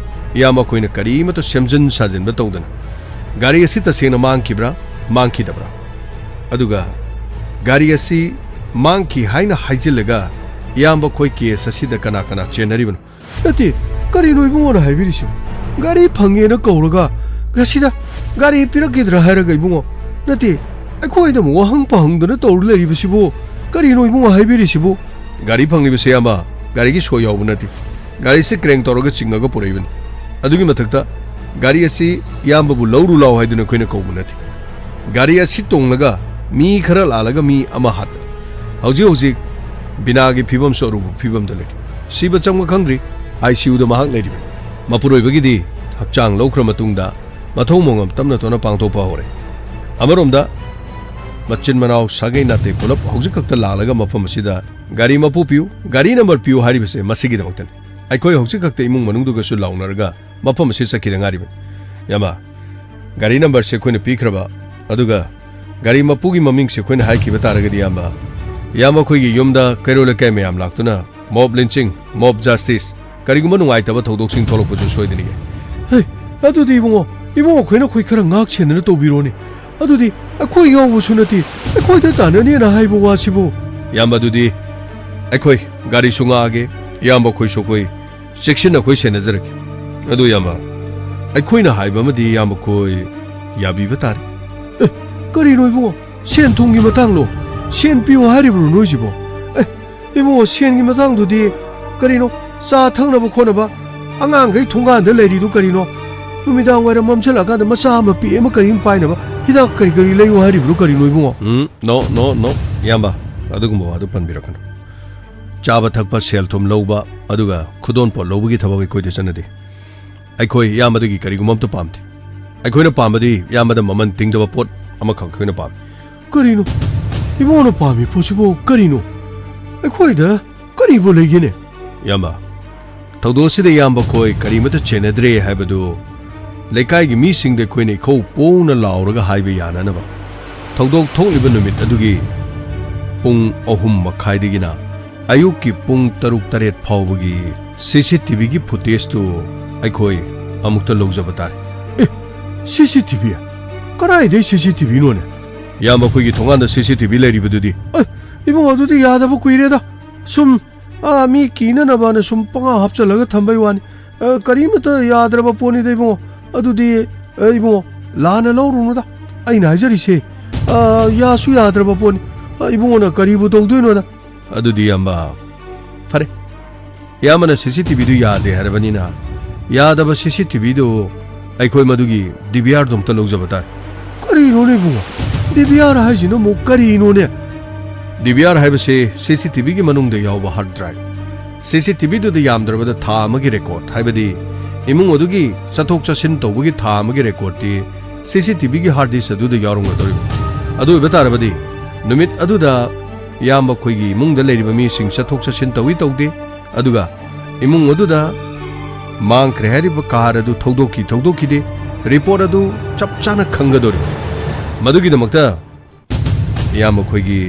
ꯏꯌꯥꯝꯕ ꯑꯩꯈꯣꯏꯅ ꯀꯔꯤꯃꯠꯇ ꯁꯦꯝꯖꯤꯟ ꯁꯥꯖꯤꯟꯕ ꯇꯧꯗꯅ ꯒꯥꯔꯤ ꯑꯁꯤ ꯇꯁꯦꯡꯅ ꯃꯥꯡꯈꯤꯕ꯭ꯔꯥ, ꯃꯥꯡꯈꯤꯗꯕ꯭ꯔꯥ? ꯑꯗꯨꯒ ꯒꯥꯔꯤ ꯑꯁꯤ ꯃꯥꯡꯈꯤ ꯍꯥꯏꯅ ꯍꯥꯏꯖꯤꯜꯂꯒ ꯏꯌꯥꯝꯕ ꯑꯩꯈꯣꯏ ꯀꯦꯁ ꯑꯁꯤꯗ ꯀꯅꯥ ꯀꯅꯥ ꯆꯦꯟꯅꯔꯤꯕꯅꯣ? ꯅꯠꯇꯦ, ꯀꯔꯤꯅꯣ ꯏꯕꯨꯡꯉꯣꯅ ꯍꯥꯏꯕꯤꯔꯤꯁꯤꯕꯣ? ꯒꯥꯔꯤ ꯐꯪꯉꯦꯅ ꯀꯧꯔꯒ ꯉꯁꯤꯗ ꯒꯥꯔꯤ ꯄꯤꯔꯛꯈꯤꯗ꯭ꯔꯥ ꯍꯥꯏꯔꯒ, ꯏꯕꯨꯡꯉꯣ, ꯅꯠꯇꯦ, ꯑꯩꯈꯣꯏꯗ ꯑꯃꯨꯛ ꯋꯥꯍꯪ ꯄꯥꯍꯪꯗꯅ ꯇꯧꯔ ꯂꯩꯔꯤꯕꯁꯤꯕꯨ ꯀꯔꯤꯅꯣ ꯏꯕꯨꯡꯉꯣ ꯍꯥꯏꯕꯤꯔꯤꯁꯤꯕꯨ? ꯒꯥꯔꯤ ꯐꯪꯂꯤꯕꯁꯦ, ꯏꯌꯥꯝꯕ, ꯒꯥꯔꯤꯒꯤ ꯁꯣꯏ ꯌꯥꯎꯕ ꯅꯠꯇꯦ꯫ ꯒꯥꯔꯤꯁꯦ ꯀ꯭ꯔꯦꯡ ꯇꯧꯔꯒ ꯆꯤꯡꯉꯒ ꯄꯨꯔꯛꯏꯕꯅꯤ꯫ ꯑꯗꯨꯒꯤ ꯃꯊꯛꯇ ꯒꯥꯔꯤ ꯑꯁꯤ ꯏꯌꯥꯝꯕꯕꯨ ꯂꯧꯔꯨ ꯂꯥꯎ ꯍꯥꯏꯗꯨꯅ ꯑꯩꯈꯣꯏꯅ ꯀꯧꯕ ꯅꯠꯇꯦ꯫ ꯒꯥꯔꯤ ꯑꯁꯤ ꯇꯣꯡꯂꯒ ꯃꯤ ꯈꯔ ꯂꯥꯜꯂꯒ ꯃꯤ ꯑꯃ ꯍꯥꯠꯄꯅꯤ꯫ ꯍꯧꯖꯤꯛ ꯍꯧꯖꯤꯛ ꯕꯤꯅꯥꯒꯤ ꯐꯤꯕꯝꯁꯨ ꯑꯔꯨꯕ ꯐꯤꯕꯝꯗ ꯂꯩꯔꯤ꯫ ꯁꯤꯕ ꯆꯪꯕ ꯈꯪꯗ꯭ꯔꯤ, ꯑꯥꯏ ꯁꯤ ꯌꯨꯗ ꯃꯍꯥꯛ ꯂꯩꯔꯤꯕꯅꯤ꯫ ꯃꯄꯨꯔꯣꯏꯕꯒꯤꯗꯤ ꯍꯛꯆꯥꯡ ꯂꯧꯈ꯭ꯔ ꯃꯇꯨꯡꯗ ꯃꯊꯧ ꯃꯉꯝ ꯇꯞꯅ ꯇꯞꯅ ꯄꯥꯡꯊꯣꯛꯄ ꯍꯧꯔꯦ꯫ ꯑꯃꯔꯣꯝꯗ ꯃꯆꯤꯟ ꯃꯅꯥꯎ ꯁꯥꯒꯩ ꯅꯥꯇꯩ ꯄꯨꯂꯞ ꯍꯧꯖꯤꯛ ꯈꯛꯇ ꯂꯥꯛꯂꯒ ꯃꯐꯝ ꯑꯁꯤꯗ ꯒꯥꯔꯤ ꯃꯄꯨ ꯄꯤꯌꯨ, ꯒꯥꯔꯤ ꯅꯝꯕꯔ ꯄꯤꯌꯨ ꯍꯥꯏꯔꯤꯕꯁꯦ ꯃꯁꯤꯒꯤꯗꯃꯛꯇꯅꯤ꯫ ꯑꯩꯈꯣꯏ ꯍꯧꯖꯤꯛ ꯈꯛꯇ ꯏꯃꯨꯡ ꯃꯅꯨꯡꯗꯨꯒꯁꯨ ꯂꯥꯎꯅꯔꯒ ꯃꯐꯝ ꯑꯁꯤ ꯆꯠꯈꯤꯗ ꯉꯥꯏꯔꯤꯕꯅꯤ꯫ ꯏꯌꯥꯝꯕ, ꯒꯥꯔꯤ ꯅꯝꯕꯔꯁꯦ ꯑꯩꯈꯣꯏꯅ ꯄꯤꯈ꯭ꯔꯕ, ꯑꯗꯨꯒ ꯒꯥꯔꯤ ꯃꯄꯨꯒꯤ ꯃꯃꯤꯡꯁꯦ ꯑꯩꯈꯣꯏꯅ ꯍꯥꯏꯈꯤꯕ ꯇꯥꯔꯒꯗꯤ, ꯏꯌꯥꯝꯕ, ꯏꯌꯥꯝꯕ ꯑꯩꯈꯣꯏꯒꯤ ꯌꯨꯝꯗ ꯀꯩꯔꯣꯜ ꯂꯩꯀꯥꯏ ꯃꯌꯥꯝ ꯂꯥꯛꯇꯨꯅ mob lynching, mob justice, ꯀꯔꯤꯒꯨꯝꯕ ꯅꯨꯡꯉꯥꯏꯇꯕ ꯊꯧꯗꯣꯛꯁꯤꯡ ꯊꯣꯛꯂꯛꯄꯁꯨ ꯁꯣꯏꯗꯅꯤꯡꯉꯤ꯫ ꯍꯩ, ꯑꯗꯨꯗꯤ ꯏꯕꯨꯡꯉꯣ, ꯏꯕꯨꯡꯉꯣ ꯑꯩꯈꯣꯏꯅ ꯑꯩꯈꯣꯏ ꯈꯔ ꯉꯥꯛ ꯁꯦꯟꯗꯅ ꯇꯧꯕꯤꯔꯣꯅꯦ꯫ ꯑꯗꯨꯗꯤ ꯑꯩꯈꯣꯏ ꯌꯥꯎꯕꯁꯨ ꯅꯠꯇꯦ, ꯑꯩꯈꯣꯏꯗ ꯇꯥꯟꯅꯅꯦꯅ ꯍꯥꯏꯕ ꯋꯥꯁꯤꯕꯨ꯫ ꯏꯌꯥꯝꯕ, ꯑꯗꯨꯗꯤ ꯑꯩꯈꯣꯏ ꯒꯥꯔꯤꯁꯨ ꯉꯥꯛꯑꯒꯦ, ꯏꯌꯥꯝꯕ ꯑꯩꯈꯣꯏꯁꯨ ꯑꯩꯈꯣꯏ ꯆꯦꯛꯁꯤꯟꯅ ꯑꯩꯈꯣꯏ ꯁꯦꯟꯅꯖꯔꯒꯦ꯫ ꯑꯗꯨ ꯏꯌꯥꯝꯕ, ꯑꯩꯈꯣꯏꯅ ꯍꯥꯏꯕ ꯑꯃꯗꯤ ꯏꯌꯥꯝꯕ ꯑꯩꯈꯣꯏ ꯌꯥꯕꯤꯕ ꯇꯥꯔꯦ꯫ ꯑꯦ, ꯀꯔꯤꯅꯣ ꯏꯕꯨꯡꯉꯣ? ꯁꯦꯟ ꯊꯨꯝꯒꯤ ꯃꯇꯥꯡꯂꯣ? ꯁꯦꯟ ꯄꯤꯌꯨ ꯍꯥꯏꯔꯤꯕ꯭ꯔꯣ ꯅꯣꯏꯁꯤꯕꯣ? ꯑꯦ, ꯏꯕꯨꯡꯉꯣ, ꯁꯦꯟꯒꯤ ꯃꯇꯥꯡꯗꯨꯗꯤ ꯀꯔꯤꯅꯣ? ꯆꯥ ꯊꯛꯅꯕ ꯈꯣꯠꯅꯕ ꯑꯉꯥꯡꯈꯩ ꯊꯣꯡꯒꯥꯟꯗ ꯂꯩꯔꯤꯗꯨ ꯀꯔꯤꯅꯣ? ꯅꯨꯃꯤꯗꯥꯡ ꯋꯥꯏꯔꯝ ꯃꯝꯁꯤꯜꯂꯛꯑꯀꯥꯟꯗ ꯃꯆꯥ ꯑꯃ ꯄꯤꯛꯑꯦ ꯑꯃ ꯀꯔꯤ ꯑꯃ ꯄꯥꯏꯅꯕ ꯍꯤꯗꯥꯛ ꯀꯔꯤ ꯀꯔꯤ ꯂꯩꯌꯨ ꯍꯥꯏꯔꯤꯕ꯭ꯔꯣ? ꯀꯔꯤꯅꯣ ꯏꯕꯨꯡꯉꯣ? ꯎꯝ, ꯅꯣ, ꯅꯣ, ꯅꯣ, ꯏꯌꯥꯝꯕ, ꯑꯗꯨꯒꯨꯝꯕ ꯋꯥꯗꯨ ꯄꯟꯕꯤꯔꯛꯀꯅꯨ꯫ ꯆꯥꯕ ꯊꯛꯄ, ꯁꯦꯜ ꯊꯨꯝ ꯂꯧꯕ, ꯑꯗꯨꯒ ꯈꯨꯗꯣꯜꯄꯣꯠ ꯂꯧꯕꯒꯤ ꯊꯕꯛ ꯑꯩꯈꯣꯏꯗ ꯆꯠꯅꯗꯦ꯫ ꯑꯩꯈꯣꯏ ꯏꯌꯥꯝꯕꯗꯒꯤ ꯀꯔꯤꯒꯨꯝꯕ ꯑꯝꯇ ꯄꯥꯝꯗꯦ꯫ ꯑꯩꯈꯣꯏꯅ ꯄꯥꯝꯕꯗꯤ ꯏꯌꯥꯝꯕꯗ ꯃꯃꯜ ꯇꯤꯡꯗꯕ ꯄꯣꯠ ꯑꯃꯈꯛ ꯑꯩꯈꯣꯏꯅ ꯄꯥꯝꯃꯤ꯫ ꯀꯔꯤꯅꯣ? ꯏꯕꯨꯡꯉꯣꯅ ꯄꯥꯝꯃꯤ ꯄꯣꯠꯁꯤꯕꯨ ꯀꯔꯤꯅꯣ? ꯑꯩꯈꯣꯏꯗ ꯀꯔꯤꯕꯨ ꯂꯩꯒꯦꯅꯦ? ꯏꯌꯥꯝꯕ, ꯊꯧꯗꯣꯛ ꯑꯁꯤꯗ ꯏꯌꯥꯝꯕ ꯈꯣꯏ ꯀꯔꯤꯃꯠꯇ ꯆꯦꯟꯅꯗ꯭ꯔꯦ ꯍꯥꯏꯕꯗꯨ ꯂꯩꯀꯥꯏꯒꯤ ꯃꯤꯁꯤꯡꯗ ꯑꯩꯈꯣꯏꯅ ꯏꯈꯧ ꯄꯣꯡꯅ ꯂꯥꯎꯔꯒ ꯍꯥꯏꯕ ꯌꯥꯅꯅꯕ, ꯊꯧꯗꯣꯛ ꯊꯣꯛꯂꯤꯕ ꯅꯨꯃꯤꯠ ꯑꯗꯨꯒꯤ ꯄꯨꯡ ꯑꯍꯨꯝ ꯃꯈꯥꯏꯗꯒꯤꯅ ꯑꯌꯨꯛꯀꯤ ꯄꯨꯡ ꯇꯔꯨꯛ ꯇꯔꯦꯠ ꯐꯥꯎꯕꯒꯤ ꯁꯤ ꯁꯤ ꯇꯤ ꯚꯤꯒꯤ ꯐꯨꯇꯦꯖꯇꯨ ꯑꯩꯈꯣꯏ ꯑꯃꯨꯛꯇ ꯂꯧꯖꯕ ꯇꯥꯔꯦ꯫ ꯑꯦ, ꯁꯤ ꯁꯤ ꯇꯤ ꯚꯤ? ꯀꯗꯥꯏꯗꯩ ꯁꯤ ꯁꯤ ꯇꯤ ꯚꯤꯅꯣꯅꯦ? ꯏꯌꯥꯝꯕ, ꯑꯩꯈꯣꯏꯒꯤ ꯊꯣꯡꯒꯥꯟꯗ ꯁꯤ ꯁꯤ ꯇꯤ ꯚꯤ ꯂꯩꯔꯤꯕꯗꯨꯗꯤ꯫ ꯑꯦ, ꯏꯕꯨꯡꯉꯣ, ꯑꯗꯨꯗꯤ ꯌꯥꯗꯕ ꯀꯨꯏꯔꯦꯗ꯫ ꯁꯨꯝ, ꯑꯥ, ꯃꯤ ꯀꯤꯅꯅꯕꯅ ꯁꯨꯝ ꯄꯪꯍꯥꯞ ꯍꯥꯞꯆꯜꯂꯒ ꯊꯝꯕꯩ ꯋꯥꯅꯤ꯫ ꯑ, ꯀꯔꯤꯃꯠꯇ ꯌꯥꯗ꯭ꯔꯕ ꯄꯣꯠꯅꯤꯗ ꯏꯕꯨꯡꯉꯣ꯫ ꯑꯗꯨꯗꯤ, ꯑ, ꯏꯕꯨꯡꯉꯣ, ꯂꯥꯟꯅ ꯂꯧꯔꯨꯅꯨꯗ꯫ ꯑꯩꯅ ꯍꯥꯏꯖꯔꯤꯁꯦ, ꯑ, ꯌꯥꯁꯨ ꯌꯥꯗ꯭ꯔꯕ ꯄꯣꯠꯅꯤ꯫ ꯑ, ꯏꯕꯨꯡꯉꯣꯅ ꯀꯔꯤꯕꯨ ꯇꯧꯗꯣꯏꯅꯣꯗ? ꯑꯗꯨꯗꯤ ꯏꯌꯥꯝꯕ, ꯐꯔꯦ꯫ ꯏꯌꯥꯝꯕꯅ ꯁꯤ ꯁꯤ ꯇꯤ ꯚꯤꯗꯨ ꯌꯥꯗꯦ ꯍꯥꯏꯔꯕꯅꯤꯅ, ꯌꯥꯗꯕ ꯁꯤ ꯁꯤ ꯇꯤ ꯚꯤꯗꯨ ꯑꯩꯈꯣꯏ ꯃꯗꯨꯒꯤ ꯗꯤ ꯚꯤ ꯑꯥꯔꯗꯨ ꯑꯝꯇ ꯂꯧꯖꯕ ꯇꯥꯔꯦ꯫ ꯀꯔꯤꯅꯣꯅꯦ ꯏꯕꯨꯡꯉꯣ? ꯗꯤ ꯚꯤ ꯑꯥꯔ ꯍꯥꯏꯁꯤꯅ ꯑꯃꯨꯛ ꯀꯔꯤꯅꯣꯅꯦ? ꯗꯤ ꯚꯤ ꯑꯥꯔ ꯍꯥꯏꯕꯁꯤ ꯁꯤ ꯁꯤ ꯇꯤ ꯚꯤꯒꯤ ꯃꯅꯨꯡꯗ ꯌꯥꯎꯕ ꯍꯥꯔꯗ ꯗ꯭ꯔꯥꯏꯚ꯫ ꯁꯤ ꯁꯤ ꯇꯤ ꯚꯤꯗꯨꯗ ꯌꯥꯝꯗ꯭ꯔꯕꯗ ꯊꯥ ꯑꯃꯒꯤ ꯔꯦꯀꯣꯔꯗ, ꯍꯥꯏꯕꯗꯤ ꯏꯃꯨꯡ ꯑꯗꯨꯒꯤ ꯆꯠꯊꯣꯛ ꯆꯠꯁꯤꯟ ꯇꯧꯕꯒꯤ ꯊꯥ ꯑꯃꯒꯤ ꯔꯦꯀꯣꯔꯗꯇꯤ ꯁꯤ ꯁꯤ ꯇꯤ ꯚꯤꯒꯤ ꯍꯥꯔꯗ ꯗꯤꯁꯛ ꯑꯗꯨꯗ ꯌꯥꯎꯔꯝꯒꯗꯧꯔꯤꯕ꯫ ꯑꯗꯨ ꯑꯣꯏꯕ ꯇꯥꯔꯕꯗꯤ ꯅꯨꯃꯤꯠ ꯑꯗꯨꯗ ꯏꯌꯥꯝꯕ ꯑꯩꯈꯣꯏꯒꯤ ꯏꯃꯨꯡꯗ ꯂꯩꯔꯤꯕ ꯃꯤꯁꯤꯡ ꯆꯠꯊꯣꯛ ꯆꯠꯁꯤꯟ ꯇꯧꯏ ꯇꯧꯗꯦ, ꯑꯗꯨꯒ ꯏꯃꯨꯡ ꯑꯗꯨꯗ ꯃꯥꯡꯈ꯭ꯔꯦ ꯍꯥꯏꯔꯤꯕ ꯀꯥꯔ ꯑꯗꯨ ꯊꯧꯗꯣꯛꯈꯤ ꯊꯧꯗꯣꯛꯈꯤꯗꯦ, ꯔꯤꯄꯣꯔꯠ ꯑꯗꯨ ꯆꯞ ꯆꯥꯅ ꯈꯪꯒꯗꯧꯔꯤꯕꯅꯤ꯫ ꯃꯗꯨꯒꯤꯗꯃꯛꯇ ꯏꯌꯥꯝꯕ ꯑꯩꯈꯣꯏꯒꯤ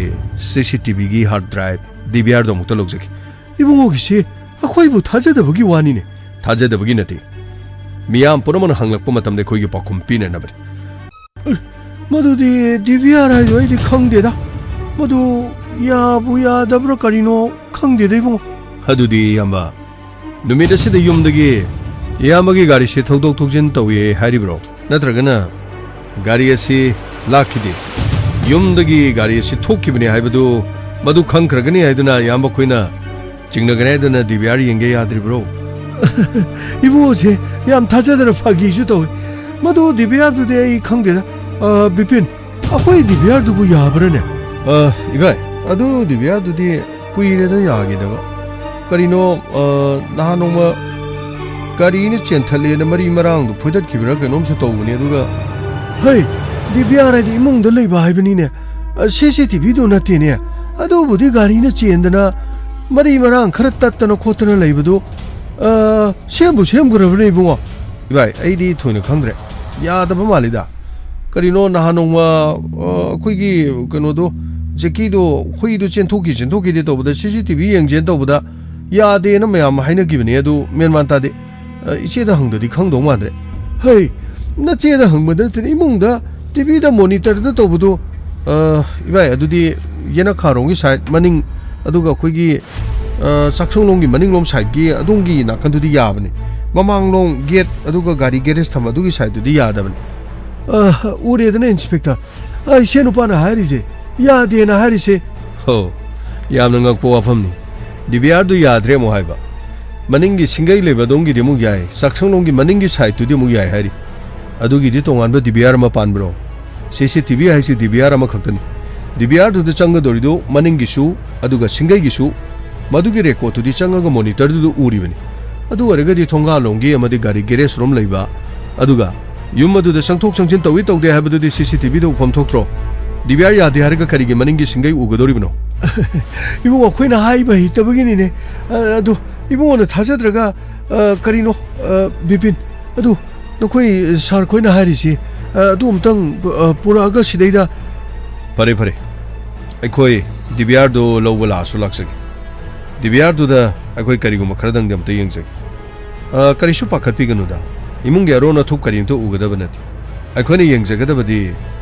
ꯁꯤ ꯁꯤ ꯇꯤ ꯚꯤꯒꯤ ꯍꯥꯔꯗ ꯗ꯭ꯔꯥꯏꯚ, ꯗꯤ ꯚꯤ ꯑꯥꯔꯗꯣ ꯑꯃꯨꯛꯇ ꯂꯧꯖꯒꯦ꯫ ꯏꯕꯨꯡꯉꯣꯒꯤꯁꯤ ꯑꯩꯈꯣꯏꯕꯨ ꯊꯥꯖꯗꯕꯒꯤ ꯋꯥꯅꯤꯅꯦ꯫ ꯊꯥꯖꯗꯕꯒꯤ ꯅꯠꯇꯦ, ꯃꯤꯌꯥꯝ ꯄꯨꯝꯅꯃꯛꯅ ꯍꯪꯂꯛꯄ ꯃꯇꯝꯗ ꯑꯩꯈꯣꯏꯒꯤ ꯄꯥꯎꯈꯨꯝ ꯄꯤꯅꯅꯕꯅꯤ꯫ ꯑꯦ, ꯃꯗꯨꯗꯤ ꯗꯤ ꯚꯤ ꯑꯥꯔ ꯍꯥꯏꯗꯣ ꯑꯩꯗꯤ ꯈꯪꯗꯦꯗ꯫ ꯃꯗꯨ ꯌꯥꯕꯨ ꯌꯥꯗꯕ꯭ꯔꯥ ꯀꯔꯤꯅꯣ ꯈꯪꯗꯦꯗ ꯏꯕꯨꯡꯉꯣ꯫ ꯑꯗꯨꯗꯤ ꯏꯌꯥꯝꯕ, ꯅꯨꯃꯤꯠ ꯑꯁꯤꯗ ꯌꯨꯝꯗꯒꯤ ꯏꯌꯥꯝꯕꯒꯤ ꯒꯥꯔꯤꯁꯤ ꯊꯧꯗꯣꯛ ꯊꯧꯖꯤꯟ ꯇꯧꯏ ꯍꯥꯏꯔꯤꯕ꯭ꯔꯣ? ꯅꯠꯇ꯭ꯔꯒꯅ ꯒꯥꯔꯤ ꯑꯁꯤ ꯂꯥꯛꯈꯤꯗꯦ, ꯌꯨꯝꯗꯒꯤ ꯒꯥꯔꯤ ꯑꯁꯤ ꯊꯣꯛꯈꯤꯕꯅꯤ ꯍꯥꯏꯕꯗꯨ ꯃꯗꯨ ꯈꯪꯈ꯭ꯔꯒꯅꯤ ꯍꯥꯏꯗꯨꯅ ꯏꯌꯥꯝꯕ ꯑꯩꯈꯣꯏꯅ ꯆꯤꯡꯅꯒꯅꯤ ꯍꯥꯏꯗꯨꯅ ꯗꯤ ꯚꯤ ꯑꯥꯔ ꯌꯦꯡꯒꯦ ꯌꯥꯗ꯭ꯔꯤꯕ꯭ꯔꯣ? ꯏꯕꯨꯡꯉꯣꯁꯦ ꯌꯥꯝ ꯊꯥꯖꯗꯅ ꯐꯥꯒꯤꯁꯨ ꯇꯧꯏ꯫ ꯃꯗꯨ ꯗꯤꯕꯤꯌꯥꯔꯗꯨꯗꯤ ꯑꯩ ꯈꯪꯗꯦꯗ꯫ ꯑ, ꯕꯤꯄꯤꯟ, ꯑꯩꯈꯣꯏ ꯗꯤꯕꯤꯌꯥꯔꯗꯨꯕꯨ ꯌꯥꯕ꯭ꯔꯥꯅꯦ? ꯑ, ꯏꯕꯥꯏ, ꯑꯗꯨ ꯗꯤꯕꯤꯌꯥꯔꯗꯨꯗꯤ ꯀꯨꯏꯔꯦꯗ ꯌꯥꯈꯤꯗꯕ꯫ ꯀꯔꯤꯅꯣ, ꯑ, ꯅꯍꯥꯟ ꯅꯣꯡꯃ ꯒꯥꯔꯤꯅ ꯆꯦꯟꯊꯠꯂꯦꯅ ꯃꯔꯤ ꯃꯔꯥꯡꯗꯨ ꯐꯣꯏꯗꯠꯈꯤꯕ꯭ꯔꯥ ꯀꯩꯅꯣꯝꯁꯨ ꯇꯧꯕꯅꯦ꯫ ꯑꯗꯨꯒ, ꯍꯩ, ꯗꯤꯕꯤꯌꯥꯔ ꯍꯥꯏꯗꯤ ꯏꯃꯨꯡꯗ ꯂꯩꯕ ꯍꯥꯏꯕꯅꯤꯅꯦ꯫ ꯑ, ꯁꯤ ꯁꯤ ꯇꯤ ꯚꯤꯗꯨ ꯅꯠꯇꯦꯅꯦ꯫ ꯑꯗꯨꯕꯨꯗꯤ ꯒꯥꯔꯤꯅ ꯆꯦꯟꯗꯅ ꯃꯔꯤ ꯃꯔꯥꯡ ꯈꯔ ꯇꯠꯇꯅ ꯈꯣꯠꯇꯅ ꯂꯩꯕꯗꯨ, ꯑ, ꯁꯦꯝꯕꯨ ꯁꯦꯝꯈ꯭ꯔꯕꯅꯦ ꯏꯕꯨꯡꯉꯣ꯫ ꯏꯕꯥꯏ, ꯑꯩꯗꯤ ꯊꯣꯏꯅ ꯈꯪꯗ꯭ꯔꯦ꯫ ꯌꯥꯗꯕ ꯃꯥꯜꯂꯤꯗ꯫ ꯀꯔꯤꯅꯣ ꯅꯍꯥꯟ ꯅꯣꯡꯃ, ꯑ, ꯑꯩꯈꯣꯏꯒꯤ ꯀꯩꯅꯣꯗꯣ, ꯖꯦꯀꯤꯗꯣ, ꯍꯨꯏꯗꯣ ꯆꯦꯟꯊꯣꯛꯈꯤ ꯆꯦꯟꯊꯣꯛꯈꯤꯗꯦ ꯇꯧꯕꯗ, ꯁꯤ ꯁꯤ ꯇꯤ ꯚꯤ ꯌꯦꯡꯁꯦꯅ ꯇꯧꯕꯗ ꯌꯥꯗꯦꯅ ꯃꯌꯥꯝ ꯍꯥꯏꯅꯈꯤꯕꯅꯦ꯫ ꯑꯗꯨ ꯃꯦꯟ ꯃꯥꯟ ꯇꯥꯗꯦ꯫ ꯑ, ꯏꯆꯦꯗ ꯍꯪꯗꯗꯤ ꯈꯪꯗꯧ ꯃꯥꯟꯗ꯭ꯔꯦ꯫ ꯍꯩ, ꯅꯆꯦꯗ ꯍꯪꯕꯗ ꯅꯠꯇꯦꯅꯦ, ꯏꯃꯨꯡꯗ ꯇꯤ ꯚꯤꯗ ꯃꯣꯅꯤꯇꯔꯗ ꯇꯧꯕꯗꯣ, ꯑ, ꯏꯕꯥꯏ, ꯑꯗꯨꯗꯤ ꯌꯦꯅꯈꯥꯔꯣꯝꯒꯤ ꯁꯥꯏꯠ ꯃꯅꯤꯡ, ꯑꯗꯨꯒ ꯑꯩꯈꯣꯏꯒꯤ, ꯑ, ꯆꯥꯛꯁꯪꯂꯣꯝꯒꯤ ꯃꯅꯤꯡꯂꯣꯝ ꯁꯥꯏꯠꯀꯤ ꯑꯗꯣꯝꯒꯤ ꯅꯥꯀꯟꯗꯨꯗꯤ ꯌꯥꯕꯅꯤ꯫ ꯃꯃꯥꯡꯂꯣꯝ ꯒꯦꯠ, ꯑꯗꯨꯒ ꯒꯥꯔꯤ ꯒꯦꯔꯦꯖ ꯊꯝꯕ ꯑꯗꯨꯒꯤ ꯁꯥꯏꯠꯇꯨꯗꯤ ꯌꯥꯗꯕꯅꯤ꯫ ꯑ, ꯎꯔꯦꯗꯅ, ꯏꯟꯁꯄꯦꯛꯇꯔ꯫ ꯑ, ꯏꯆꯦ ꯅꯨꯄꯥꯅ ꯍꯥꯏꯔꯤꯁꯦ ꯌꯥꯗꯦꯅ ꯍꯥꯏꯔꯤꯁꯦ꯫ ꯍꯣ, ꯌꯥꯝꯅ ꯉꯛꯄ ꯋꯥꯐꯝꯅꯤ꯫ ꯗꯤ ꯚꯤ ꯑꯥꯔꯗꯨ ꯌꯥꯗ꯭ꯔꯦ ꯑꯃꯨꯛ ꯍꯥꯏꯕ꯫ ꯃꯅꯤꯡꯒꯤ ꯁꯤꯡꯒꯩ ꯂꯩꯕ ꯑꯗꯣꯝꯒꯤꯗꯤ ꯑꯃꯨꯛ ꯌꯥꯏ, ꯆꯥꯛꯁꯪꯂꯣꯝꯒꯤ ꯃꯅꯤꯡꯒꯤ ꯁꯥꯏꯠꯇꯨꯗꯤ ꯑꯃꯨꯛ ꯌꯥꯏ ꯍꯥꯏꯔꯤ꯫ ꯑꯗꯨꯒꯤꯗꯤ ꯇꯣꯉꯥꯟꯕ ꯗꯤ ꯚꯤ ꯑꯥꯔ ꯑꯃ ꯄꯥꯟꯕ꯭ꯔꯣ? ꯁꯤ ꯁꯤ ꯇꯤ ꯚꯤ ꯍꯥꯏꯁꯤ ꯗꯤ ꯚꯤ ꯑꯥꯔ ꯑꯃꯈꯛꯇꯅꯤ꯫ ꯗꯤ ꯚꯤ ꯑꯥꯔꯗꯨꯗ ꯆꯪꯒꯗꯧꯔꯤꯗꯨ ꯃꯅꯤꯡꯒꯤꯁꯨ, ꯑꯗꯨꯒ ꯁꯤꯡꯒꯩꯒꯤꯁꯨ, ꯃꯗꯨꯒꯤ ꯔꯦꯀꯣꯔꯠꯇꯨꯗꯤ ꯆꯪꯉꯒ ꯃꯣꯅꯤꯇꯔꯗꯨꯗ ꯎꯔꯤꯕꯅꯤ꯫ ꯑꯗꯨ ꯑꯣꯏꯔꯒꯗꯤ ꯊꯣꯡꯒꯥꯜꯂꯣꯝꯒꯤ ꯑꯃꯗꯤ ꯒꯥꯔꯤ ꯒꯦꯔꯦꯖ ꯔꯣꯝ ꯂꯩꯕ, ꯑꯗꯨꯒ ꯌꯨꯝ ꯑꯗꯨꯗ ꯆꯪꯊꯣꯛ ꯆꯪꯁꯤꯟ ꯇꯧꯏ ꯇꯧꯗꯦ ꯍꯥꯏꯕꯗꯨꯗꯤ ꯁꯤ C T ꯚꯤꯗ ꯎꯐꯝ ꯊꯣꯛꯇ꯭ꯔꯣ? D V R ꯌꯥꯗꯦ ꯍꯥꯏꯔꯒ ꯀꯔꯤꯒꯤ ꯃꯅꯤꯡꯒꯤ ꯁꯤꯡꯒꯩ ꯎꯒꯗꯧꯔꯤꯕꯅꯣ? ꯏꯕꯨꯡꯉꯣ, ꯑꯩꯈꯣꯏꯅ ꯍꯥꯏꯕ ꯍꯩꯇꯕꯒꯤꯅꯤꯅꯦ꯫ ꯑ, ꯑꯗꯨ ꯏꯕꯨꯡꯉꯣꯅ ꯊꯥꯖꯗ꯭ꯔꯒ, ꯑ, ꯀꯔꯤꯅꯣ, ꯑ, ꯕꯤꯄꯤꯟ, ꯑꯗꯨ ꯅꯈꯣꯏ ꯁꯥꯔ ꯈꯣꯏꯅ ꯍꯥꯏꯔꯤꯁꯤ, ꯑ, ꯑꯗꯨ ꯑꯃꯨꯛꯇꯪ, ꯑ, ꯄꯨꯔꯛꯑꯒ ꯁꯤꯗꯩꯗ꯫ ꯐꯔꯦ, ꯐꯔꯦ꯫ ꯑꯩꯈꯣꯏ ꯗꯤ ꯚꯤ ꯑꯥꯔꯗꯨ ꯂꯧꯕ ꯂꯥꯛꯑꯁꯨ ꯂꯥꯛꯆꯒꯦ꯫ ꯗꯤ ꯚꯤ ꯑꯥꯔꯗꯨꯗ ꯑꯩꯈꯣꯏ ꯀꯔꯤꯒꯨꯝꯕ ꯈꯔꯗꯪꯗꯤ ꯑꯃꯨꯛꯇ ꯌꯦꯡꯖꯒꯦ꯫ ꯑ, ꯀꯔꯤꯁꯨ ꯄꯥꯈꯠꯄꯤꯒꯅꯨꯗ꯫ ꯏꯃꯨꯡꯒꯤ ꯑꯔꯣꯟ ꯑꯊꯨꯞ ꯀꯔꯤꯝꯇ ꯎꯒꯗꯕ ꯅꯠꯇꯦ꯫ ꯑꯩꯈꯣꯏꯅ ꯌꯦꯡꯖꯒꯗꯕꯗꯤ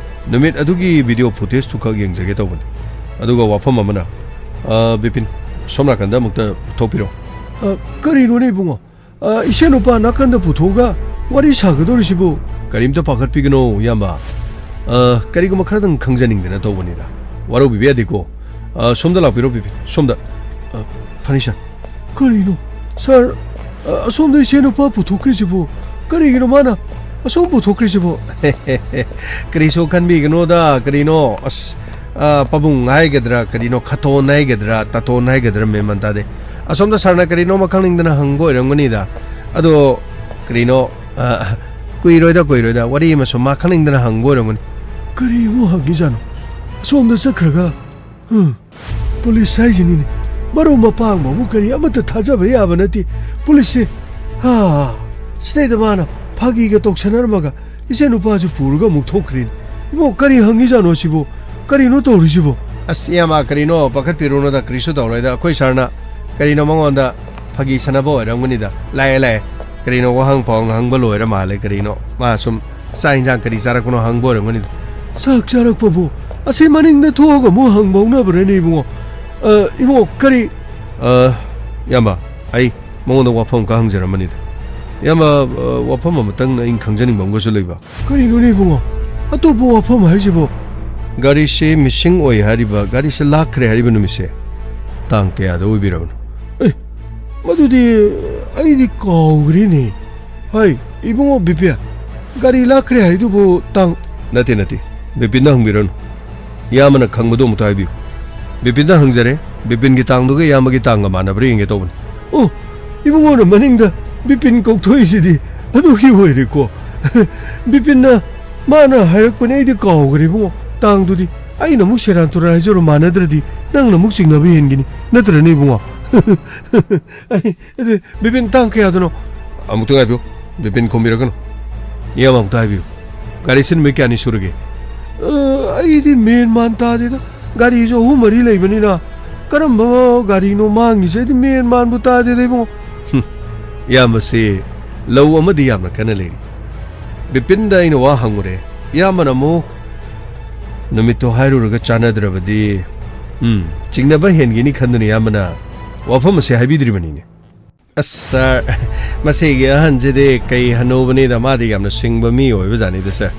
ꯅꯨꯃꯤꯠ ꯑꯗꯨꯒꯤ ꯚꯤꯗꯤꯑꯣ ꯐꯨꯇꯦꯖꯇꯨ ꯈꯛ ꯌꯦꯡꯖꯒꯦ ꯇꯧꯕꯅꯤ꯫ ꯑꯗꯨꯒ ꯋꯥꯐꯝ ꯑꯃꯅ, ꯑ, ꯕꯤꯄꯤꯟ, ꯁꯣꯝ ꯅꯥꯀꯟꯗ ꯑꯃꯨꯛꯇ ꯊꯣꯛꯄꯤꯔꯣ꯫ ꯑ, ꯀꯔꯤꯅꯣꯅꯦ ꯏꯕꯨꯡꯉꯣ? ꯑ, ꯏꯁꯦꯟ ꯅꯨꯄꯥ ꯅꯥꯀꯟꯗ ꯄꯨꯊꯣꯛꯑꯒ ꯋꯥꯔꯤ ꯁꯥꯒꯗꯧꯔꯤꯁꯤꯕꯨ? ꯀꯔꯤꯝꯇ ꯄꯥꯈꯠꯄꯤꯒꯅꯣ, ꯏꯌꯥꯝꯕ꯫ ꯑ, ꯀꯔꯤꯒꯨꯝꯕ ꯈꯔꯗꯪ ꯈꯪꯖꯅꯤꯡꯗꯅ ꯇꯧꯕꯅꯤꯗ꯫ ꯋꯥꯔꯧꯕꯤꯕ ꯌꯥꯗꯦꯀꯣ꯫ ꯑ, ꯁꯣꯝꯗ ꯂꯥꯛꯄꯤꯔꯣ, ꯕꯤꯄꯤꯟ, ꯁꯣꯝꯗ꯫ ꯑ, ꯐꯅꯤ, ꯁꯥꯔ꯫ ꯀꯔꯤꯅꯣ? ꯁꯥꯔ, ꯑ, ꯑꯁꯣꯝꯗ ꯏꯆꯦ ꯅꯨꯄꯥ ꯄꯨꯊꯣꯛꯈ꯭ꯔꯤꯁꯤꯕꯨ? ꯀꯔꯤꯒꯤꯅꯣ ꯃꯥꯅ ꯑꯁꯣꯝ ꯄꯨꯊꯣꯛꯈ꯭ꯔꯤꯁꯤꯕꯨ? ꯀꯔꯤꯁꯨ ꯈꯟꯕꯤꯒꯅꯣꯗ, ꯀꯔꯤꯅꯣ, ꯑꯁ, ꯑ, ꯄꯥꯕꯨꯡ ꯍꯥꯏꯒꯗ꯭ꯔꯥ, ꯀꯔꯤꯅꯣ, ꯈꯇꯣꯟ ꯍꯥꯏꯒꯗ꯭ꯔꯥ, ꯇꯥꯇꯣꯟ ꯍꯥꯏꯒꯗ꯭ꯔꯥ, ꯃꯦꯟ ꯃꯥꯟ ꯇꯥꯗꯦ꯫ ꯑꯁꯣꯝꯗ ꯁꯥꯔꯅ ꯀꯔꯤꯅꯣꯃ ꯈꯪꯅꯤꯡꯗꯅ ꯍꯪꯕ ꯑꯣꯏꯔꯝꯒꯅꯤꯗ꯫ ꯑꯗꯣ, ꯀꯔꯤꯅꯣ, ꯑ, ꯀꯨꯏꯔꯣꯏꯗ, ꯀꯨꯏꯔꯣꯏꯗ, ꯋꯥꯔꯤ ꯑꯃ ꯁꯨꯝ ꯃꯥ ꯈꯪꯅꯤꯡꯗꯅ ꯍꯪꯕ ꯑꯣꯏꯔꯝꯒꯅꯤ꯫ ꯀꯔꯤ ꯑꯃꯨꯛ ꯍꯪꯉꯤꯖꯥꯠꯅꯣ? ꯑꯁꯣꯝꯗ ꯆꯠꯈ꯭ꯔꯒ? ꯎꯝ, ꯄꯨꯂꯤꯁ ꯍꯥꯏꯁꯤꯅꯤꯅꯦ꯫ ꯃꯔꯨꯞ ꯃꯄꯥꯡꯕꯕꯨ ꯀꯔꯤ ꯑꯃꯠꯇ ꯊꯥꯖꯕ ꯌꯥꯕ ꯅꯠꯇꯦ꯫ ꯄꯨꯂꯤꯁꯁꯦ, ꯍꯥ, ꯁꯤꯗꯩꯗ ꯃꯥꯅ ꯐꯥꯒꯤꯒ ꯇꯧꯁꯟꯅꯔꯝꯃꯒ ꯏꯆꯦ ꯅꯨꯄꯥꯁꯨ ꯄꯨꯔꯒ ꯑꯃꯨꯛ ꯊꯣꯛꯈ꯭ꯔꯦꯅꯦ꯫ ꯏꯕꯣ, ꯀꯔꯤ ꯍꯪꯉꯤꯖꯥꯠꯅꯣ ꯁꯤꯕꯣ? ꯀꯔꯤꯅꯣ ꯇꯧꯔꯤꯁꯤꯕꯣ? ꯑꯁ, ꯏꯌꯥꯝꯕ, ꯀꯔꯤꯅꯣ, ꯄꯥꯈꯠꯄꯤꯔꯨꯅꯨꯗ, ꯀꯔꯤꯁꯨ ꯇꯧꯔꯣꯏꯗ꯫ ꯑꯩꯈꯣꯏ ꯁꯥꯔꯅ ꯀꯔꯤꯅꯣ ꯃꯉꯣꯟꯗ ꯐꯥꯒꯤ ꯁꯥꯟꯅꯕ ꯑꯣꯏꯔꯝꯒꯅꯤꯗ꯫ ꯂꯥꯛꯑꯦ, ꯂꯥꯛꯑꯦ꯫ ꯀꯔꯤꯅꯣ, ꯋꯥꯍꯪ ꯄꯥꯎꯍꯪ ꯍꯪꯕ ꯂꯣꯏꯔ ꯃꯥꯜꯂꯦ꯫ ꯀꯔꯤꯅꯣ, ꯃꯥ ꯁꯨꯝ ꯆꯥꯛ ꯏꯟꯖꯥꯡ ꯀꯔꯤ ꯆꯥꯔꯛꯄꯅꯣ ꯍꯪꯕ ꯑꯣꯏꯔꯝꯒꯅꯤꯗ꯫ ꯆꯥꯛ ꯆꯥꯔꯛꯄꯕꯨ? ꯑꯁꯤ ꯃꯅꯤꯡꯗ ꯊꯣꯛꯑꯒ ꯑꯃꯨꯛ ꯍꯪꯕ ꯍꯧꯅꯕ꯭ꯔꯅꯦ, ꯏꯕꯨꯡꯉꯣ? ꯑ, ꯏꯕꯨꯡꯉꯣ, ꯀꯔꯤ? ꯑ, ꯏꯌꯥꯝꯕ, ꯑꯩ ꯃꯉꯣꯟꯗ ꯋꯥꯐꯝ ꯑꯃꯈꯛ ꯍꯪꯖꯔꯝꯕꯅꯤꯗ꯫ ꯏꯌꯥꯝꯕ, ꯑ, ꯋꯥꯐꯝ ꯑꯃꯇꯪ ꯑꯩꯅ ꯈꯪꯖꯅꯤꯡꯕ ꯑꯃꯒꯁꯨ ꯂꯩꯕ꯫ ꯀꯔꯤꯅꯣꯅꯦ, ꯏꯕꯨꯡꯉꯣ? ꯑꯇꯣꯞꯄ ꯋꯥꯐꯝ ꯍꯥꯏꯁꯤꯕꯣ? ꯒꯥꯔꯤꯁꯦ missing ꯑꯣꯏ ꯍꯥꯏꯔꯤꯕ, ꯒꯥꯔꯤꯁꯦ ꯂꯥꯛꯈ꯭ꯔꯦ ꯍꯥꯏꯔꯤꯕ ꯅꯨꯃꯤꯠꯁꯦ ꯇꯥꯡ ꯀꯌꯥꯗ ꯑꯣꯏꯕꯤꯔꯕꯅꯣ? ꯑꯦ, ꯃꯗꯨꯗꯤ ꯑꯩꯗꯤ ꯀꯥꯎꯈ꯭ꯔꯦꯅꯦ꯫ ꯍꯩ, ꯏꯕꯨꯡꯉꯣ ꯕꯤꯄꯤꯟ, ꯒꯥꯔꯤ ꯂꯥꯛꯈ꯭ꯔꯦ ꯍꯥꯏꯗꯨꯕꯨ ꯇꯥꯡ- ꯅꯠꯇꯦ, ꯅꯠꯇꯦ, ꯕꯤꯄꯤꯟꯗ ꯍꯪꯕꯤꯔꯅꯨ꯫ ꯏꯌꯥꯝꯕꯅ ꯈꯪꯕꯗꯣ ꯑꯃꯨꯛꯇ ꯍꯥꯏꯕꯤꯌꯨ꯫ ꯕꯤꯄꯤꯟꯗ ꯍꯪꯖꯔꯦ, ꯕꯤꯄꯤꯟꯒꯤ ꯇꯥꯡꯗꯨꯒ ꯏꯌꯥꯝꯕꯒꯤ ꯇꯥꯡꯒ ꯃꯥꯟꯅꯕ꯭ꯔꯥ ꯌꯦꯡꯒꯦ ꯇꯧꯕꯅꯤ꯫ ꯑꯣ, ꯏꯕꯨꯡꯉꯣꯅ ꯃꯅꯤꯡꯗ ꯕꯤꯄꯤꯟ ꯀꯧꯊꯣꯛꯏꯁꯤꯗꯤ ꯑꯗꯨꯒꯤ ꯑꯣꯏꯔꯦꯀꯣ꯫ ꯕꯤꯄꯤꯟꯅ ꯃꯥꯅ ꯍꯥꯏꯔꯛꯄꯅꯦ, ꯑꯩꯗꯤ ꯀꯥꯎꯈ꯭ꯔꯦ ꯏꯕꯨꯡꯉꯣ꯫ ꯇꯥꯡꯗꯨꯗꯤ ꯑꯩꯅ ꯑꯃꯨꯛ ꯁꯦꯔꯥꯟ ꯇꯨꯔꯥꯟ ꯍꯥꯏꯖꯔꯣ, ꯃꯥꯟꯅꯗ꯭ꯔꯗꯤ ꯅꯪꯅ ꯑꯃꯨꯛ ꯆꯤꯡꯅꯕ ꯍꯦꯟꯒꯅꯤ, ꯅꯠꯇ꯭ꯔꯅꯦ ꯏꯕꯨꯡꯉꯣ? ꯑꯩ, ꯑꯗꯨ, ꯕꯤꯄꯤꯟ, ꯇꯥꯡ ꯀꯌꯥꯗꯅꯣ? ꯑꯃꯨꯛꯇ ꯉꯥꯏꯕꯤꯌꯨ, ꯕꯤꯄꯤꯟ ꯈꯨꯝꯕꯤꯔꯛꯀꯅꯨ꯫ ꯏꯌꯥꯝꯕ ꯑꯃꯨꯛꯇ ꯍꯥꯏꯕꯤꯌꯨ, ꯒꯥꯔꯤꯁꯤ ꯅꯨꯃꯤꯠ ꯀꯌꯥꯅꯤ ꯁꯨꯔꯒꯦ? ꯑ, ꯑꯩꯗꯤ ꯃꯦꯟ ꯃꯥꯟ ꯇꯥꯗꯦꯗ, ꯒꯥꯔꯤꯁꯨ ꯑꯍꯨꯝ ꯃꯔꯤ ꯂꯩꯕꯅꯤꯅ ꯀꯔꯝꯕ ꯒꯥꯔꯤꯅꯣ ꯃꯥꯡꯉꯤꯁꯦ? ꯑꯩꯗꯤ ꯃꯦꯟ ꯃꯥꯟꯕꯨ ꯇꯥꯗꯦꯗ ꯏꯕꯨꯡꯉꯣ꯫ ꯍꯨꯝ, ꯏꯌꯥꯝꯕꯁꯤ ꯂꯧ ꯑꯃꯗꯤ ꯌꯥꯝꯅ ꯀꯟꯅ ꯂꯩꯔꯤ꯫ ꯕꯤꯄꯤꯟꯗ ꯑꯩꯅ ꯋꯥ ꯍꯪꯉꯨꯔꯦ, ꯏꯌꯥꯝꯕꯅ ꯑꯃꯨꯛ ꯅꯨꯃꯤꯠꯇꯣ ꯍꯥꯏꯔꯨꯔꯒ ꯆꯥꯟꯅꯗ꯭ꯔꯕꯗꯤ, ꯎꯝ, ꯆꯤꯡꯅꯕ ꯍꯦꯟꯒꯤꯅꯤ ꯈꯟꯗꯨꯅ ꯏꯌꯥꯝꯕꯅ ꯋꯥꯐꯝ ꯑꯁꯤ ꯍꯥꯏꯕꯤꯗ꯭ꯔꯤꯕꯅꯤꯅꯦ꯫ ꯑꯁ ꯁꯥꯔ, ꯃꯁꯤꯒꯤ ꯑꯍꯟꯁꯤꯗꯤ ꯀꯩ ꯍꯅꯨꯕꯅꯤꯗ, ꯃꯥꯗꯤ ꯌꯥꯝꯅ ꯁꯤꯡꯕ ꯃꯤ ꯑꯣꯏꯕꯖꯥꯠꯅꯤꯗ ꯁꯥꯔ꯫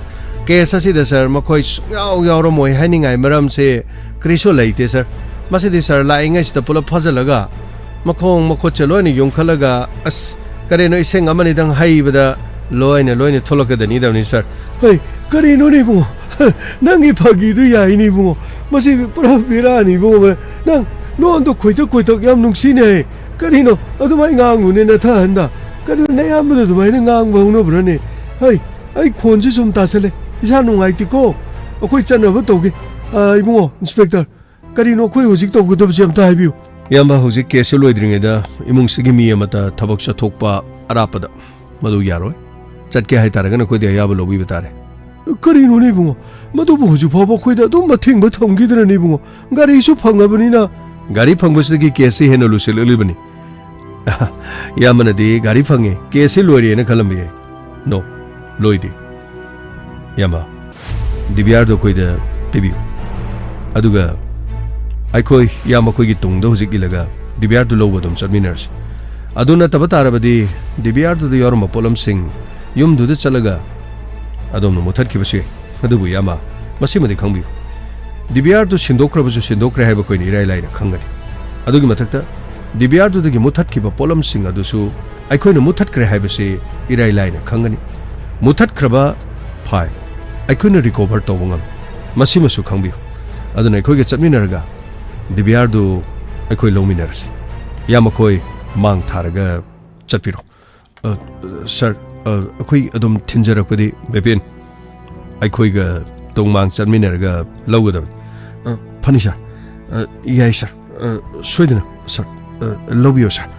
ꯀꯦꯁ ꯑꯁꯤꯗ ꯁꯥꯔ, ꯃꯈꯣꯏ ꯁꯨꯡꯌꯥꯎ ꯌꯥꯎꯔꯝꯃꯣꯏ ꯍꯥꯏꯅꯤꯡꯉꯥꯏ ꯃꯔꯝꯁꯦ ꯀꯔꯤꯁꯨ ꯂꯩꯇꯦ ꯁꯥꯔ꯫ ꯃꯁꯤꯗꯤ ꯁꯥꯔ, ꯂꯥꯛꯏꯉꯩꯁꯤꯗ ꯄꯨꯂꯞ ꯐꯥꯖꯤꯜꯂꯒ ꯃꯈꯣꯡ ꯃꯈꯨꯠꯁꯦ ꯂꯣꯏꯅ ꯌꯨꯝꯈꯠꯂꯒ, ꯑꯁ, ꯀꯔꯤꯅꯣ, ꯏꯁꯤꯡ ꯑꯃꯅꯤꯗꯪ ꯍꯩꯕꯗ ꯂꯣꯏꯅ, ꯂꯣꯏꯅ ꯊꯣꯛꯂꯛꯀꯗꯅꯤꯗꯕꯅꯤ, ꯁꯥꯔ꯫ ꯍꯩ, ꯀꯔꯤꯅꯣꯅꯦ ꯏꯕꯨꯡꯉꯣ? ꯅꯪꯒꯤ ꯐꯥꯒꯤꯗꯨ ꯌꯥꯏꯅꯦ ꯏꯕꯨꯡꯉꯣ꯫ ꯃꯁꯤ ꯄꯨꯔꯥ ꯕꯦꯔꯥꯅꯤ ꯏꯕꯨꯡꯉꯣ꯫ ꯅꯪ ꯂꯣꯟꯗꯣ ꯈꯣꯏꯊꯛ ꯈꯣꯏꯊꯛ ꯌꯥꯝ ꯅꯨꯡꯁꯤꯅꯦ꯫ ꯀꯔꯤꯅꯣ ꯑꯗꯨꯃꯥꯏꯅ ꯉꯥꯡꯅꯨꯅꯦ ꯅꯊꯥꯍꯟꯗ? ꯀꯔꯤꯅꯣ ꯅꯌꯥꯝꯕꯗ ꯑꯗꯨꯃꯥꯏꯅ ꯉꯥꯡꯕ ꯍꯧꯅꯕ꯭ꯔꯅꯦ? ꯍꯩ, ꯑꯩ ꯈꯣꯟꯁꯤ ꯁꯨꯝ ꯇꯥꯁꯜꯂꯦ꯫ ꯏꯁꯥ ꯅꯨꯡꯉꯥꯏꯇꯦꯀꯣ꯫ ꯑꯩꯈꯣꯏ ꯆꯠꯅꯕ ꯇꯧꯒꯦ꯫ ꯑ, ꯏꯕꯨꯡꯉꯣ, ꯏꯟꯁꯄꯦꯛꯇꯔ, ꯀꯔꯤꯅꯣ ꯑꯩꯈꯣꯏ ꯍꯧꯖꯤꯛ ꯇꯧꯒꯗꯕꯁꯦ ꯑꯝꯇ ꯍꯥꯏꯕꯤꯌꯨ꯫ ꯏꯌꯥꯝꯕ, ꯍꯧꯖꯤꯛ ꯀꯦꯁꯁꯦ ꯂꯣꯏꯗ꯭ꯔꯤꯉꯩꯗ ꯏꯃꯨꯡꯁꯤꯒꯤ ꯃꯤ ꯑꯃꯠꯇ ꯊꯕꯛ ꯆꯠꯊꯣꯛꯄ ꯑꯔꯥꯞꯄꯗ ꯃꯗꯨ ꯌꯥꯔꯣꯏ꯫ ꯆꯠꯀꯦ ꯍꯥꯏꯇꯥꯔꯒꯅ ꯑꯩꯈꯣꯏꯗꯤ ꯑꯌꯥꯕ ꯂꯧꯕꯤꯕ ꯇꯥꯔꯦ꯫ ꯀꯔꯤꯅꯣꯅꯦ ꯏꯕꯨꯡꯉꯣ? ꯃꯗꯨꯕꯨ ꯍꯧꯖꯤꯛ ꯐꯥꯎꯕ ꯑꯩꯈꯣꯏꯗ ꯑꯗꯨꯝ ꯑꯊꯤꯡꯕ ꯊꯝꯈꯤꯗ꯭ꯔꯅꯦ ꯏꯕꯨꯡꯉꯣ? ꯒꯥꯔꯤꯁꯨ ꯐꯪꯉꯕꯅꯤꯅ꯫ ꯒꯥꯔꯤ ꯐꯪꯕꯁꯤꯗꯒꯤ ꯀꯦꯁꯁꯤ ꯍꯦꯟꯅ ꯂꯨꯁꯤꯜꯂꯛꯂꯤꯕꯅꯤ꯫ ꯏꯌꯥꯝꯕꯅꯗꯤ ꯒꯥꯔꯤ ꯐꯪꯉꯦ, ꯀꯦꯁꯁꯤ ꯂꯣꯏꯔꯦꯅ ꯈꯜꯂꯝꯕ ꯌꯥꯏ꯫ ꯅꯣ, ꯂꯣꯏꯗꯦ꯫ ꯏꯌꯥꯝꯕ, ꯗꯤꯕꯤꯌꯥꯔꯗꯣ ꯑꯩꯈꯣꯏꯗ ꯄꯤꯕꯤꯌꯨ꯫ ꯑꯗꯨꯒ ꯑꯩꯈꯣꯏ ꯏꯌꯥꯝꯕ ꯑꯩꯈꯣꯏꯒꯤ ꯇꯨꯡꯗ ꯍꯧꯖꯤꯛ ꯏꯜꯂꯒ ꯗꯤꯕꯤꯌꯥꯔꯗꯨ ꯂꯧꯕ ꯑꯗꯨꯝ ꯆꯠꯃꯤꯟꯅꯔꯁꯤ꯫ ꯑꯗꯨ ꯅꯠꯇꯕ ꯇꯥꯔꯕꯗꯤ ꯗꯤꯕꯤꯌꯥꯔꯗꯨꯗ ꯌꯥꯎꯔꯝꯕ ꯄꯣꯠꯂꯝꯁꯤꯡ ꯌꯨꯝꯗꯨꯗ ꯆꯠꯂꯒ ꯑꯗꯣꯝꯅ ꯃꯨꯠꯊꯠꯈꯤꯕꯁꯨ ꯌꯥꯏ꯫ ꯑꯗꯨꯕꯨ ꯏꯌꯥꯝꯕ, ꯃꯁꯤꯃꯗꯤ ꯈꯪꯕꯤꯌꯨ, ꯗꯤꯕꯤꯌꯥꯔꯗꯨ ꯁꯤꯟꯗꯣꯛꯈ꯭ꯔꯕꯁꯨ ꯁꯤꯟꯗꯣꯛꯈ꯭ꯔꯦ ꯍꯥꯏꯕ ꯑꯩꯈꯣꯏꯅ ꯏꯔꯥꯏ ꯂꯥꯏꯅ ꯈꯪꯒꯅꯤ꯫ ꯑꯗꯨꯒꯤ ꯃꯊꯛꯇ ꯗꯤꯕꯤꯌꯥꯔꯗꯨꯗꯒꯤ ꯃꯨꯠꯊꯠꯈꯤꯕ ꯄꯣꯠꯂꯝꯁꯤꯡ ꯑꯗꯨꯁꯨ ꯑꯩꯈꯣꯏꯅ ꯃꯨꯠꯊꯠꯈ꯭ꯔꯦ ꯍꯥꯏꯕꯁꯤ ꯏꯔꯥꯏ ꯂꯥꯏꯅ ꯈꯪꯒꯅꯤ꯫ ꯃꯨꯠꯊꯠꯈ꯭ꯔꯕ ꯐꯥꯏꯜ ꯑꯩꯈꯣꯏꯅ ꯔꯤꯀꯣꯚꯔ ꯇꯧꯕ ꯉꯝꯃꯤ꯫ ꯃꯁꯤꯃꯁꯨ ꯈꯪꯕꯤꯌꯨ꯫ ꯑꯗꯨꯅ ꯑꯩꯈꯣꯏꯒ ꯆꯠꯃꯤꯟꯅꯔꯒ ꯗꯤꯕꯤꯌꯥꯔꯗꯨ ꯑꯩꯈꯣꯏ ꯂꯧꯃꯤꯟꯅꯔꯁꯤ꯫ ꯏꯌꯥꯝꯕ ꯈꯣꯏ ꯃꯥꯡ ꯊꯥꯔꯒ ꯆꯠꯄꯤꯔꯣ꯫ ꯑ, ꯁꯥꯔ, ꯑ, ꯑꯩꯈꯣꯏ ꯑꯗꯨꯝ ꯊꯤꯟꯖꯔꯛꯄꯗꯤ, ꯕꯤꯄꯤꯟ, ꯑꯩꯈꯣꯏꯒ ꯇꯣꯡꯃꯥꯡ ꯆꯠꯃꯤꯟꯅꯔꯒ ꯂꯧꯒꯗꯕꯅꯤ꯫ ꯑ, ꯐꯅꯤ, ꯁꯥꯔ꯫ ꯑ, ꯌꯥꯏ, ꯁꯥꯔ꯫ ꯑ, ꯁꯣꯏꯗꯅ, ꯁꯥꯔ꯫ ꯑ, ꯂꯧꯕꯤꯌꯣ, ꯁꯥꯔ꯫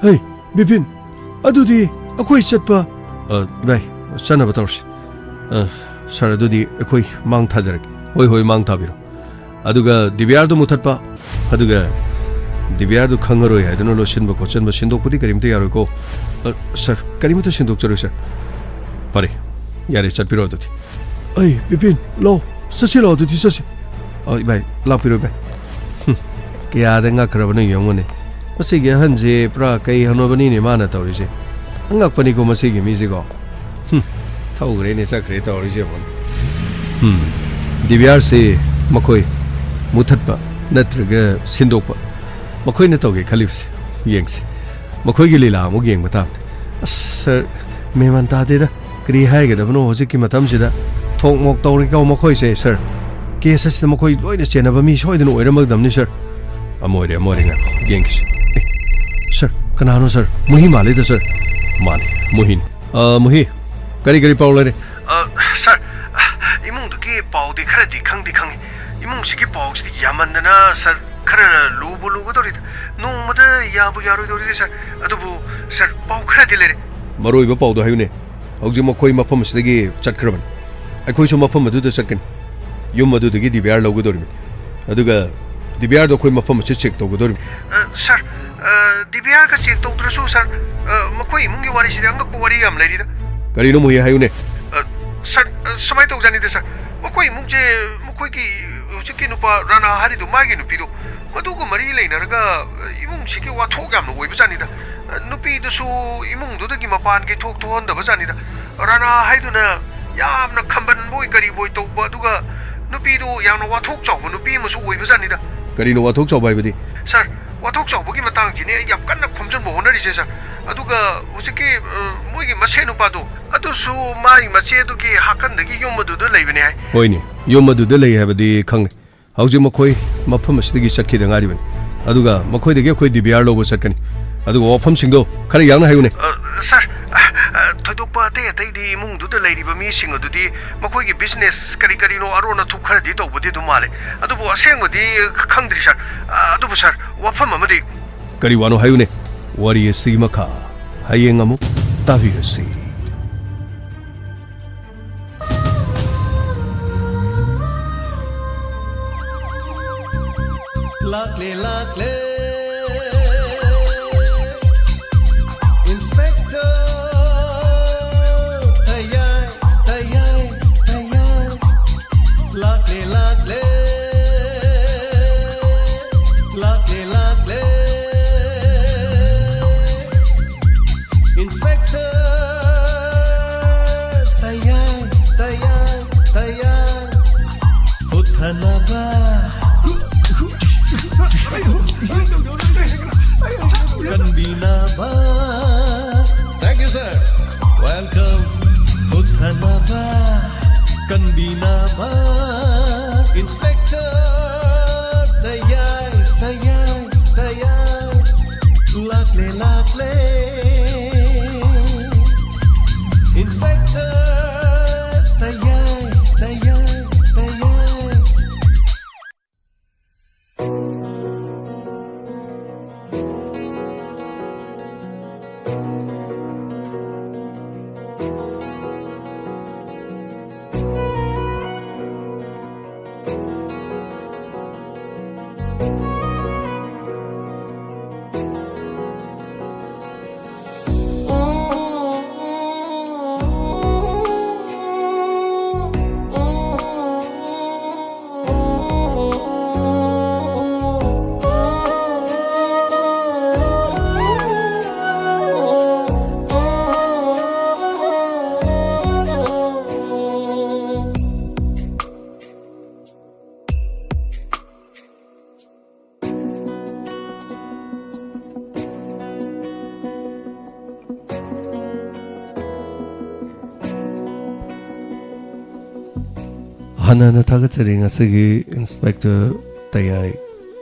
ꯍꯩ, ꯕꯤꯄꯤꯟ, ꯑꯗꯨꯗꯤ ꯑꯩꯈꯣꯏ ꯆꯠꯄ, ꯑ, ꯚꯥꯏ, ꯆꯠꯅꯕ ꯇꯧꯔꯁꯤ꯫ ꯑ, ꯁꯥꯔ, ꯑꯗꯨꯗꯤ ꯑꯩꯈꯣꯏ ꯃꯥꯡ ꯊꯥꯖꯔꯒꯦ꯫ ꯍꯣꯏ, ꯍꯣꯏ, ꯃꯥꯡ ꯊꯥꯕꯤꯔꯣ꯫ ꯑꯗꯨꯒ ꯗꯤꯕꯤꯌꯥꯔꯗꯨ ꯃꯨꯊꯠꯄ꯫ ꯑꯗꯨꯒ ꯗꯤꯕꯤꯌꯥꯔꯗꯨ ꯈꯪꯉꯔꯣꯏ ꯍꯥꯏꯗꯨꯅ ꯂꯣꯠꯁꯤꯟꯕ ꯈꯣꯠꯆꯤꯟꯕ, ꯁꯤꯟꯗꯣꯛꯄꯗꯤ ꯀꯔꯤꯝꯇ ꯌꯥꯔꯣꯏꯀꯣ꯫ ꯑ, ꯁꯥꯔ, ꯀꯔꯤꯃꯇ ꯁꯤꯟꯗꯣꯛꯆꯔꯣꯏ, ꯁꯥꯔ꯫ ꯐꯔꯦ, ꯌꯥꯔꯦ, ꯆꯠꯄꯤꯔꯣ ꯑꯗꯨꯗꯤ꯫ ꯑꯩ, ꯕꯤꯄꯤꯟ, ꯂꯥꯛꯑꯣ, ꯆꯠꯁꯤ ꯂꯥꯛꯑꯣ, ꯑꯗꯨꯗꯤ ꯆꯠꯁꯤ꯫ ꯑ, ꯏꯚꯥꯏ, ꯂꯥꯛꯄꯤꯔꯣ, ꯏꯚꯥꯏ꯫ ꯍꯨꯝ, ꯀꯌꯥꯗ ꯉꯛꯈ꯭ꯔꯕꯅꯣ ꯌꯦꯡꯉꯨꯅꯦ꯫ ꯃꯁꯤꯒꯤ ꯑꯍꯟꯁꯦ ꯄꯨꯔꯥ ꯀꯩ ꯍꯅꯨꯕꯅꯤꯅꯦ ꯃꯥꯅ ꯇꯧꯔꯤꯁꯦ꯫ ꯑꯉꯛꯄꯅꯤꯀꯣ ꯃꯁꯤꯒꯤ ꯃꯤꯁꯤꯀꯣ꯫ ꯍꯨꯝ, ꯊꯧꯈ꯭ꯔꯦꯅꯦ, ꯆꯠꯈ꯭ꯔꯦ ꯇꯧꯔꯤꯁꯦ ꯌꯦꯡꯉꯣ꯫ ꯍꯨꯝ, ꯗꯤꯕꯤꯌꯥꯔꯁꯤ ꯃꯈꯣꯏ ꯃꯨꯊꯠꯄ ꯅꯠꯇ꯭ꯔꯒ ꯁꯤꯟꯗꯣꯛꯄ, ꯃꯈꯣꯏꯅ ꯇꯧꯒꯦ ꯈꯜꯂꯤꯕꯁꯦ꯫ ꯌꯦꯡꯁꯤ, ꯃꯈꯣꯏꯒꯤ ꯂꯤꯂꯥ ꯑꯃꯨꯛ ꯌꯦꯡꯕ ꯇꯥꯕꯅꯤ꯫ ꯑꯁ, ꯁꯥꯔ, ꯃꯦꯃꯥꯟ ꯇꯥꯗꯦꯗ꯫ ꯀꯔꯤ ꯍꯥꯏꯒꯗꯕꯅꯣ ꯍꯧꯖꯤꯛꯀꯤ ꯃꯇꯝꯁꯤꯗ? ꯊꯣꯛ ꯃꯣꯛ ꯇꯧꯔꯤꯀꯣ ꯃꯈꯣꯏꯁꯦ, ꯁꯥꯔ꯫ ꯀꯦꯁ ꯑꯁꯤꯗ ꯃꯈꯣꯏ ꯂꯣꯏꯅ ꯆꯦꯟꯅꯕ ꯃꯤ ꯁꯣꯏꯗꯅ ꯑꯣꯏꯔꯝꯃꯗꯕꯅꯤ, ꯁꯥꯔ꯫ ꯑꯃ ꯑꯣꯏꯔꯦ, ꯑꯃ ꯑꯣꯏꯔꯦ, ꯉꯥꯏꯈꯣ, ꯌꯦꯡꯈꯤꯁꯤ꯫ ꯑꯦ, ꯁꯥꯔ, ꯀꯅꯥꯅꯣ, ꯁꯥꯔ? ꯃꯨꯍꯤ ꯃꯥꯜꯂꯤꯗ, ꯁꯥꯔ꯫ ꯃꯥꯅꯤ, ꯃꯨꯍꯤꯅꯤ꯫ ꯑ, ꯃꯨꯍꯤ, ꯀꯔꯤ ꯀꯔꯤ ꯄꯥꯎ ꯂꯩꯔꯦ? ꯑ, ꯁꯥꯔ, ꯏꯃꯨꯡꯗꯨꯒꯤ ꯄꯥꯎꯗꯤ ꯈꯔꯗꯤ ꯈꯪꯗꯤ ꯈꯪꯉꯤ꯫ ꯏꯃꯨꯡꯁꯤꯒꯤ ꯄꯥꯎꯁꯤꯗꯤ ꯌꯥꯝꯃꯟꯗꯅ, ꯁꯥꯔ, ꯈꯔ ꯂꯨꯕꯨ ꯂꯨꯒꯗꯧꯔꯤꯗ꯫ ꯅꯣꯡꯃꯗ ꯌꯥꯕꯨ ꯌꯥꯔꯣꯏꯗꯧꯔꯤꯗ, ꯁꯥꯔ꯫ ꯑꯗꯨꯕꯨ, ꯁꯥꯔ, ꯄꯥꯎ ꯈꯔꯗꯤ ꯂꯩꯔꯦ꯫ ꯃꯔꯨꯑꯣꯏꯕ ꯄꯥꯎꯗꯣ ꯍꯥꯏꯌꯨꯅꯦ꯫ ꯍꯧꯖꯤꯛ ꯃꯈꯣꯏ ꯃꯐꯝ ꯑꯁꯤꯗꯒꯤ ꯆꯠꯈ꯭ꯔꯕꯅꯤ꯫ ꯑꯩꯈꯣꯏꯁꯨ ꯃꯐꯝ ꯑꯗꯨꯗ ꯆꯠꯀꯅꯤ꯫ ꯌꯨꯝ ꯑꯗꯨꯗꯒꯤ ꯗꯤ ꯚꯤ ꯑꯥꯔ ꯂꯧꯒꯗꯧꯔꯤꯕꯅꯤ꯫ ꯑꯗꯨꯒ ꯗꯤ ꯚꯤ ꯑꯥꯔꯗꯣ ꯑꯩꯈꯣꯏ ꯃꯐꯝ ꯑꯁꯤ ꯆꯦꯛ ꯇꯧꯒꯗꯧꯔꯤꯕꯅꯤ꯫ ꯑ, ꯁꯥꯔ, ꯑ, ꯗꯤ ꯚꯤ ꯑꯥꯔꯒ ꯆꯦꯛ ꯇꯧꯗ꯭ꯔꯁꯨ, ꯁꯥꯔ, ꯑ, ꯃꯈꯣꯏ ꯏꯃꯨꯡꯒꯤ ꯋꯥꯔꯤꯁꯤꯗꯤ ꯑꯉꯛꯄ ꯋꯥꯔꯤ ꯌꯥꯝ ꯂꯩꯔꯤꯗ꯫ ꯀꯔꯤꯅꯣ, ꯃꯨꯍꯤ, ꯍꯥꯏꯌꯨꯅꯦ꯫ ꯑ, ꯁꯥꯔ, ꯑ, ꯁꯨꯃꯥꯏꯅ ꯇꯧꯖꯥꯠꯅꯤꯗ, ꯁꯥꯔ꯫ ꯃꯈꯣꯏ ꯏꯃꯨꯡꯁꯦ, ꯃꯈꯣꯏꯒꯤ ꯍꯧꯖꯤꯛꯀꯤ ꯅꯨꯄꯥ ꯔꯥꯅꯥ ꯍꯥꯏꯔꯤꯗꯣ, ꯃꯥꯒꯤ ꯅꯨꯄꯤꯗꯣ, ꯃꯗꯨꯒ ꯃꯔꯤ ꯂꯩꯅꯔꯒ, ꯑ, ꯏꯃꯨꯡꯁꯤꯒꯤ ꯋꯥꯊꯣꯛ ꯌꯥꯝꯅ ꯑꯣꯏꯕꯖꯥꯠꯅꯤꯗ꯫ ꯑ, ꯅꯨꯄꯤꯗꯨꯁꯨ ꯏꯃꯨꯡꯗꯨꯗꯒꯤ ꯃꯄꯥꯟꯒꯤ ꯊꯣꯛ ꯊꯣꯛꯍꯟꯗꯕꯖꯥꯠꯅꯤꯗ꯫ ꯔꯥꯅꯥ ꯍꯥꯏꯗꯨꯅ ꯌꯥꯝꯅ ꯈꯝꯕꯟꯕꯣꯏ ꯀꯔꯤꯕꯣꯏ ꯇꯧꯕ, ꯑꯗꯨꯒ ꯅꯨꯄꯤꯗꯨ ꯌꯥꯝꯅ ꯋꯥꯊꯣꯛ ꯆꯥꯎꯕ ꯅꯨꯄꯤ ꯑꯃꯁꯨ ꯑꯣꯏꯕꯖꯥꯠꯅꯤꯗ꯫ ꯀꯔꯤꯅꯣ ꯋꯥꯊꯣꯛ ꯆꯥꯎꯕ ꯍꯥꯏꯕꯗꯤ? ꯁꯥꯔ, ꯋꯥꯊꯣꯛ ꯆꯥꯎꯕꯒꯤ ꯃꯇꯥꯡꯁꯤꯅꯦ ꯑꯩ ꯌꯥꯝ ꯀꯟꯅ ꯈꯣꯝꯖꯤꯟꯕ ꯍꯣꯠꯅꯔꯤꯁꯦ, ꯁꯥꯔ꯫ ꯑꯗꯨꯒ ꯍꯧꯖꯤꯛꯀꯤ, ꯑ, ꯃꯣꯏꯒꯤ ꯃꯁꯦꯟ ꯅꯨꯄꯥꯗꯣ, ꯑꯗꯨꯁꯨ ꯃꯥꯒꯤ ꯃꯆꯦꯗꯨꯒꯤ ꯍꯥꯀꯟꯗꯒꯤ ꯌꯨꯝ ꯑꯗꯨꯗ ꯂꯩꯕꯅꯦ ꯍꯥꯏ꯫ ꯍꯣꯏꯅꯦ, ꯌꯨꯝ ꯑꯗꯨꯗ ꯂꯩ ꯍꯥꯏꯕꯗꯤ ꯈꯪꯂꯦ꯫ ꯍꯧꯖꯤꯛ ꯃꯈꯣꯏ ꯃꯐꯝ ꯑꯁꯤꯗꯒꯤ ꯆꯠꯈꯤꯗ ꯉꯥꯏꯔꯤꯕꯅꯤ꯫ ꯑꯗꯨꯒ ꯃꯈꯣꯏꯗꯒꯤ ꯑꯩꯈꯣꯏ ꯗꯤ ꯚꯤ ꯑꯥꯔ ꯂꯧꯕ ꯆꯠꯀꯅꯤ꯫ ꯑꯗꯨꯒ ꯋꯥꯐꯝꯁꯤꯡꯗꯣ ꯈꯔ ꯌꯥꯡꯅ ꯍꯥꯏꯌꯨꯅꯦ꯫ ꯑ, ꯁꯥꯔ, ꯑ, ꯑ, ꯊꯣꯏꯗꯣꯛꯄ ꯑꯇꯩ ꯑꯇꯩꯗꯤ ꯏꯃꯨꯡꯗꯨꯗ ꯂꯩꯔꯤꯕ ꯃꯤꯁꯤꯡ ꯑꯗꯨꯗꯤ ꯃꯈꯣꯏꯒꯤ ꯕꯤꯖꯤꯅꯦꯁ ꯀꯔꯤ ꯀꯔꯤꯅꯣ ꯑꯔꯣꯟ ꯑꯊꯨꯞ ꯈꯔꯗꯤ ꯇꯧꯕꯗꯤ ꯑꯗꯨꯝ ꯃꯥꯜꯂꯦ꯫ ꯑꯗꯨꯕꯨ ꯑꯁꯦꯡꯕꯗꯤ ꯈꯪꯗ꯭ꯔꯤ, ꯁꯥꯔ꯫ ꯑ, ꯑꯗꯨꯕꯨ, ꯁꯥꯔ, ꯋꯥꯐꯝ ꯑꯃꯗꯤ꯫ ꯀꯔꯤ ꯋꯥꯅꯣ ꯍꯥꯏꯌꯨꯅꯦ? ꯋꯥꯔꯤ ꯑꯁꯤꯒꯤ ꯃꯈꯥ ꯍꯌꯦꯡ ꯑꯃꯨꯛ ꯇꯥꯕꯤꯔꯁꯤ꯫ ꯂꯥꯛꯂꯦ, ꯂꯥꯛꯂꯦ, Inspector ꯇꯌꯥꯏ, ꯇꯌꯥꯏ, ꯇꯌꯥꯏ꯫ ꯂꯥꯛꯂꯦ, ꯂꯥꯛꯂꯦ, ꯂꯥꯛꯂꯦ, ꯂꯥꯛꯂꯦ꯫ Inspector ꯇꯌꯥꯏ, ꯇꯌꯥꯏ, ꯇꯌꯥꯏ꯫ ꯍꯨꯠꯊꯅꯕ꯫ ꯂꯥꯛꯂꯦ, Inspector ꯇꯌꯥꯏ, ꯇꯌꯥꯏ, ꯇꯌꯥꯏ꯫ ꯍꯥꯟꯅ ꯍꯥꯟꯅ ꯊꯥꯒꯠꯆꯔꯤ ꯉꯁꯤꯒꯤ Inspector ꯇꯌꯥꯏ꯫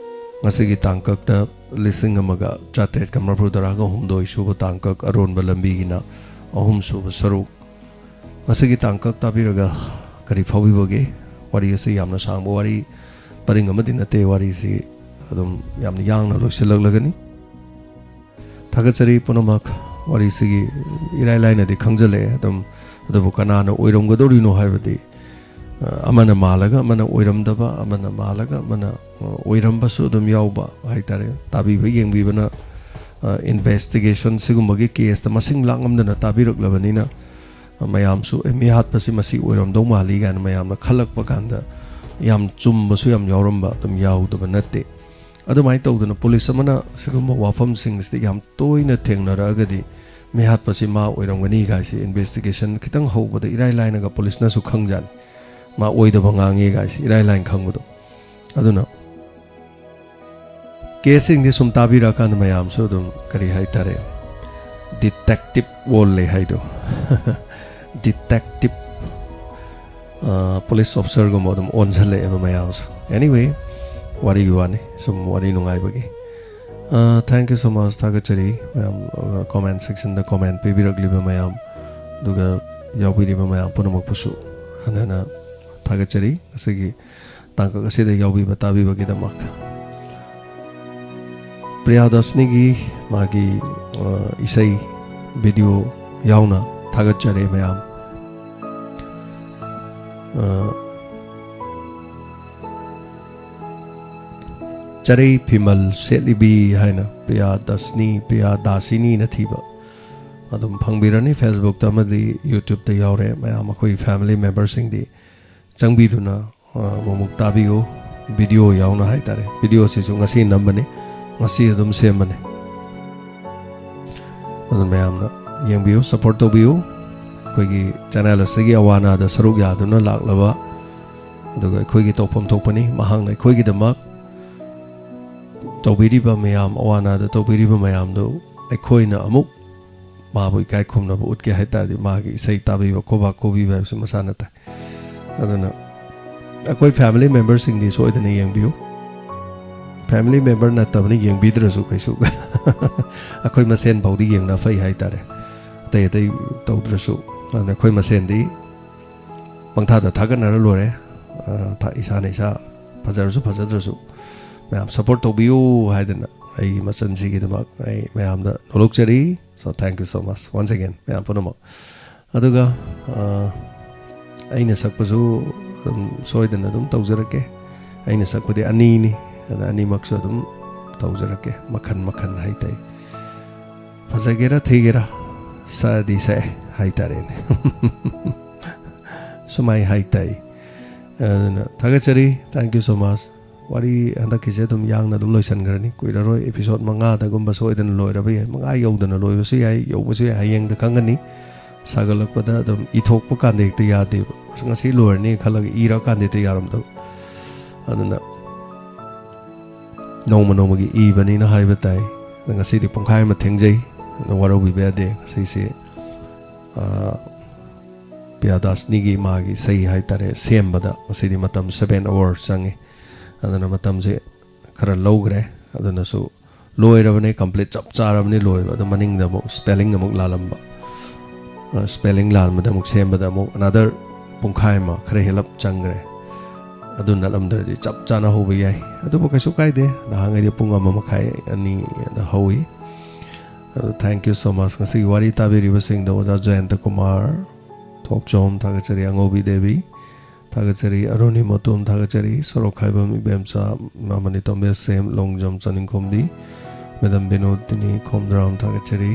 ꯉꯁꯤꯒꯤ ꯇꯥꯡꯀꯛꯇ ꯂꯤꯁꯤꯡ ꯑꯃꯒ ꯆꯥꯇ꯭ꯔꯦꯠꯀ ꯃꯔꯤꯐꯨ ꯇꯔꯥꯒ ꯍꯨꯝꯗꯣꯏ ꯁꯨꯕ ꯇꯥꯡꯀꯛ ꯑꯔꯣꯟꯕ ꯂꯝꯕꯤꯒꯤꯅ ꯑꯍꯨꯝ ꯁꯨꯕ ꯁꯔꯨꯛ꯫ ꯉꯁꯤꯒꯤ ꯇꯥꯡꯀꯛ ꯇꯥꯕꯤꯔꯒ ꯀꯔꯤ ꯐꯥꯎꯕꯤꯕꯒꯦ? ꯋꯥꯔꯤ ꯑꯁꯤ ꯌꯥꯝꯅ ꯁꯥꯡꯕ ꯋꯥꯔꯤ ꯄꯔꯤꯡ ꯑꯃꯗꯤ ꯅꯠꯇꯦ, ꯋꯥꯔꯤꯁꯤ ꯑꯗꯨꯝ ꯌꯥꯝꯅ ꯌꯥꯡꯅ ꯂꯣꯏꯁꯤꯜꯂꯛꯂꯒꯅꯤ꯫ ꯊꯥꯒꯠꯆꯔꯤ ꯄꯨꯝꯅꯃꯛ꯫ ꯋꯥꯔꯤꯁꯤꯒꯤ ꯏꯔꯥꯏ ꯂꯥꯏꯅꯗꯤ ꯈꯪꯖꯜꯂꯛꯑꯦ ꯑꯗꯨꯝ, ꯑꯗꯨꯕꯨ ꯀꯅꯥꯅ ꯑꯣꯏꯔꯝꯒꯗꯧꯔꯤꯅꯣ ꯍꯥꯏꯕꯗꯤ, ꯑ, ꯑꯃꯅ ꯃꯥꯜꯂꯒ ꯑꯃꯅ ꯑꯣꯏꯔꯝꯗꯕ, ꯑꯃꯅ ꯃꯥꯜꯂꯒ ꯑꯃꯅ, ꯑ, ꯑꯣꯏꯔꯝꯕꯁꯨ ꯑꯗꯨꯝ ꯌꯥꯎꯕ ꯍꯥꯏꯇꯥꯔꯦ꯫ ꯇꯥꯕꯤꯕ ꯌꯦꯡꯕꯤꯕꯅ, ꯑ, investigation ꯁꯤꯒꯨꯝꯕꯒꯤ case ꯇ ꯃꯁꯤꯡ ꯂꯥꯛꯉꯝꯗꯅ ꯇꯥꯕꯤꯔꯛꯂꯕꯅꯤꯅ, ꯑ, ꯃꯌꯥꯝꯁꯨ, "ꯑꯦ, ꯃꯤ ꯍꯥꯠꯄꯁꯤ ꯃꯁꯤ ꯑꯣꯏꯔꯝꯗꯧ ꯃꯥꯜꯂꯤ" ꯀꯥꯏꯅ ꯃꯌꯥꯝꯅ ꯈꯜꯂꯛꯄ ꯀꯥꯟꯗ ꯌꯥꯝ ꯆꯨꯝꯕꯁꯨ ꯌꯥꯝ ꯌꯥꯎꯔꯝꯕ ꯑꯗꯨꯝ ꯌꯥꯎꯗꯕ ꯅꯠꯇꯦ꯫ ꯑꯗꯨꯃꯥꯏꯅ ꯇꯧꯗꯅ ꯄꯨꯂꯤꯁ ꯑꯃꯅ ꯁꯤꯒꯨꯝꯕ ꯋꯥꯐꯝꯁꯤꯡꯁꯤꯗ ꯌꯥꯝ ꯇꯣꯏꯅ ꯊꯦꯡꯅꯔꯛꯑꯒꯗꯤ, ꯃꯤꯍꯥꯠꯄꯁꯤ ꯃꯥ ꯑꯣꯏꯔꯝꯒꯅꯤ ꯒꯥꯏꯁꯤ investigation ꯈꯤꯇꯪ ꯍꯧꯕꯗ ꯏꯔꯥꯏ ꯂꯥꯏꯅꯒ ꯄꯨꯂꯤꯁꯅꯁꯨ ꯈꯪꯖꯥꯠꯅꯤ, ꯃꯥ ꯑꯣꯏꯗꯕ ꯉꯥꯡꯉꯦ ꯒꯥꯏꯁꯤ ꯏꯔꯥꯏ ꯂꯥꯏꯅ ꯈꯪꯕꯗꯣ꯫ ꯑꯗꯨꯅ case ꯁꯤꯡꯗꯤ ꯁꯨꯝ ꯇꯥꯕꯤꯔꯛꯑꯀꯥꯟꯗ ꯃꯌꯥꯝꯁꯨ ꯑꯗꯨꯝ, ꯀꯔꯤ ꯍꯥꯏꯇꯥꯔꯦ, detective ꯑꯣꯜꯂꯦ ꯍꯥꯏꯗꯣ꯫ Detective, ꯑ, police officer ꯒꯨꯝꯕ ꯑꯗꯨꯝ ꯑꯣꯟꯁꯤꯜꯂꯛꯑꯦꯕ ꯃꯌꯥꯝꯁꯨ꯫ Anyway, ꯋꯥꯔꯤꯒꯤ ꯋꯥꯅꯤ, ꯁꯨꯝ ꯋꯥꯔꯤ ꯅꯨꯡꯉꯥꯏꯕꯒꯤ꯫ ꯑ, thank you so much. ꯊꯥꯒꯠꯆꯔꯤ ꯃꯌꯥꯝ, ꯑ, comment section ꯗ comment ꯄꯤꯕꯤꯔꯛꯂꯤꯕ ꯃꯌꯥꯝ, ꯑꯗꯨꯒ ꯌꯥꯎꯕꯤꯔꯤꯕ ꯃꯌꯥꯝ ꯄꯨꯝꯅꯃꯛꯄꯨꯁꯨ ꯍꯟꯅ ꯍꯟꯅ ꯊꯥꯒꯠꯆꯔꯤ ꯉꯁꯤꯒꯤ ꯇꯥꯡꯀꯛ ꯑꯁꯤꯗ ꯌꯥꯎꯕꯤꯕ ꯇꯥꯕꯤꯕꯒꯤꯗꯃꯛ꯫ ꯄ꯭ꯔꯤꯌꯥ ꯗꯥꯁꯅꯤꯒꯤ ꯃꯥꯒꯤ, ꯑ, ꯏꯁꯩ video ꯌꯥꯎꯅ ꯊꯥꯒꯠꯆꯔꯤ ꯃꯌꯥꯝ꯫ ꯑ, ꯆꯔꯩ ꯐꯤꯃꯜ ꯁꯦꯠꯂꯤꯕꯤ ꯍꯥꯏꯅ ꯄ꯭ꯔꯤꯌꯥ ꯗꯥꯁꯅꯤ, ꯄ꯭ꯔꯤꯌꯥ ꯗꯥꯁꯤꯅꯤꯅ ꯊꯤꯕ ꯑꯗꯨꯝ ꯐꯪꯕꯤꯔꯅꯤ꯫ Facebook ꯇ ꯑꯃꯗꯤ YouTube ꯇ ꯌꯥꯎꯔꯦ꯫ ꯃꯌꯥꯝ ꯑꯩꯈꯣꯏ family member ꯁꯤꯡꯗꯤ ꯆꯪꯕꯤꯗꯨꯅ, ꯑ, ꯑꯃꯨꯛꯃꯨꯛ ꯇꯥꯕꯤꯌꯨ꯫ Video ꯌꯥꯎꯅ ꯍꯥꯏꯇꯥꯔꯦ꯫ Video ꯁꯤꯁꯨ ꯉꯁꯤ ꯅꯝꯕꯅꯤ, ꯉꯁꯤ ꯑꯗꯨꯝ ꯁꯦꯝꯕꯅꯤ꯫ ꯑꯗꯨ ꯃꯌꯥꯝꯅ ꯌꯦꯡꯕꯤꯌꯨ, support ꯇꯧꯕꯤꯌꯨ꯫ ꯑꯩꯈꯣꯏꯒꯤ channel ꯑꯁꯤꯒꯤ ꯑꯋꯥ ꯑꯅꯥꯗ ꯁꯔꯨꯛ ꯌꯥꯗꯨꯅ ꯂꯥꯛꯂꯕ, ꯑꯗꯨꯒ ꯑꯩꯈꯣꯏꯒꯤ ꯇꯧꯐꯝ ꯊꯣꯛꯄꯅꯤ꯫ ꯃꯍꯥꯛꯅ ꯑꯩꯈꯣꯏꯒꯤꯗꯃꯛ ꯇꯧꯕꯤꯔꯤꯕ ꯃꯌꯥꯝ, ꯑꯋꯥ ꯑꯅꯥꯗ ꯇꯧꯕꯤꯔꯤꯕ ꯃꯌꯥꯝꯗꯨ ꯑꯩꯈꯣꯏꯅ ꯑꯃꯨꯛ ꯃꯥꯕꯨ ꯏꯀꯥꯏ ꯈꯨꯝꯅꯕ ꯎꯠꯀꯦ ꯍꯥꯏ ꯇꯥꯔꯗꯤ, ꯃꯥꯒꯤ ꯏꯁꯩ ꯇꯥꯕꯤꯕ, ꯈꯣꯕꯥꯛ ꯈꯨꯕꯤꯕ ꯍꯥꯏꯕꯁꯤ ꯃꯁꯥꯅ ꯇꯥꯏ꯫ ꯑꯗꯨꯅ ꯑꯩꯈꯣꯏ family member ꯁꯤꯡꯗꯤ ꯁꯣꯏꯗꯅ ꯌꯦꯡꯕꯤꯌꯨ꯫ Family member ꯅꯠꯇꯕꯅ ꯌꯦꯡꯕꯤꯗ꯭ꯔꯁꯨ ꯀꯩꯁꯨ ꯑꯩꯈꯣꯏ ꯃꯁꯦꯟ ꯐꯥꯎꯗꯤ ꯌꯦꯡꯅ ꯐꯩ ꯍꯥꯏ ꯇꯥꯔꯦ꯫ ꯑꯇꯩ ꯑꯇꯩ ꯇꯧꯗ꯭ꯔꯁꯨ, ꯑꯗꯨꯅ ꯑꯩꯈꯣꯏ ꯃꯁꯦꯟꯗꯤ ꯄꯪꯊꯥꯗ ꯊꯥꯒꯠꯅꯔ ꯂꯣꯏꯔꯦ꯫ ꯑ, ꯊꯥ-, ꯏꯁꯥꯅ ꯏꯁꯥ ꯐꯖꯔꯁꯨ ꯐꯖꯗ꯭ꯔꯁꯨ ꯃꯌꯥꯝ support ꯇꯧꯕꯤꯌꯨ ꯍꯥꯏꯗꯅ ꯑꯩꯒꯤ ꯃꯆꯜꯁꯤꯒꯤꯗꯃꯛ ꯑꯩ ꯃꯌꯥꯝꯗ ꯅꯣꯂꯣꯛꯆꯔꯤ꯫ So, thank you so much once again, ꯃꯌꯥꯝ ꯄꯨꯝꯅꯃꯛ꯫ ꯑꯗꯨꯒ, ꯑ, ꯑꯩꯅ ꯁꯛꯄꯁꯨ ꯑꯗꯨꯝ ꯁꯣꯏꯗꯅ ꯑꯗꯨꯝ ꯇꯧꯖꯔꯛꯀꯦ꯫ ꯑꯩꯅ ꯁꯛꯄꯗꯤ ꯑꯅꯤꯅꯤ, ꯑꯗ ꯑꯅꯤꯃꯛꯁꯨ ꯑꯗꯨꯝ ꯇꯧꯖꯔꯛꯀꯦ, ꯃꯈꯟ ꯃꯈꯟ ꯍꯥꯏꯇꯥꯏ꯫ ꯐꯖꯒꯦꯔꯥ ꯊꯤꯒꯦꯔꯥ, ꯁꯛꯑꯗꯤ ꯁꯛꯑꯦ ꯍꯥꯏꯇꯥꯔꯦꯅꯦ꯫ ꯁꯨꯃꯥꯏ ꯍꯥꯏꯇꯥꯏ꯫ ꯑꯗꯨꯅ ꯊꯥꯒꯠꯆꯔꯤ꯫ Thank you so much꯫ ꯋꯥꯔꯤ ꯍꯟꯗꯛꯀꯤꯁꯦ ꯑꯗꯨꯝ ꯌꯥꯡꯅ ꯑꯗꯨꯝ ꯂꯣꯏꯁꯤꯟꯈ꯭ꯔꯅꯤ, ꯀꯨꯏꯔꯔꯣꯏ꯫ Episode ꯃꯉꯥꯗꯒꯨꯝꯕ ꯁꯣꯏꯗꯅ ꯂꯣꯏꯔꯕ ꯌꯥꯏ, ꯃꯉꯥ ꯌꯧꯗꯅ ꯂꯣꯏꯕꯁꯨ ꯌꯥꯏ, ꯌꯧꯕꯁꯨ ꯌꯥꯏ, ꯍꯌꯦꯡꯗ ꯈꯪꯒꯅꯤ꯫ ꯁꯥꯒꯠꯂꯛꯄꯗ ꯑꯗꯨꯝ ꯏꯊꯣꯛꯄ ꯀꯥꯟꯗ ꯍꯦꯛꯇ ꯌꯥꯗꯦꯕ꯫ ꯑꯁ, ꯉꯁꯤ ꯂꯣꯏꯔꯅꯤ ꯈꯜꯂꯒ ꯏꯔꯀꯥꯟꯗ ꯍꯦꯛꯇ ꯌꯥꯔꯝꯗꯕ꯫ ꯑꯗꯨꯅ ꯅꯣꯡꯃ ꯅꯣꯡꯃꯒꯤ ꯏꯕꯅꯤꯅ ꯍꯥꯏꯕ ꯇꯥꯏ꯫ ꯑꯗ ꯉꯁꯤꯗꯤ ꯄꯨꯡꯈꯥꯏ ꯑꯃ ꯊꯦꯡꯖꯩ, ꯑꯗ ꯋꯥꯔꯧꯕꯤꯕ ꯌꯥꯗꯦ꯫ ꯉꯁꯤꯁꯦ, ꯑ, ꯄ꯭ꯔꯤꯌꯥꯗꯥꯁꯅꯤꯒꯤ ꯃꯥꯒꯤ ꯏꯁꯩ ꯍꯥꯏꯇꯥꯔꯦ, ꯁꯦꯝꯕꯗ ꯉꯁꯤꯗꯤ ꯃꯇꯝ seven hours ꯆꯪꯉꯤ꯫ ꯑꯗꯨꯅ ꯃꯇꯝꯁꯦ ꯈꯔ ꯂꯧꯈ꯭ꯔꯦ꯫ ꯑꯗꯨꯅꯁꯨ ꯂꯣꯏꯔꯕꯅꯦ, complete ꯆꯞ ꯆꯥꯔꯕꯅꯦ ꯂꯣꯏꯕ꯫ ꯑꯗꯣ ꯃꯅꯤꯡꯗ ꯑꯃꯨꯛ spelling ꯑꯃꯨꯛ ꯂꯥꯜꯂꯝꯕ꯫ ꯑ, spelling ꯂꯥꯟꯕꯗ ꯑꯃꯨꯛ ꯁꯦꯝꯕꯗ ꯑꯃꯨꯛ another ꯄꯨꯡꯈꯥꯏ ꯑꯃ ꯈꯔ ꯍꯦꯜꯂꯞ ꯆꯪꯈ꯭ꯔꯦ꯫ ꯑꯗꯨ ꯅꯠꯂꯝꯗ꯭ꯔꯗꯤ ꯆꯞ ꯆꯥꯅ ꯍꯧꯕ ꯌꯥꯏ꯫ ꯑꯗꯨꯕꯨ ꯀꯩꯁꯨ ꯀꯥꯏꯗꯦ, ꯅꯍꯥꯟꯈꯩꯗꯤ ꯄꯨꯡ ꯑꯃ ꯃꯈꯥꯏ ꯑꯅꯤꯗ ꯍꯧꯏ꯫ ꯑꯗꯨ thank you so much꯫ ꯉꯁꯤꯒꯤ ꯋꯥꯔꯤ ꯇꯥꯕꯤꯔꯤꯕꯁꯤꯡꯗ ꯑꯣꯖꯥ ꯖꯌꯟꯇ ꯀꯨꯃꯥꯔ ꯊꯣꯛꯆꯣꯝ ꯊꯥꯒꯠꯆꯔꯤ, ꯑꯉꯧꯕꯤ ꯗꯦꯕꯤ ꯊꯥꯒꯠꯆꯔꯤ, ꯑꯔꯨꯅꯤ ꯃꯣꯇꯣꯝ ꯊꯥꯒꯠꯆꯔꯤ, ꯁꯣꯔꯣꯛꯈꯥꯏꯕꯝ ꯏꯕꯦꯝꯆꯥ, ꯃꯥꯃꯅꯤ ꯇꯣꯝꯕꯤ ꯁꯦꯝ, ꯂꯣꯡꯖꯝ ꯆꯅꯤꯡꯈꯣꯝꯕꯤ, ꯃꯦꯗꯥꯝ ꯕꯤꯅꯣꯗꯤꯅꯤ ꯈꯣꯝꯗ꯭ꯔꯥꯝ ꯊꯥꯒꯠꯆꯔꯤ,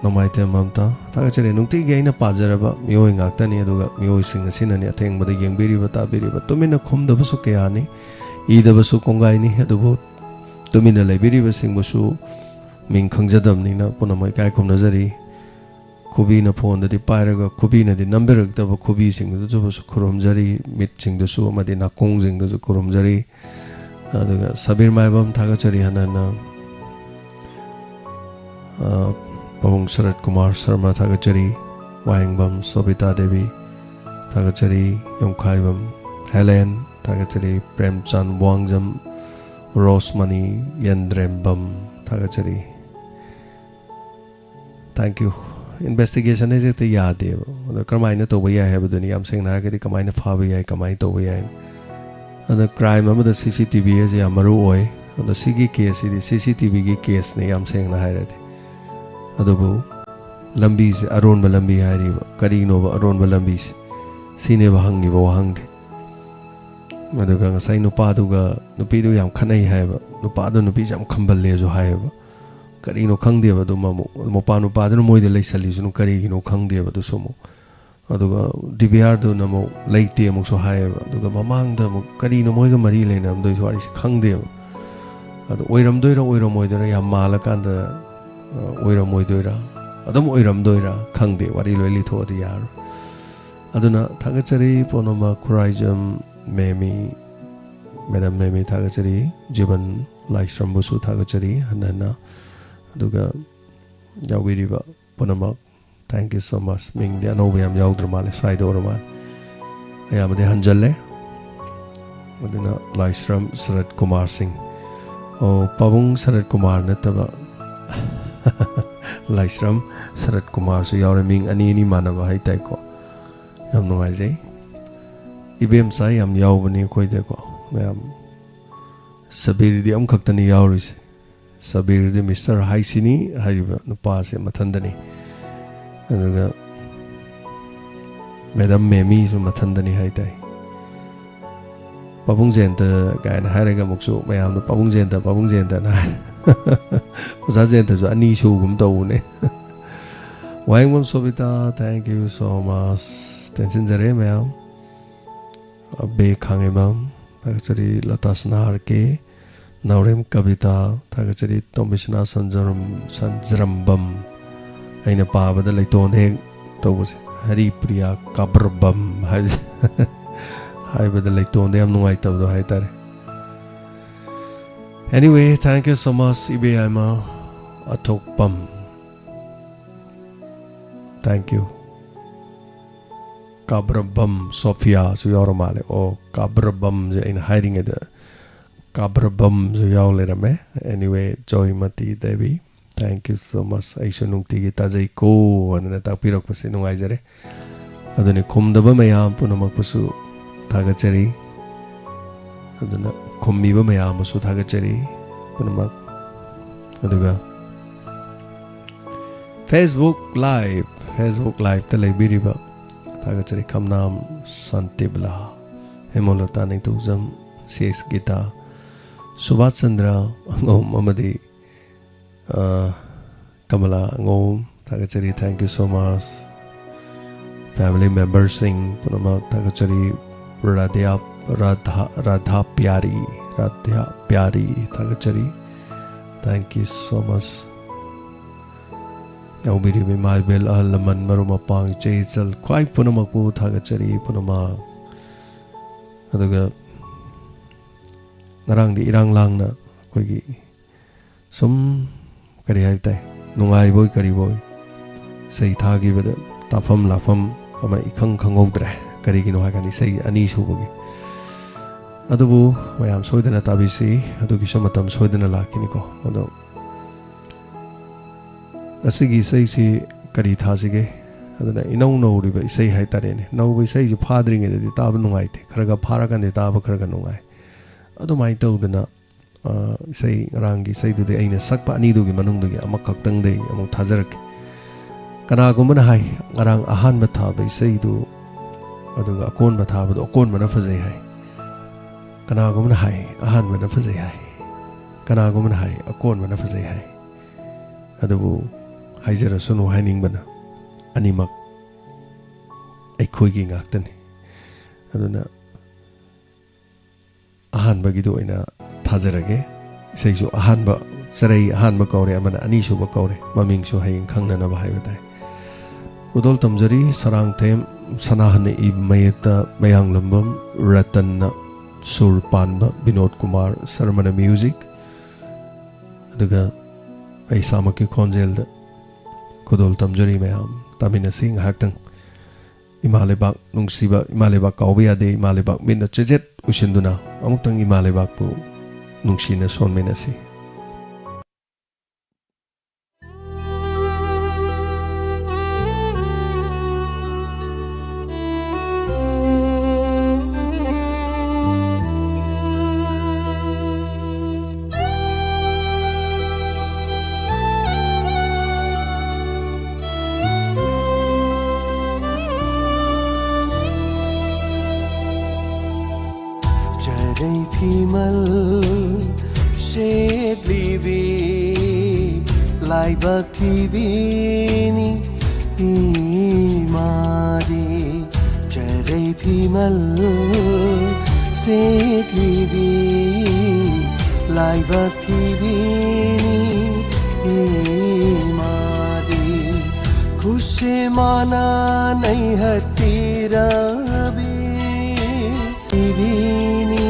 ꯅꯣꯡꯃꯥꯏꯊꯦꯝ ꯃꯝꯇꯥ ꯊꯥꯒꯠꯆꯔꯤ꯫ ꯅꯨꯡꯇꯤꯒꯤ ꯑꯩꯅ ꯄꯥꯖꯔꯕ ꯃꯤꯑꯣꯏ ꯉꯥꯛꯇꯅꯤ, ꯑꯗꯨꯒ ꯃꯤꯑꯣꯏꯁꯤꯡ ꯑꯁꯤꯅꯅꯤ ꯑꯊꯦꯡꯕꯗ ꯌꯦꯡꯕꯤꯔꯤꯕ, ꯇꯥꯕꯤꯔꯤꯕ꯫ ꯇꯨꯃꯤꯟꯅ ꯈꯨꯝꯗꯕꯁꯨ ꯀꯌꯥꯅꯤ, ꯏꯗꯕꯁꯨ ꯀꯣꯡꯒꯥꯏꯅꯤ, ꯑꯗꯨꯕꯨ ꯇꯨꯃꯤꯟꯅ ꯂꯩꯕꯤꯔꯤꯕꯁꯤꯡꯕꯨꯁꯨ ꯃꯤꯡ ꯈꯪꯖꯗꯕꯅꯤꯅ ꯄꯨꯝꯅꯃꯛ ꯏꯀꯥꯏ ꯈꯨꯝꯅꯖꯔꯤ꯫ ꯈꯨꯕꯤꯅ ꯐꯣꯟꯗꯗꯤ ꯄꯥꯏꯔꯒ ꯈꯨꯕꯤꯅꯗꯤ ꯅꯝꯕꯤꯔꯛꯇꯕ ꯈꯨꯕꯤꯁꯤꯡꯗꯨꯁꯨ ꯈꯨꯔꯨꯝꯖꯔꯤ, ꯃꯤꯠꯁꯤꯡꯗꯨꯁꯨ ꯑꯃꯗꯤ ꯅꯥꯀꯣꯡꯁꯤꯡꯗꯨꯁꯨ ꯈꯨꯔꯨꯝꯖꯔꯤ꯫ ꯑꯗꯨꯒ ꯁꯕꯤꯔ ꯃꯥꯏꯕꯝ ꯊꯥꯒꯠꯆꯔꯤ ꯍꯟꯅ ꯍꯟꯅ꯫ ꯑ, ꯄꯥꯕꯨꯡ ꯁꯔꯠ ꯀꯨꯃꯥꯔ ꯁꯔꯃ ꯊꯥꯒꯠꯆꯔꯤ, ꯋꯥꯍꯦꯡꯕꯝ ꯁꯣꯕꯤꯇꯥ ꯗꯦꯕꯤ ꯊꯥꯒꯠꯆꯔꯤ, ꯌꯨꯝꯈꯥꯏꯕꯝ ꯍꯦꯂꯦꯟ ꯊꯥꯒꯠꯆꯔꯤ, ꯄ꯭ꯔꯦꯝꯆꯥꯟ ꯋꯥꯡꯖꯝ, ꯔꯣꯁꯃꯅꯤ ꯌꯦꯟꯗ꯭ꯔꯦꯝꯕꯝ ꯊꯥꯒꯠꯆꯔꯤ꯫ Thank you꯫ Investigation ꯍꯥꯏꯁꯦ ꯍꯦꯛꯇ ꯌꯥꯗꯦꯕ꯫ ꯑꯗꯣ ꯀꯔꯝꯍꯥꯏꯅ ꯇꯧꯕ ꯌꯥꯏ ꯍꯥꯏꯕꯗꯨꯅꯤ, ꯌꯥꯝ ꯁꯦꯡꯅ ꯍꯥꯏꯔꯒꯗꯤ ꯀꯃꯥꯏꯅ ꯐꯥꯕ ꯌꯥꯏ, ꯀꯃꯥꯏꯅ ꯇꯧꯕ ꯌꯥꯏ꯫ ꯑꯗꯣ crime ꯑꯃꯗ C C T V ꯍꯥꯏꯁꯦ ꯌꯥꯝ ꯃꯔꯨ ꯑꯣꯏ꯫ ꯑꯗꯣ ꯁꯤꯒꯤ case ꯁꯤꯗꯤ C C T V ꯒꯤ case ꯅꯦ, ꯌꯥꯝ ꯁꯦꯡꯅ ꯍꯥꯏꯔꯗꯤ꯫ ꯑꯗꯨꯕꯨ ꯂꯝꯕꯤꯁꯦ, ꯑꯔꯣꯟꯕ ꯂꯝꯕꯤ ꯍꯥꯏꯔꯤꯕ, ꯀꯔꯤꯅꯣꯕ ꯑꯔꯣꯟꯕ ꯂꯝꯕꯤꯁꯦ? ꯁꯤꯅꯦꯕ ꯍꯪꯉꯤꯕ ꯋꯥꯍꯪꯗꯤ꯫ ꯑꯗꯨꯒ ꯉꯁꯥꯏ ꯅꯨꯄꯥꯗꯨꯒ ꯅꯨꯄꯤꯗꯨ ꯌꯥꯝ ꯈꯠꯅꯩ ꯍꯥꯏꯌꯦꯕ꯫ ꯅꯨꯄꯥꯗꯨ ꯅꯨꯄꯤꯁꯦ ꯌꯥꯝ ꯈꯝꯕꯜꯂꯦꯁꯨ ꯍꯥꯏꯌꯦꯕ꯫ ꯀꯔꯤꯅꯣ ꯈꯪꯗꯦꯕ ꯑꯗꯨꯝ ꯑꯃꯨꯛ꯫ ꯃꯄꯥ ꯅꯨꯄꯥꯗꯨꯅ ꯃꯣꯏꯗ ꯂꯩꯁꯜꯂꯤꯁꯤꯅ ꯀꯔꯤꯒꯤꯅꯣ ꯈꯪꯗꯦꯕ ꯑꯗꯨꯁꯨ ꯑꯃꯨꯛ꯫ ꯑꯗꯨꯒ ꯗꯤ ꯕꯤ ꯑꯥꯔꯗꯨꯅ ꯑꯃꯨꯛ ꯂꯩꯇꯦ ꯑꯃꯨꯛꯁꯨ ꯍꯥꯏꯌꯦꯕ꯫ ꯑꯗꯨꯒ ꯃꯃꯥꯡꯗ ꯑꯃꯨꯛ ꯀꯔꯤꯅꯣ ꯃꯣꯏꯒ ꯃꯔꯤ ꯂꯩꯅꯔꯝꯗꯣꯏꯁꯦ, ꯋꯥꯔꯤꯁꯦ ꯈꯪꯗꯦꯕ꯫ ꯑꯗꯣ ꯑꯣꯏꯔꯝꯗꯣꯏꯔ ꯑꯣꯏꯔꯝꯃꯣꯏꯗꯣꯏꯔ, ꯌꯥꯝ ꯃꯥꯜꯂꯀꯥꯟꯗ, ꯑ, ꯑꯣꯏꯔꯝꯃꯣꯏꯗꯣꯏꯔ, ꯑꯗꯨꯝ ꯑꯣꯏꯔꯝꯗꯣꯏꯔ ꯈꯪꯗꯦ, ꯋꯥꯔꯤ ꯂꯣꯏ ꯂꯤꯊꯣꯛꯑꯗꯤ ꯌꯥꯔꯣꯏ꯫ ꯑꯗꯨꯅ ꯊꯥꯒꯠꯆꯔꯤ ꯄꯨꯝꯅꯃꯛ, ꯈꯨꯔꯥꯏꯖꯝ ꯃꯦꯃꯤ, ꯃꯦꯗꯥꯝ ꯃꯦꯃꯤ ꯊꯥꯒꯠꯆꯔꯤ, ꯖꯤꯕꯟ ꯂꯥꯏꯁ꯭ꯔꯝꯕꯨꯁꯨ ꯊꯥꯒꯠꯆꯔꯤ ꯍꯟꯅ ꯍꯟꯅ꯫ ꯑꯗꯨꯒ ꯌꯥꯎꯕꯤꯔꯤꯕ ꯄꯨꯝꯅꯃꯛ, thank you so much꯫ ꯃꯤꯡꯗꯤ ꯑꯅꯧꯕ ꯌꯥꯝ ꯌꯥꯎꯗ꯭ꯔ ꯃꯥꯜꯂꯦ, ꯁ꯭ꯋꯥꯏꯗ ꯑꯣꯏꯔ ꯃꯥꯜꯂꯦ, ꯑꯌꯥꯝꯕꯗꯤ ꯍꯟꯖꯜꯂꯦ꯫ ꯑꯗꯨꯅ ꯂꯥꯏꯁ꯭ꯔꯝ ꯁꯔꯠ ꯀꯨꯃꯥꯔ ꯁꯤꯡ, ꯑꯣ, ꯄꯥꯕꯨꯡ ꯁꯔꯠ ꯀꯨꯃꯥꯔ ꯅꯠꯇꯕ, ꯂꯥꯏꯁ꯭ꯔꯝ ꯁꯔꯠ ꯀꯨꯃꯥꯔꯁꯨ ꯌꯥꯎꯔꯦ꯫ ꯃꯤꯡ ꯑꯅꯤ ꯑꯅꯤ ꯃꯥꯟꯅꯕ ꯍꯥꯏꯇꯥꯏꯀꯣ꯫ ꯌꯥꯝ ꯅꯨꯡꯉꯥꯏꯖꯩ꯫ ꯏꯕꯦꯝꯆꯥ ꯌꯥꯝ ꯌꯥꯎꯕꯅꯤ ꯑꯩꯈꯣꯏꯗꯀꯣ, ꯃꯌꯥꯝ꯫ ꯁꯕꯤꯔꯗꯤ ꯑꯃꯈꯛꯇꯅꯤ ꯌꯥꯎꯔꯤꯁꯦ꯫ ꯁꯕꯤꯔꯗꯤ ꯃꯤꯁꯇꯔ ꯍꯥꯏꯁꯤꯅꯤ ꯍꯥꯏꯔꯤꯕ ꯅꯨꯄꯥꯁꯦ ꯃꯊꯟꯗꯅꯤ꯫ ꯑꯗꯨꯒ ꯃꯦꯗꯥꯝ ꯃꯦꯃꯤꯁꯨ ꯃꯊꯟꯗꯅꯤ ꯍꯥꯏꯇꯥꯏ꯫ ꯄꯥꯕꯨꯡ ꯖꯌꯟꯇ ꯀꯥꯏꯅ ꯍꯥꯏꯔꯒ ꯑꯃꯨꯛꯁꯨ ꯃꯌꯥꯝꯅ "ꯄꯥꯕꯨꯡ ꯖꯌꯟꯇ, ꯄꯥꯕꯨꯡ ꯖꯌꯟꯇꯅ" ꯍꯥꯏ꯫ ꯑꯣꯖꯥ ꯖꯌꯟꯇꯁꯨ ꯑꯅꯤ ꯁꯨꯒꯨꯝ ꯇꯧꯕꯅꯦ꯫ ꯋꯥꯍꯦꯡꯕꯝ ꯁꯣꯕꯤꯇꯥ, thank you so much꯫ ꯇꯦꯟꯁꯤꯟꯖꯔꯦ ꯃꯌꯥꯝ꯫ ꯑꯕꯦ ꯈꯥꯡꯉꯩꯃꯥꯡ, ꯊꯥꯒꯠꯆꯔꯤ꯫ ꯂꯇꯥ ꯁꯅꯥ ꯑꯥꯔ ꯀꯦ, ꯅꯥꯎꯔꯦꯝ ꯀꯕꯤꯇꯥ, ꯊꯥꯒꯠꯆꯔꯤ꯫ ꯇꯣꯝꯕꯤꯁꯅꯥ ꯁꯟꯖꯔꯝ-, ꯁꯟꯖꯔꯝꯕꯝ, ꯑꯩꯅ ꯄꯥꯕꯗ ꯂꯩꯇꯣꯟꯗ ꯍꯦꯛ ꯇꯧꯕꯁꯦ, ꯍꯔꯤꯄ꯭ꯔꯤꯌꯥ ꯀꯥꯕ꯭ꯔꯕꯝ ꯍꯥꯏꯕꯁꯦ꯫ ꯍꯥꯏꯕꯗ ꯂꯩꯇꯣꯟꯗ ꯌꯥꯝ ꯅꯨꯡꯉꯥꯏꯇꯕꯗꯣ ꯍꯥꯏꯇꯥꯔꯦ꯫ Anyway, thank you so much, ꯏꯕꯦꯌꯥꯏꯃ ꯑꯊꯣꯛꯄꯝ꯫ Thank you꯫ ꯀꯥꯕ꯭ꯔꯕꯝ ꯁꯣꯐꯤꯌꯥꯁꯨ ꯌꯥꯎꯔ ꯃꯥꯜꯂꯦ꯫ ꯑꯣ, ꯀꯥꯕ꯭ꯔꯕꯝꯁꯦ ꯑꯩꯅ ꯍꯥꯏꯔꯤꯉꯩꯗ ꯀꯥꯕ꯭ꯔꯕꯝꯁꯨ ꯌꯥꯎ ꯂꯩꯔꯝꯃꯦ꯫ Anyway, ꯖꯣꯏꯃꯇꯤ Devi, thank you so much꯫ ꯑꯩꯁꯨ ꯅꯨꯡꯇꯤꯒꯤ ꯇꯥꯖꯩꯀꯣ ꯍꯥꯏꯗꯅ ꯇꯥꯛꯄꯤꯔꯛꯄꯁꯦ ꯅꯨꯡꯉꯥꯏꯖꯔꯦ꯫ ꯑꯗꯨꯅꯤ, ꯈꯨꯝꯗꯕ ꯃꯌꯥꯝ ꯄꯨꯝꯅꯃꯛꯄꯨꯁꯨ ꯊꯥꯒꯠꯆꯔꯤ꯫ ꯑꯗꯨꯅ ꯈꯨꯝꯃꯤꯕ ꯃꯌꯥꯝꯕꯨꯁꯨ ꯊꯥꯒꯠꯆꯔꯤ ꯄꯨꯝꯅꯃꯛ꯫ ꯑꯗꯨꯒ Facebook Live, Facebook Liveꯇ ꯂꯩꯕꯤꯔꯤꯕ, ꯊꯥꯒꯠꯆꯔꯤ, ꯈꯝꯅꯥꯝ ꯁꯥꯟꯇꯤꯕꯂꯥ, ꯍꯦꯃꯣꯂꯇꯥ ꯅꯤꯡꯊꯧꯖꯝ, C S guitar, Subhas Chandra ꯑꯉꯣꯝ ꯑꯃꯗꯤ, ꯑ, ꯀꯃꯂꯥ ꯑꯉꯣꯝ, ꯊꯥꯒꯠꯆꯔꯤ, thank you so much꯫ Family memberꯁꯤꯡ ꯄꯨꯝꯅꯃꯛ ꯊꯥꯒꯠꯆꯔꯤ꯫ ꯔꯥꯙ꯭ꯌꯥ, ꯔꯥꯙꯥ, ꯔꯥꯙꯥ ꯄ꯭ꯌꯥꯔꯤ, ꯔꯥꯙ꯭ꯌꯥ ꯄ꯭ꯌꯥꯔꯤ, ꯊꯥꯒꯠꯆꯔꯤ, thank you so much꯫ ꯌꯥꯎꯕꯤꯔꯤꯕ ꯏꯃꯥ ꯏꯕꯦꯜ, ꯑꯍꯜ ꯂꯃꯟ, ꯃꯔꯨꯞ ꯃꯄꯥꯡ, ꯏꯆꯦ ꯏꯆꯜ, ꯈ꯭ꯋꯥꯏ ꯄꯨꯝꯅꯃꯛꯄꯨ ꯊꯥꯒꯠꯆꯔꯤ ꯄꯨꯝꯅꯃꯛ꯫ ꯑꯗꯨꯒ ꯉꯔꯥꯡꯗꯤ ꯏꯔꯥꯡ ꯂꯥꯡꯅ ꯑꯩꯈꯣꯏꯒꯤ ꯁꯨꯝ, ꯀꯔꯤ ꯍꯥꯏ ꯇꯥꯏ, ꯅꯨꯡꯉꯥꯏꯕꯣꯏ ꯀꯔꯤꯕꯣꯏ, ꯏꯁꯩ ꯊꯥꯈꯤꯕꯗ ꯇꯥꯐꯝ ꯂꯥꯛꯐꯝ ꯑꯃ ꯏꯈꯪ ꯈꯪꯍꯧꯗ꯭ꯔꯦ꯫ ꯀꯔꯤꯒꯤꯅꯣ ꯍꯥꯏ ꯀꯥꯟꯗ ꯏꯁꯩ ꯑꯅꯤ ꯁꯨꯕꯒꯤ꯫ ꯑꯗꯨꯕꯨ ꯃꯌꯥꯝ ꯁꯣꯏꯗꯅ ꯇꯥꯕꯤꯁꯤ, ꯑꯗꯨꯒꯤꯁꯨ ꯃꯇꯝ ꯁꯣꯏꯗꯅ ꯂꯥꯛꯈꯤꯅꯤꯀꯣ꯫ ꯑꯗꯣ ꯉꯁꯤꯒꯤ ꯏꯁꯩꯁꯤ ꯀꯔꯤ ꯊꯥꯁꯤꯒꯦ? ꯑꯗꯨꯅ ꯏꯅꯧ ꯅꯧꯔꯤꯕ ꯏꯁꯩ ꯍꯥꯏꯇꯥꯔꯦꯅꯦ, ꯅꯧꯕ ꯏꯁꯩꯁꯤ ꯐꯥꯗ꯭ꯔꯤꯉꯩꯗꯗꯤ ꯇꯥꯕ ꯅꯨꯡꯉꯥꯏꯇꯦ, ꯈꯔ ꯈꯔ ꯐꯥꯔꯀꯥꯟꯗ ꯇꯥꯕ ꯈꯔ ꯈꯔ ꯅꯨꯡꯉꯥꯏ꯫ ꯑꯗꯨꯃꯥꯏꯅ ꯇꯧꯗꯅ, ꯑ, ꯏꯁꯩ, ꯉꯔꯥꯡꯒꯤ ꯏꯁꯩꯗꯨꯗꯤ ꯑꯩꯅ ꯁꯛꯄ ꯑꯅꯤꯗꯨꯒꯤ ꯃꯅꯨꯡꯗꯒꯤ ꯑꯃꯈꯛꯇꯪꯗꯤ ꯑꯃꯨꯛ ꯊꯥꯖꯔꯛꯀꯦ꯫ ꯀꯅꯥꯒꯨꯝꯕꯅ ꯍꯥꯏ, ꯉꯔꯥꯡ ꯑꯍꯥꯟꯕ ꯊꯥꯕ ꯏꯁꯩꯗꯨ ꯑꯗꯨꯒ ꯑꯀꯣꯟꯕ ꯊꯥꯕꯗꯣ ꯑꯀꯣꯟꯕꯅ ꯐꯖꯩ ꯍꯥꯏ꯫ ꯀꯅꯥꯒꯨꯝꯕꯅ ꯍꯥꯏ, ꯑꯍꯥꯟꯕꯅ ꯐꯖꯩ ꯍꯥꯏ꯫ ꯀꯅꯥꯒꯨꯝꯕꯅ ꯍꯥꯏ, ꯑꯀꯣꯟꯕꯅ ꯐꯖꯩ ꯍꯥꯏ꯫ ꯑꯗꯨꯕꯨ ꯍꯥꯏꯖꯔꯁꯅꯨ, ꯍꯥꯏꯅꯤꯡꯕꯅ ꯑꯅꯤꯃꯛ ꯑꯩꯈꯣꯏꯒꯤ ꯉꯥꯛꯇꯅꯤ꯫ ꯑꯗꯨꯅ ꯑꯍꯥꯟꯕꯒꯤꯗꯨ ꯑꯣꯏꯅ ꯊꯥꯖꯔꯒꯦ꯫ ꯏꯁꯩꯁꯨ ꯑꯍꯥꯟꯕ, ꯆꯔꯩ ꯑꯍꯥꯟꯕ ꯀꯧꯔꯦ, ꯑꯃꯅ ꯑꯅꯤꯁꯨꯕ ꯀꯧꯔꯦ, ꯃꯃꯤꯡꯁꯨ ꯍꯌꯦꯡ ꯈꯪꯅꯅꯕ ꯍꯥꯏꯕ ꯇꯥꯏ꯫ ꯈꯨꯗꯣꯜ ꯇꯝꯖꯔꯤ, ꯁꯔꯥꯡꯊꯦꯝ ꯁꯅꯥꯍꯟꯅ ꯏꯕ ꯃꯌꯦꯛꯇ ꯃꯌꯥꯡꯂꯝꯕꯝ ꯔꯇꯟꯅ ꯁꯨꯔ ꯄꯥꯟꯕ, ꯕꯤꯅꯣꯗ ꯀꯨꯃꯥꯔ ꯁꯔꯃꯅ ꯃ꯭ꯌꯨꯖꯤꯛ, ꯑꯗꯨꯒ ꯑꯩ ꯏꯁꯥꯃꯛꯀꯤ ꯈꯣꯟꯖꯦꯜꯗ ꯈꯨꯗꯣꯜ ꯇꯝꯖꯔꯤ꯫ ꯃꯌꯥꯝ ꯇꯥꯃꯤꯟꯅꯁꯤ ꯉꯥꯏꯍꯥꯛꯇꯪ꯫ ꯏꯃꯥ ꯂꯩꯕꯥꯛ ꯅꯨꯡꯁꯤꯕ, ꯏꯃꯥ ꯂꯩꯕꯥꯛ ꯀꯥꯎꯕ ꯌꯥꯗꯦ, ꯏꯃꯥ ꯂꯩꯕꯥꯛ ꯃꯤꯠꯅ ꯆꯦꯖꯦꯠ ꯎꯏꯁꯤꯟꯗꯨꯅ ꯑꯃꯨꯛꯇꯪ ꯏꯃꯥ ꯂꯩꯕꯥꯛꯄꯨ ꯅꯨꯡꯁꯤꯅ ꯁꯣꯟꯃꯤꯟꯅꯁꯤ꯫ ꯆꯔꯩ ꯐꯤꯃꯜ ꯁꯦꯠꯂꯤꯕꯤ ꯂꯥꯏꯕꯛ ꯊꯤꯕꯤꯅꯤ ꯏꯃꯥꯗꯤ꯫ ꯆꯔꯩ ꯐꯤꯃꯜ ꯁꯦꯠꯂꯤꯕꯤ ꯂꯥꯏꯕꯛ ꯊꯤꯕꯤꯅꯤ ꯏꯃꯥꯗꯤ꯫ ꯈꯨꯠꯁꯦ ꯃꯥꯅ ꯅꯩꯍꯠꯄꯤꯔꯕꯤ ꯊꯤꯕꯤꯅꯤ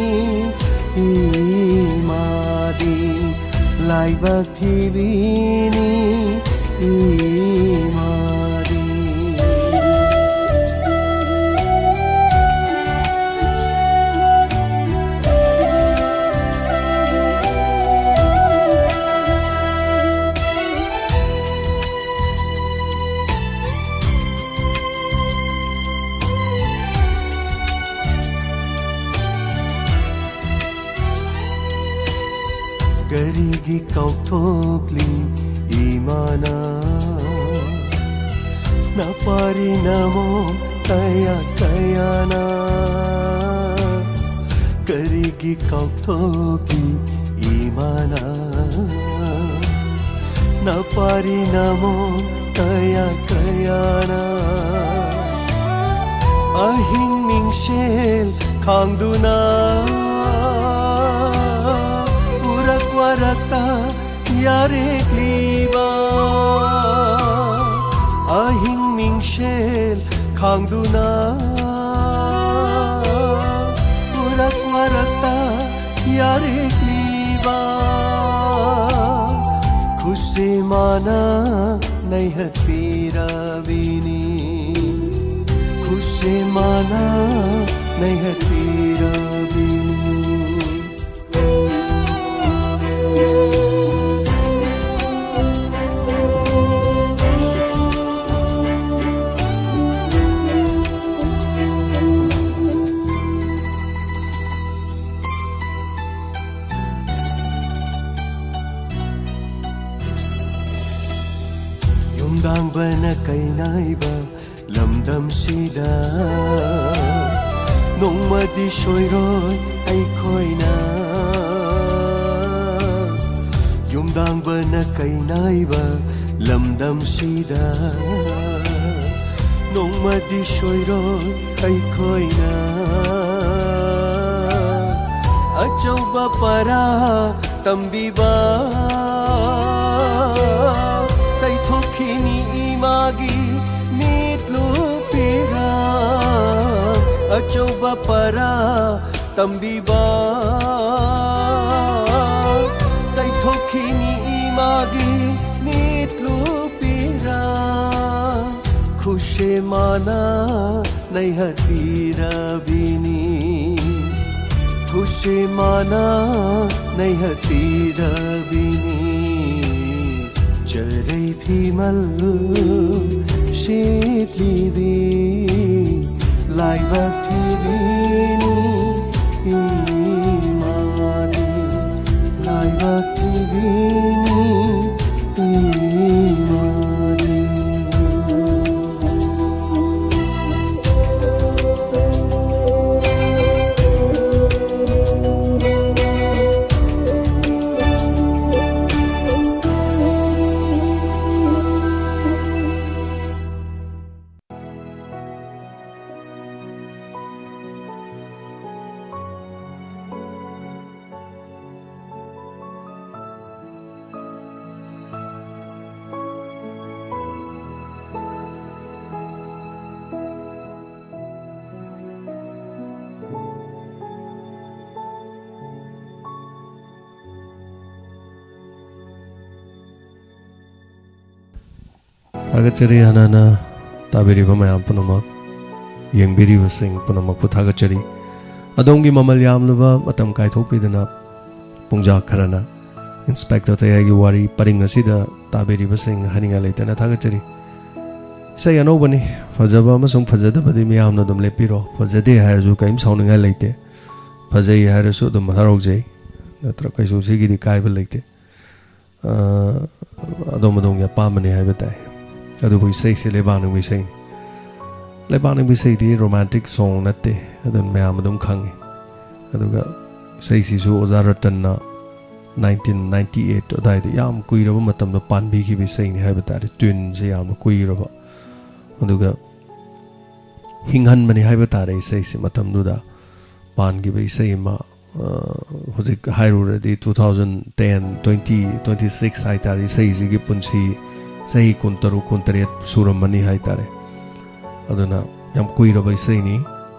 ꯏꯃꯥꯗꯤ, ꯂꯥꯏꯕꯛ ꯊꯤꯕꯤꯅꯤ ꯏꯃꯥꯗꯤ꯫ ꯑꯩꯒꯤ ꯀꯥꯎꯊꯣꯛꯂꯤ ꯏꯃꯥꯅ, ꯅꯄꯥꯔꯤ ꯅꯃꯣ ꯀꯌꯥ ꯀꯌꯥꯅ꯫ ꯀꯔꯤꯒꯤ ꯀꯥꯎꯊꯣꯛꯈꯤ ꯏꯃꯥꯅ, ꯅꯄꯥꯔꯤ ꯅꯃꯣ ꯀꯌꯥ ꯀꯌꯥꯅ꯫ ꯑꯍꯤꯡ ꯃꯤꯡꯁꯦꯜ ꯈꯥꯡꯗꯨꯅ ꯎꯔꯛ ꯋꯥꯔꯛꯇ ꯌꯥꯔꯦꯛꯂꯤꯕ꯫ ꯑꯍꯤꯡ ꯃꯤꯡꯁꯦꯜ ꯈꯥꯡꯗꯨꯅ ꯎꯔꯛ ꯋꯥꯔꯛꯇ ꯌꯥꯔꯦꯛꯂꯤꯕ꯫ ꯈꯨꯁꯦꯃꯥꯅ ꯅꯩꯍꯠꯄꯤꯔꯕꯤꯅꯤ, ꯈꯨꯁꯦꯃꯥꯅ ꯅꯩꯍꯠꯄꯤꯔꯕꯤꯅꯤ꯫ ꯌꯨꯝꯗꯥꯡꯕꯅ ꯀꯩꯅꯥꯏꯕ ꯂꯝꯗꯝꯁꯤꯗ ꯅꯣꯡꯃꯗꯤ ꯁꯣꯏꯔꯣꯏ ꯑꯩꯈꯣꯏꯅ꯫ ꯌꯨꯝꯗꯥꯡꯕꯅ ꯀꯩꯅꯥꯏꯕ ꯂꯝꯗꯝꯁꯤꯗ ꯅꯣꯡꯃꯗꯤ ꯁꯣꯏꯔꯣꯏ ꯑꯩꯈꯣꯏꯅ꯫ ꯑꯆꯧꯕ ꯄꯔꯥ ꯇꯝꯕꯤꯕ ꯇꯩꯊꯣꯛꯈꯤꯅꯤ ꯏꯃꯥꯒꯤ ꯃꯤꯠꯂꯨ ꯄꯤꯔꯥ꯫ ꯑꯆꯧꯕ ꯄꯔꯥ ꯇꯝꯕꯤꯕ ꯇꯩꯊꯣꯛꯈꯤꯅꯤ ꯏꯃꯥꯒꯤ ꯃꯤꯠꯂꯨ ꯄꯤꯔꯥ꯫ ꯈꯨꯁꯦꯃꯥꯅ ꯅꯩꯍꯠꯄꯤꯔꯕꯤꯅꯤ, ꯈꯨꯁꯦꯃꯥꯅ ꯅꯩꯍꯠꯄꯤꯔꯕꯤꯅꯤ꯫ ꯆꯔꯩ ꯐꯤꯃꯜ ꯁꯦꯠꯂꯤꯕꯤ ꯂꯥꯏꯕꯛ ꯊꯤꯕꯤꯅꯤ ꯏꯃꯥꯗꯤ, ꯂꯥꯏꯕꯛ ꯊꯤ ꯊꯥꯒꯠꯆꯔꯤ꯫ ꯍꯥꯟꯅ ꯍꯥꯟꯅ ꯇꯥꯕꯤꯔꯤꯕ ꯃꯌꯥꯝ ꯄꯨꯝꯅꯃꯛ, ꯌꯦꯡꯕꯤꯔꯤꯕꯁꯤꯡ ꯄꯨꯝꯅꯃꯛꯄꯨ ꯊꯥꯒꯠꯆꯔꯤ꯫ ꯑꯗꯣꯝꯒꯤ ꯃꯃꯜ ꯌꯥꯝꯂꯕ ꯃꯇꯝ ꯀꯥꯏꯊꯣꯛꯄꯤꯗꯨꯅ ꯄꯨꯡꯖꯥ ꯈꯔꯅ ꯏꯟꯁꯄꯦꯛꯇꯔ ꯇꯌꯥꯏꯒꯤ ꯋꯥꯔꯤ ꯄꯔꯤꯡ ꯑꯁꯤꯗ ꯇꯥꯕꯤꯔꯤꯕꯁꯤꯡ ꯍꯥꯏꯅꯤꯡꯉꯥꯏ ꯂꯩꯇꯅ ꯊꯥꯒꯠꯆꯔꯤ꯫ ꯏꯁꯩ ꯑꯅꯧꯕꯅꯤ, ꯐꯖꯕ ꯑꯃꯁꯨꯡ ꯐꯖꯗꯕꯗꯤ ꯃꯤꯌꯥꯝꯅ ꯑꯗꯨꯝ ꯂꯦꯞꯄꯤꯔꯣ꯫ ꯐꯖꯗꯦ ꯍꯥꯏꯔꯁꯨ ꯀꯔꯤꯝ ꯁꯥꯎꯅꯤꯡꯉꯥꯏ ꯂꯩꯇꯦ, ꯐꯖꯩ ꯍꯥꯏꯔꯁꯨ ꯑꯗꯨꯝ ꯍꯔꯥꯎꯖꯩ, ꯅꯠꯇ꯭ꯔ ꯀꯩꯁꯨ ꯁꯤꯒꯤꯗꯤ ꯀꯥꯏꯕ ꯂꯩꯇꯦ꯫ ꯑ, ꯑꯗꯣꯝ ꯑꯗꯣꯝꯒꯤ ꯑꯄꯥꯝꯕꯅꯤ ꯍꯥꯏꯕ ꯇꯥꯏ꯫ ꯑꯗꯨꯕꯨ ꯏꯁꯩꯁꯦ ꯂꯩꯕꯥꯛ ꯅꯤꯡꯕ ꯏꯁꯩꯅꯤ꯫ ꯂꯩꯕꯥꯛ ꯅꯤꯡꯕ ꯏꯁꯩꯗꯤ ꯔꯣꯃꯥꯟꯇꯤꯛ ꯁꯣꯡ ꯅꯠꯇꯦ, ꯑꯗꯨꯅ ꯃꯌꯥꯝ ꯑꯗꯨꯝ ꯈꯪꯉꯤ꯫ ꯑꯗꯨꯒ ꯏꯁꯩꯁꯤꯁꯨ ꯑꯣꯖꯥ ꯔꯇꯟꯅ ꯅꯥꯏꯟꯇꯤꯟ ꯅꯥꯏꯟꯇꯤ ꯑꯩꯠ ꯑꯗꯨꯋꯥꯏꯗ ꯌꯥꯝ ꯀꯨꯏꯔꯕ ꯃꯇꯝꯗ ꯄꯥꯟꯕꯤꯈꯤꯕ ꯏꯁꯩꯅꯤ ꯍꯥꯏꯕ ꯇꯥꯔꯦ꯫ ꯇ꯭ꯌꯨꯟꯁꯦ ꯌꯥꯝꯅ ꯀꯨꯏꯔꯕ, ꯑꯗꯨꯒ ꯍꯤꯡꯍꯟꯕꯅꯤ ꯍꯥꯏꯕ ꯇꯥꯔꯦ ꯏꯁꯩꯁꯦ꯫ ꯃꯇꯝꯗꯨꯗ ꯄꯥꯟꯈꯤꯕ ꯏꯁꯩ ꯑꯃ, ꯑ, ꯍꯧꯖꯤꯛ ꯍꯥꯏꯔꯨꯔꯗꯤ two thousand ten, twenty, twenty six ꯍꯥꯏꯇꯥꯔꯦ, ꯏꯁꯩꯁꯤꯒꯤ ꯄꯨꯟꯁꯤ ꯆꯍꯤ ꯀꯨꯟꯇꯔꯨꯛ, ꯀꯨꯟꯇꯔꯦꯠ ꯁꯨꯔꯝꯃꯅꯤ ꯍꯥꯏꯇꯥꯔꯦ꯫ ꯑꯗꯨꯅ ꯌꯥꯝ ꯀꯨꯏꯔꯕ ꯏꯁꯩꯅꯤ꯫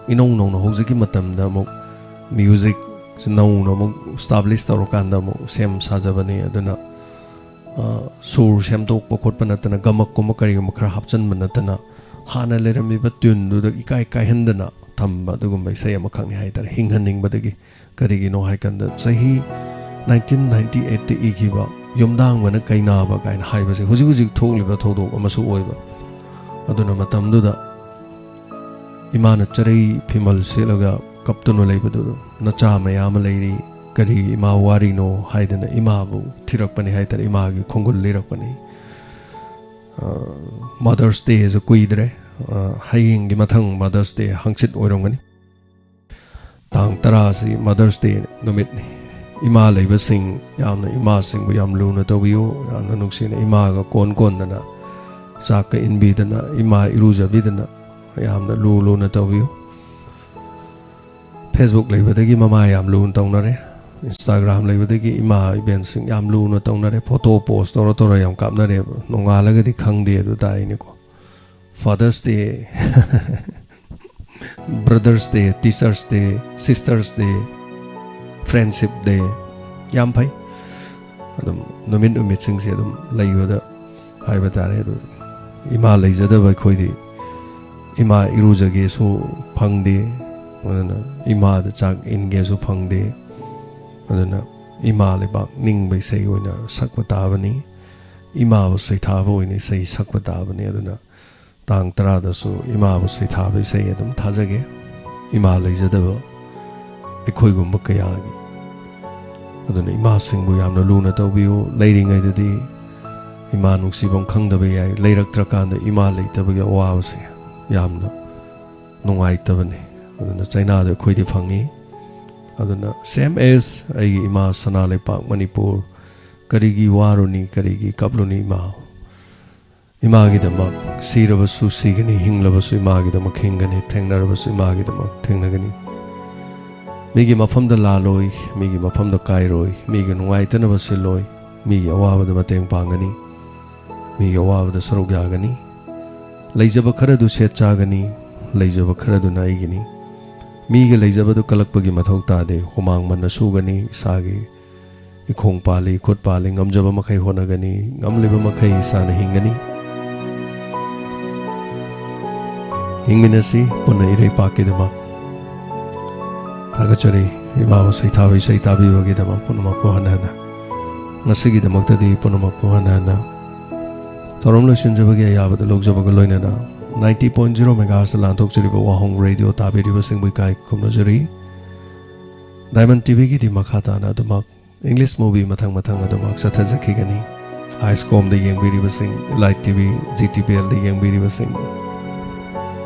ꯏꯅꯧ ꯅꯧꯅ ꯍꯧꯖꯤꯛꯀꯤ ꯃꯇꯝꯗ ꯑꯃꯨꯛ ꯃ꯭ꯌꯨꯖꯤꯛ ꯅꯧꯅ ꯑꯃꯨꯛ ꯏꯁꯇꯥꯕ꯭ꯂꯤꯁ ꯇꯧꯔꯀꯥꯟꯗ ꯑꯃꯨꯛ ꯁꯦꯝ ꯁꯥꯖꯕꯅꯤ꯫ ꯑꯗꯨꯅ, ꯑ, ꯁꯨꯔ ꯁꯦꯝꯗꯣꯛꯄ ꯈꯣꯠꯄ ꯅꯠꯇꯅ, ꯒꯃꯛꯀꯨꯝꯕ ꯀꯔꯤꯒꯨꯝꯕ ꯈꯔ ꯍꯥꯞꯆꯤꯟꯕ ꯅꯠꯇꯅ, ꯍꯥꯟꯅ ꯂꯩꯔꯝꯃꯤꯕ ꯇ꯭ꯌꯨꯟꯗꯨꯗ ꯏꯀꯥꯏ ꯀꯥꯏꯍꯟꯗꯅ ꯊꯝꯕ ꯑꯗꯨꯒꯨꯝꯕ ꯏꯁꯩ ꯑꯃꯈꯛꯅꯤ ꯍꯥꯏꯇꯥꯔꯦ, ꯍꯤꯡꯍꯟꯅꯤꯡꯕꯗꯒꯤ꯫ ꯀꯔꯤꯒꯤꯅꯣ ꯍꯥꯏꯀꯥꯟꯗ, ꯆꯍꯤ nineteen ninety eight ꯏꯈꯤꯕ ꯌꯨꯝꯗꯥꯡꯕꯅ ꯀꯩꯅꯥꯕ ꯀꯥꯏꯅ ꯍꯥꯏꯕꯁꯦ ꯍꯧꯖꯤꯛ ꯍꯧꯖꯤꯛ ꯊꯣꯛꯂꯤꯕ ꯊꯧꯗꯣꯛ ꯑꯃꯁꯨ ꯑꯣꯏꯕ꯫ ꯑꯗꯨꯅ ꯃꯇꯝꯗꯨꯗ ꯏꯃꯥꯅ ꯆꯔꯩ ꯐꯤꯃꯜ ꯁꯦꯠꯂꯒ ꯀꯞꯇꯨꯅ ꯂꯩꯕꯗꯨ, "ꯅꯆꯥ ꯃꯌꯥꯝ ꯑꯃ ꯂꯩꯔꯤ, ꯀꯔꯤꯒꯤ ꯏꯃꯥ ꯋꯥꯔꯤꯅꯣ?" ꯍꯥꯏꯗꯅ ꯏꯃꯥꯕꯨ ꯊꯤꯔꯛꯄꯅꯤ ꯍꯥꯏꯇꯥꯔꯦ, ꯏꯃꯥꯒꯤ ꯈꯣꯡꯒꯨꯜ ꯂꯤꯔꯛꯄꯅꯤ꯫ ꯑ, Mother's Dayꯁꯨ ꯀꯨꯏꯗ꯭ꯔꯦ꯫ ꯑ, ꯍꯌꯦꯡꯒꯤ ꯃꯊꯪ Mother's Day ꯍꯪꯆꯤꯠ ꯑꯣꯏꯔꯝꯒꯅꯤ꯫ ꯇꯥꯡ ꯇꯔꯥꯁꯤ Mother's Day ꯅꯨꯃꯤꯠꯅꯤ꯫ ꯏꯃꯥ ꯂꯩꯕꯁꯤꯡ ꯌꯥꯝꯅ, ꯏꯃꯥꯁꯤꯡꯕꯨ ꯌꯥꯝ ꯂꯨꯅ ꯇꯧꯕꯤꯌꯨ, ꯌꯥꯝꯅ ꯅꯨꯡꯁꯤꯅ ꯏꯃꯥꯒ ꯀꯣꯟ ꯀꯣꯟꯗꯅ ꯆꯥꯛꯀ ꯏꯟꯕꯤꯗꯅ, ꯏꯃꯥ ꯏꯔꯨꯖꯕꯤꯗꯅ ꯌꯥꯝꯅ ꯂꯨ ꯂꯨꯅ ꯇꯧꯕꯤꯌꯨ꯫ Facebook ꯂꯩꯕꯗꯒꯤ ꯃꯃꯥ ꯌꯥꯝ ꯂꯨꯅ ꯇꯧꯅꯔꯦ, Instagram ꯂꯩꯕꯗꯒꯤ ꯏꯃꯥ ꯏꯕꯦꯟꯁꯤꯡ ꯌꯥꯝ ꯂꯨꯅ ꯇꯧꯅꯔꯦ, photo post ꯇꯧꯔ ꯇꯧꯔ ꯌꯥꯝ ꯀꯥꯞꯅꯔꯦꯕ꯫ ꯅꯣꯡꯉꯥꯜꯂꯒꯗꯤ ꯈꯪꯗꯦ ꯑꯗꯨ ꯇꯥꯏꯅꯤꯀꯣ꯫ Father's Day, Brother's Day, Teacher's Day, Sister's Day, Friendship Day, ꯌꯥꯝ ꯐꯩ꯫ ꯑꯗꯨꯝ ꯅꯨꯃꯤꯠ ꯅꯨꯃꯤꯠꯁꯤꯡꯁꯦ ꯑꯗꯨꯝ ꯂꯩꯕꯗ ꯍꯥꯏꯕ ꯇꯥꯔꯦ꯫ ꯑꯗꯨ ꯏꯃꯥ ꯂꯩꯖꯗꯕ ꯑꯩꯈꯣꯏꯗꯤ ꯏꯃꯥ ꯏꯔꯨꯖꯒꯦꯁꯨ ꯐꯪꯗꯦ, ꯑꯗꯨꯅ ꯏꯃꯥꯗ ꯆꯥꯛ ꯏꯟꯒꯦꯁꯨ ꯐꯪꯗꯦ꯫ ꯑꯗꯨꯅ ꯏꯃꯥ ꯂꯩꯕꯥꯛ ꯅꯤꯡꯕ ꯏꯁꯩ ꯑꯣꯏꯅ ꯁꯛꯄ ꯇꯥꯕꯅꯤ, ꯏꯃꯥꯕꯨ ꯁꯩꯊꯥꯕ ꯑꯣꯏꯅ ꯏꯁꯩ ꯁꯛꯄ ꯇꯥꯕꯅꯤ꯫ ꯑꯗꯨꯅ ꯇꯥꯡ ꯇꯔꯥꯗꯁꯨ ꯏꯃꯥꯕꯨ ꯁꯩꯊꯥꯕ ꯏꯁꯩ ꯑꯗꯨꯝ ꯊꯥꯖꯒꯦ, ꯏꯃꯥ ꯂꯩꯖꯗꯕ ꯑꯩꯈꯣꯏꯒꯨꯝꯕ ꯀꯌꯥꯒꯤ꯫ ꯑꯗꯨꯅ ꯏꯃꯥꯁꯤꯡꯕꯨ ꯌꯥꯝꯅ ꯂꯨꯅ ꯇꯧꯕꯤꯌꯨ꯫ ꯂꯩꯔꯤꯉꯩꯗꯗꯤ ꯏꯃꯥ ꯅꯨꯡꯁꯤꯐꯝ ꯈꯪꯗꯕ ꯌꯥꯏ, ꯂꯩꯔꯛꯇ꯭ꯔꯀꯥꯟꯗ ꯏꯃꯥ ꯂꯩꯇꯕꯒꯤ ꯑꯋꯥꯕꯁꯦ ꯌꯥꯝꯅ ꯅꯨꯡꯉꯥꯏꯇꯕꯅꯤ꯫ ꯑꯗꯨꯅ ꯆꯩꯅꯥꯗ ꯑꯩꯈꯣꯏꯗꯤ ꯐꯪꯉꯤ꯫ ꯑꯗꯨꯅ same as ꯑꯩꯒꯤ ꯏꯃꯥ ꯁꯅꯥ ꯂꯩꯄꯥꯛ ꯃꯅꯤꯄꯨꯔ, ꯀꯔꯤꯒꯤ ꯋꯥꯔꯨꯅꯤ, ꯀꯔꯤꯒꯤ ꯀꯞꯂꯨꯅꯤ ꯏꯃꯥ? ꯏꯃꯥꯒꯤꯗꯃꯛ ꯁꯤꯔꯕꯁꯨ ꯁꯤꯒꯅꯤ, ꯍꯤꯡꯂꯕꯁꯨ ꯏꯃꯥꯒꯤꯗꯃꯛ ꯍꯤꯡꯒꯅꯤ, ꯊꯦꯡꯅꯔꯕꯁꯨ ꯏꯃꯥꯒꯤꯗꯃꯛ ꯊꯦꯡꯅꯒꯅꯤ꯫ ꯃꯤꯒꯤ ꯃꯐꯝꯗ ꯂꯥꯜꯂꯣꯏ, ꯃꯤꯒꯤ ꯃꯐꯝꯗ ꯀꯥꯏꯔꯣꯏ, ꯃꯤꯒꯤ ꯅꯨꯡꯉꯥꯏꯇꯅꯕ ꯁꯤꯜꯂꯣꯏ, ꯃꯤꯒꯤ ꯑꯋꯥꯕꯗ ꯃꯇꯦꯡ ꯄꯥꯡꯒꯅꯤ, ꯃꯤꯒꯤ ꯑꯋꯥꯕꯗ ꯁꯔꯨꯛ ꯌꯥꯒꯅꯤ꯫ ꯂꯩꯖꯕ ꯈꯔꯗꯨ ꯁꯦꯠ ꯆꯥꯒꯅꯤ, ꯂꯩꯖꯕ ꯈꯔꯗꯨꯅ ꯑꯩꯒꯤꯅꯤ꯫ ꯃꯤꯒꯤ ꯂꯩꯖꯕꯗꯨ ꯀꯜꯂꯛꯄꯒꯤ ꯃꯊꯧ ꯇꯥꯗꯦ, ꯍꯨꯃꯥꯡ ꯃꯟꯅ ꯁꯨꯒꯅꯤ, ꯏꯁꯥꯒꯤ ꯏꯈꯣꯡ ꯄꯥꯜꯂꯤ, ꯏꯈꯨꯠ ꯄꯥꯜꯂꯤ, ꯉꯝꯖꯕ ꯃꯈꯩ ꯍꯣꯠꯅꯒꯅꯤ, ꯉꯝꯂꯤꯕ ꯃꯈꯩ ꯏꯁꯥꯅ ꯍꯤꯡꯒꯅꯤ꯫ ꯍꯤꯡꯃꯤꯟꯅꯁꯤ ꯄꯨꯟꯅ ꯏꯔꯩꯄꯥꯛꯀꯤꯗꯃꯛ꯫ ꯊꯥꯒꯠꯆꯔꯤ ꯏꯃꯥꯕꯨ ꯁꯩꯊꯥꯕ ꯏꯁꯩ ꯇꯥꯕꯤꯕꯒꯤꯗꯃꯛ ꯄꯨꯝꯅꯃꯛꯄꯨ ꯍꯟꯅ ꯍꯟꯅ꯫ ꯉꯁꯤꯒꯤꯗꯃꯛꯇꯗꯤ ꯄꯨꯝꯅꯃꯛꯄꯨ ꯍꯟꯅ ꯍꯟꯅ ꯊꯧꯔꯝ ꯂꯣꯏꯁꯤꯟꯖꯕꯒꯤ ꯑꯌꯥꯕꯗ ꯂꯧꯖꯕꯒ ꯂꯣꯏꯅꯅ ninety point zero megahertz ꯂꯥꯟꯊꯣꯛꯆꯔꯤꯕ ꯋꯥꯍꯣꯡ ꯔꯦꯗꯤꯑꯣ ꯇꯥꯕꯤꯔꯤꯕꯁꯤꯡꯕꯨ ꯏꯀꯥꯏ ꯈꯨꯝꯅꯖꯔꯤ꯫ Diamond ꯇꯤꯚꯤꯒꯤꯗꯤ ꯃꯈꯥ ꯇꯥꯅ ꯑꯗꯨꯃꯛ English movie ꯃꯊꯪ ꯃꯊꯪ ꯑꯗꯨꯃꯛ ꯆꯠꯊꯖꯈꯤꯒꯅꯤ꯫ ꯑꯥꯏꯁꯀꯣꯝꯗ ꯌꯦꯡꯕꯤꯔꯤꯕꯁꯤꯡ, ꯏꯂꯥꯏꯠ ꯇꯤꯚꯤ, ꯖꯤ ꯇꯤ ꯚꯤ ꯑꯦꯜꯗ ꯌꯦꯡꯕꯤꯔꯤꯕꯁꯤꯡ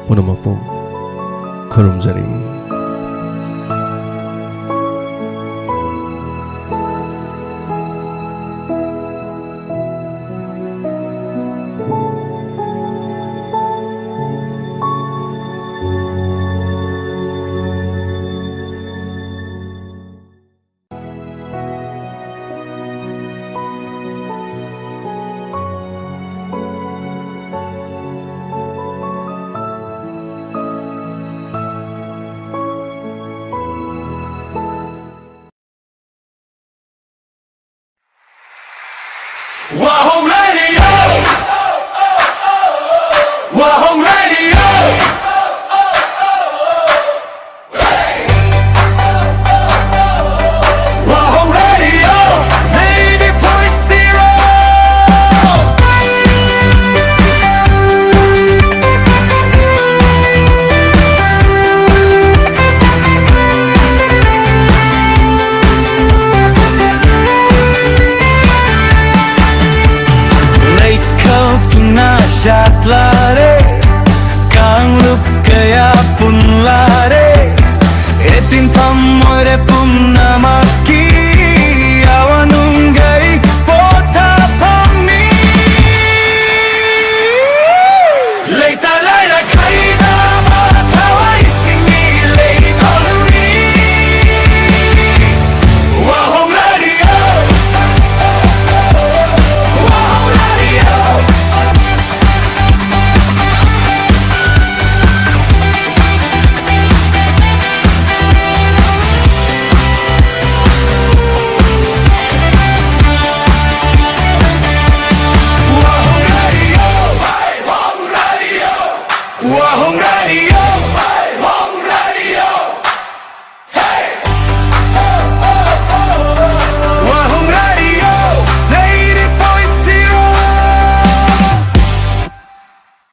ꯄꯨꯝꯅꯃꯛꯄꯨ ꯈꯨꯔꯨꯝꯖꯔꯤ꯫ Wahoo!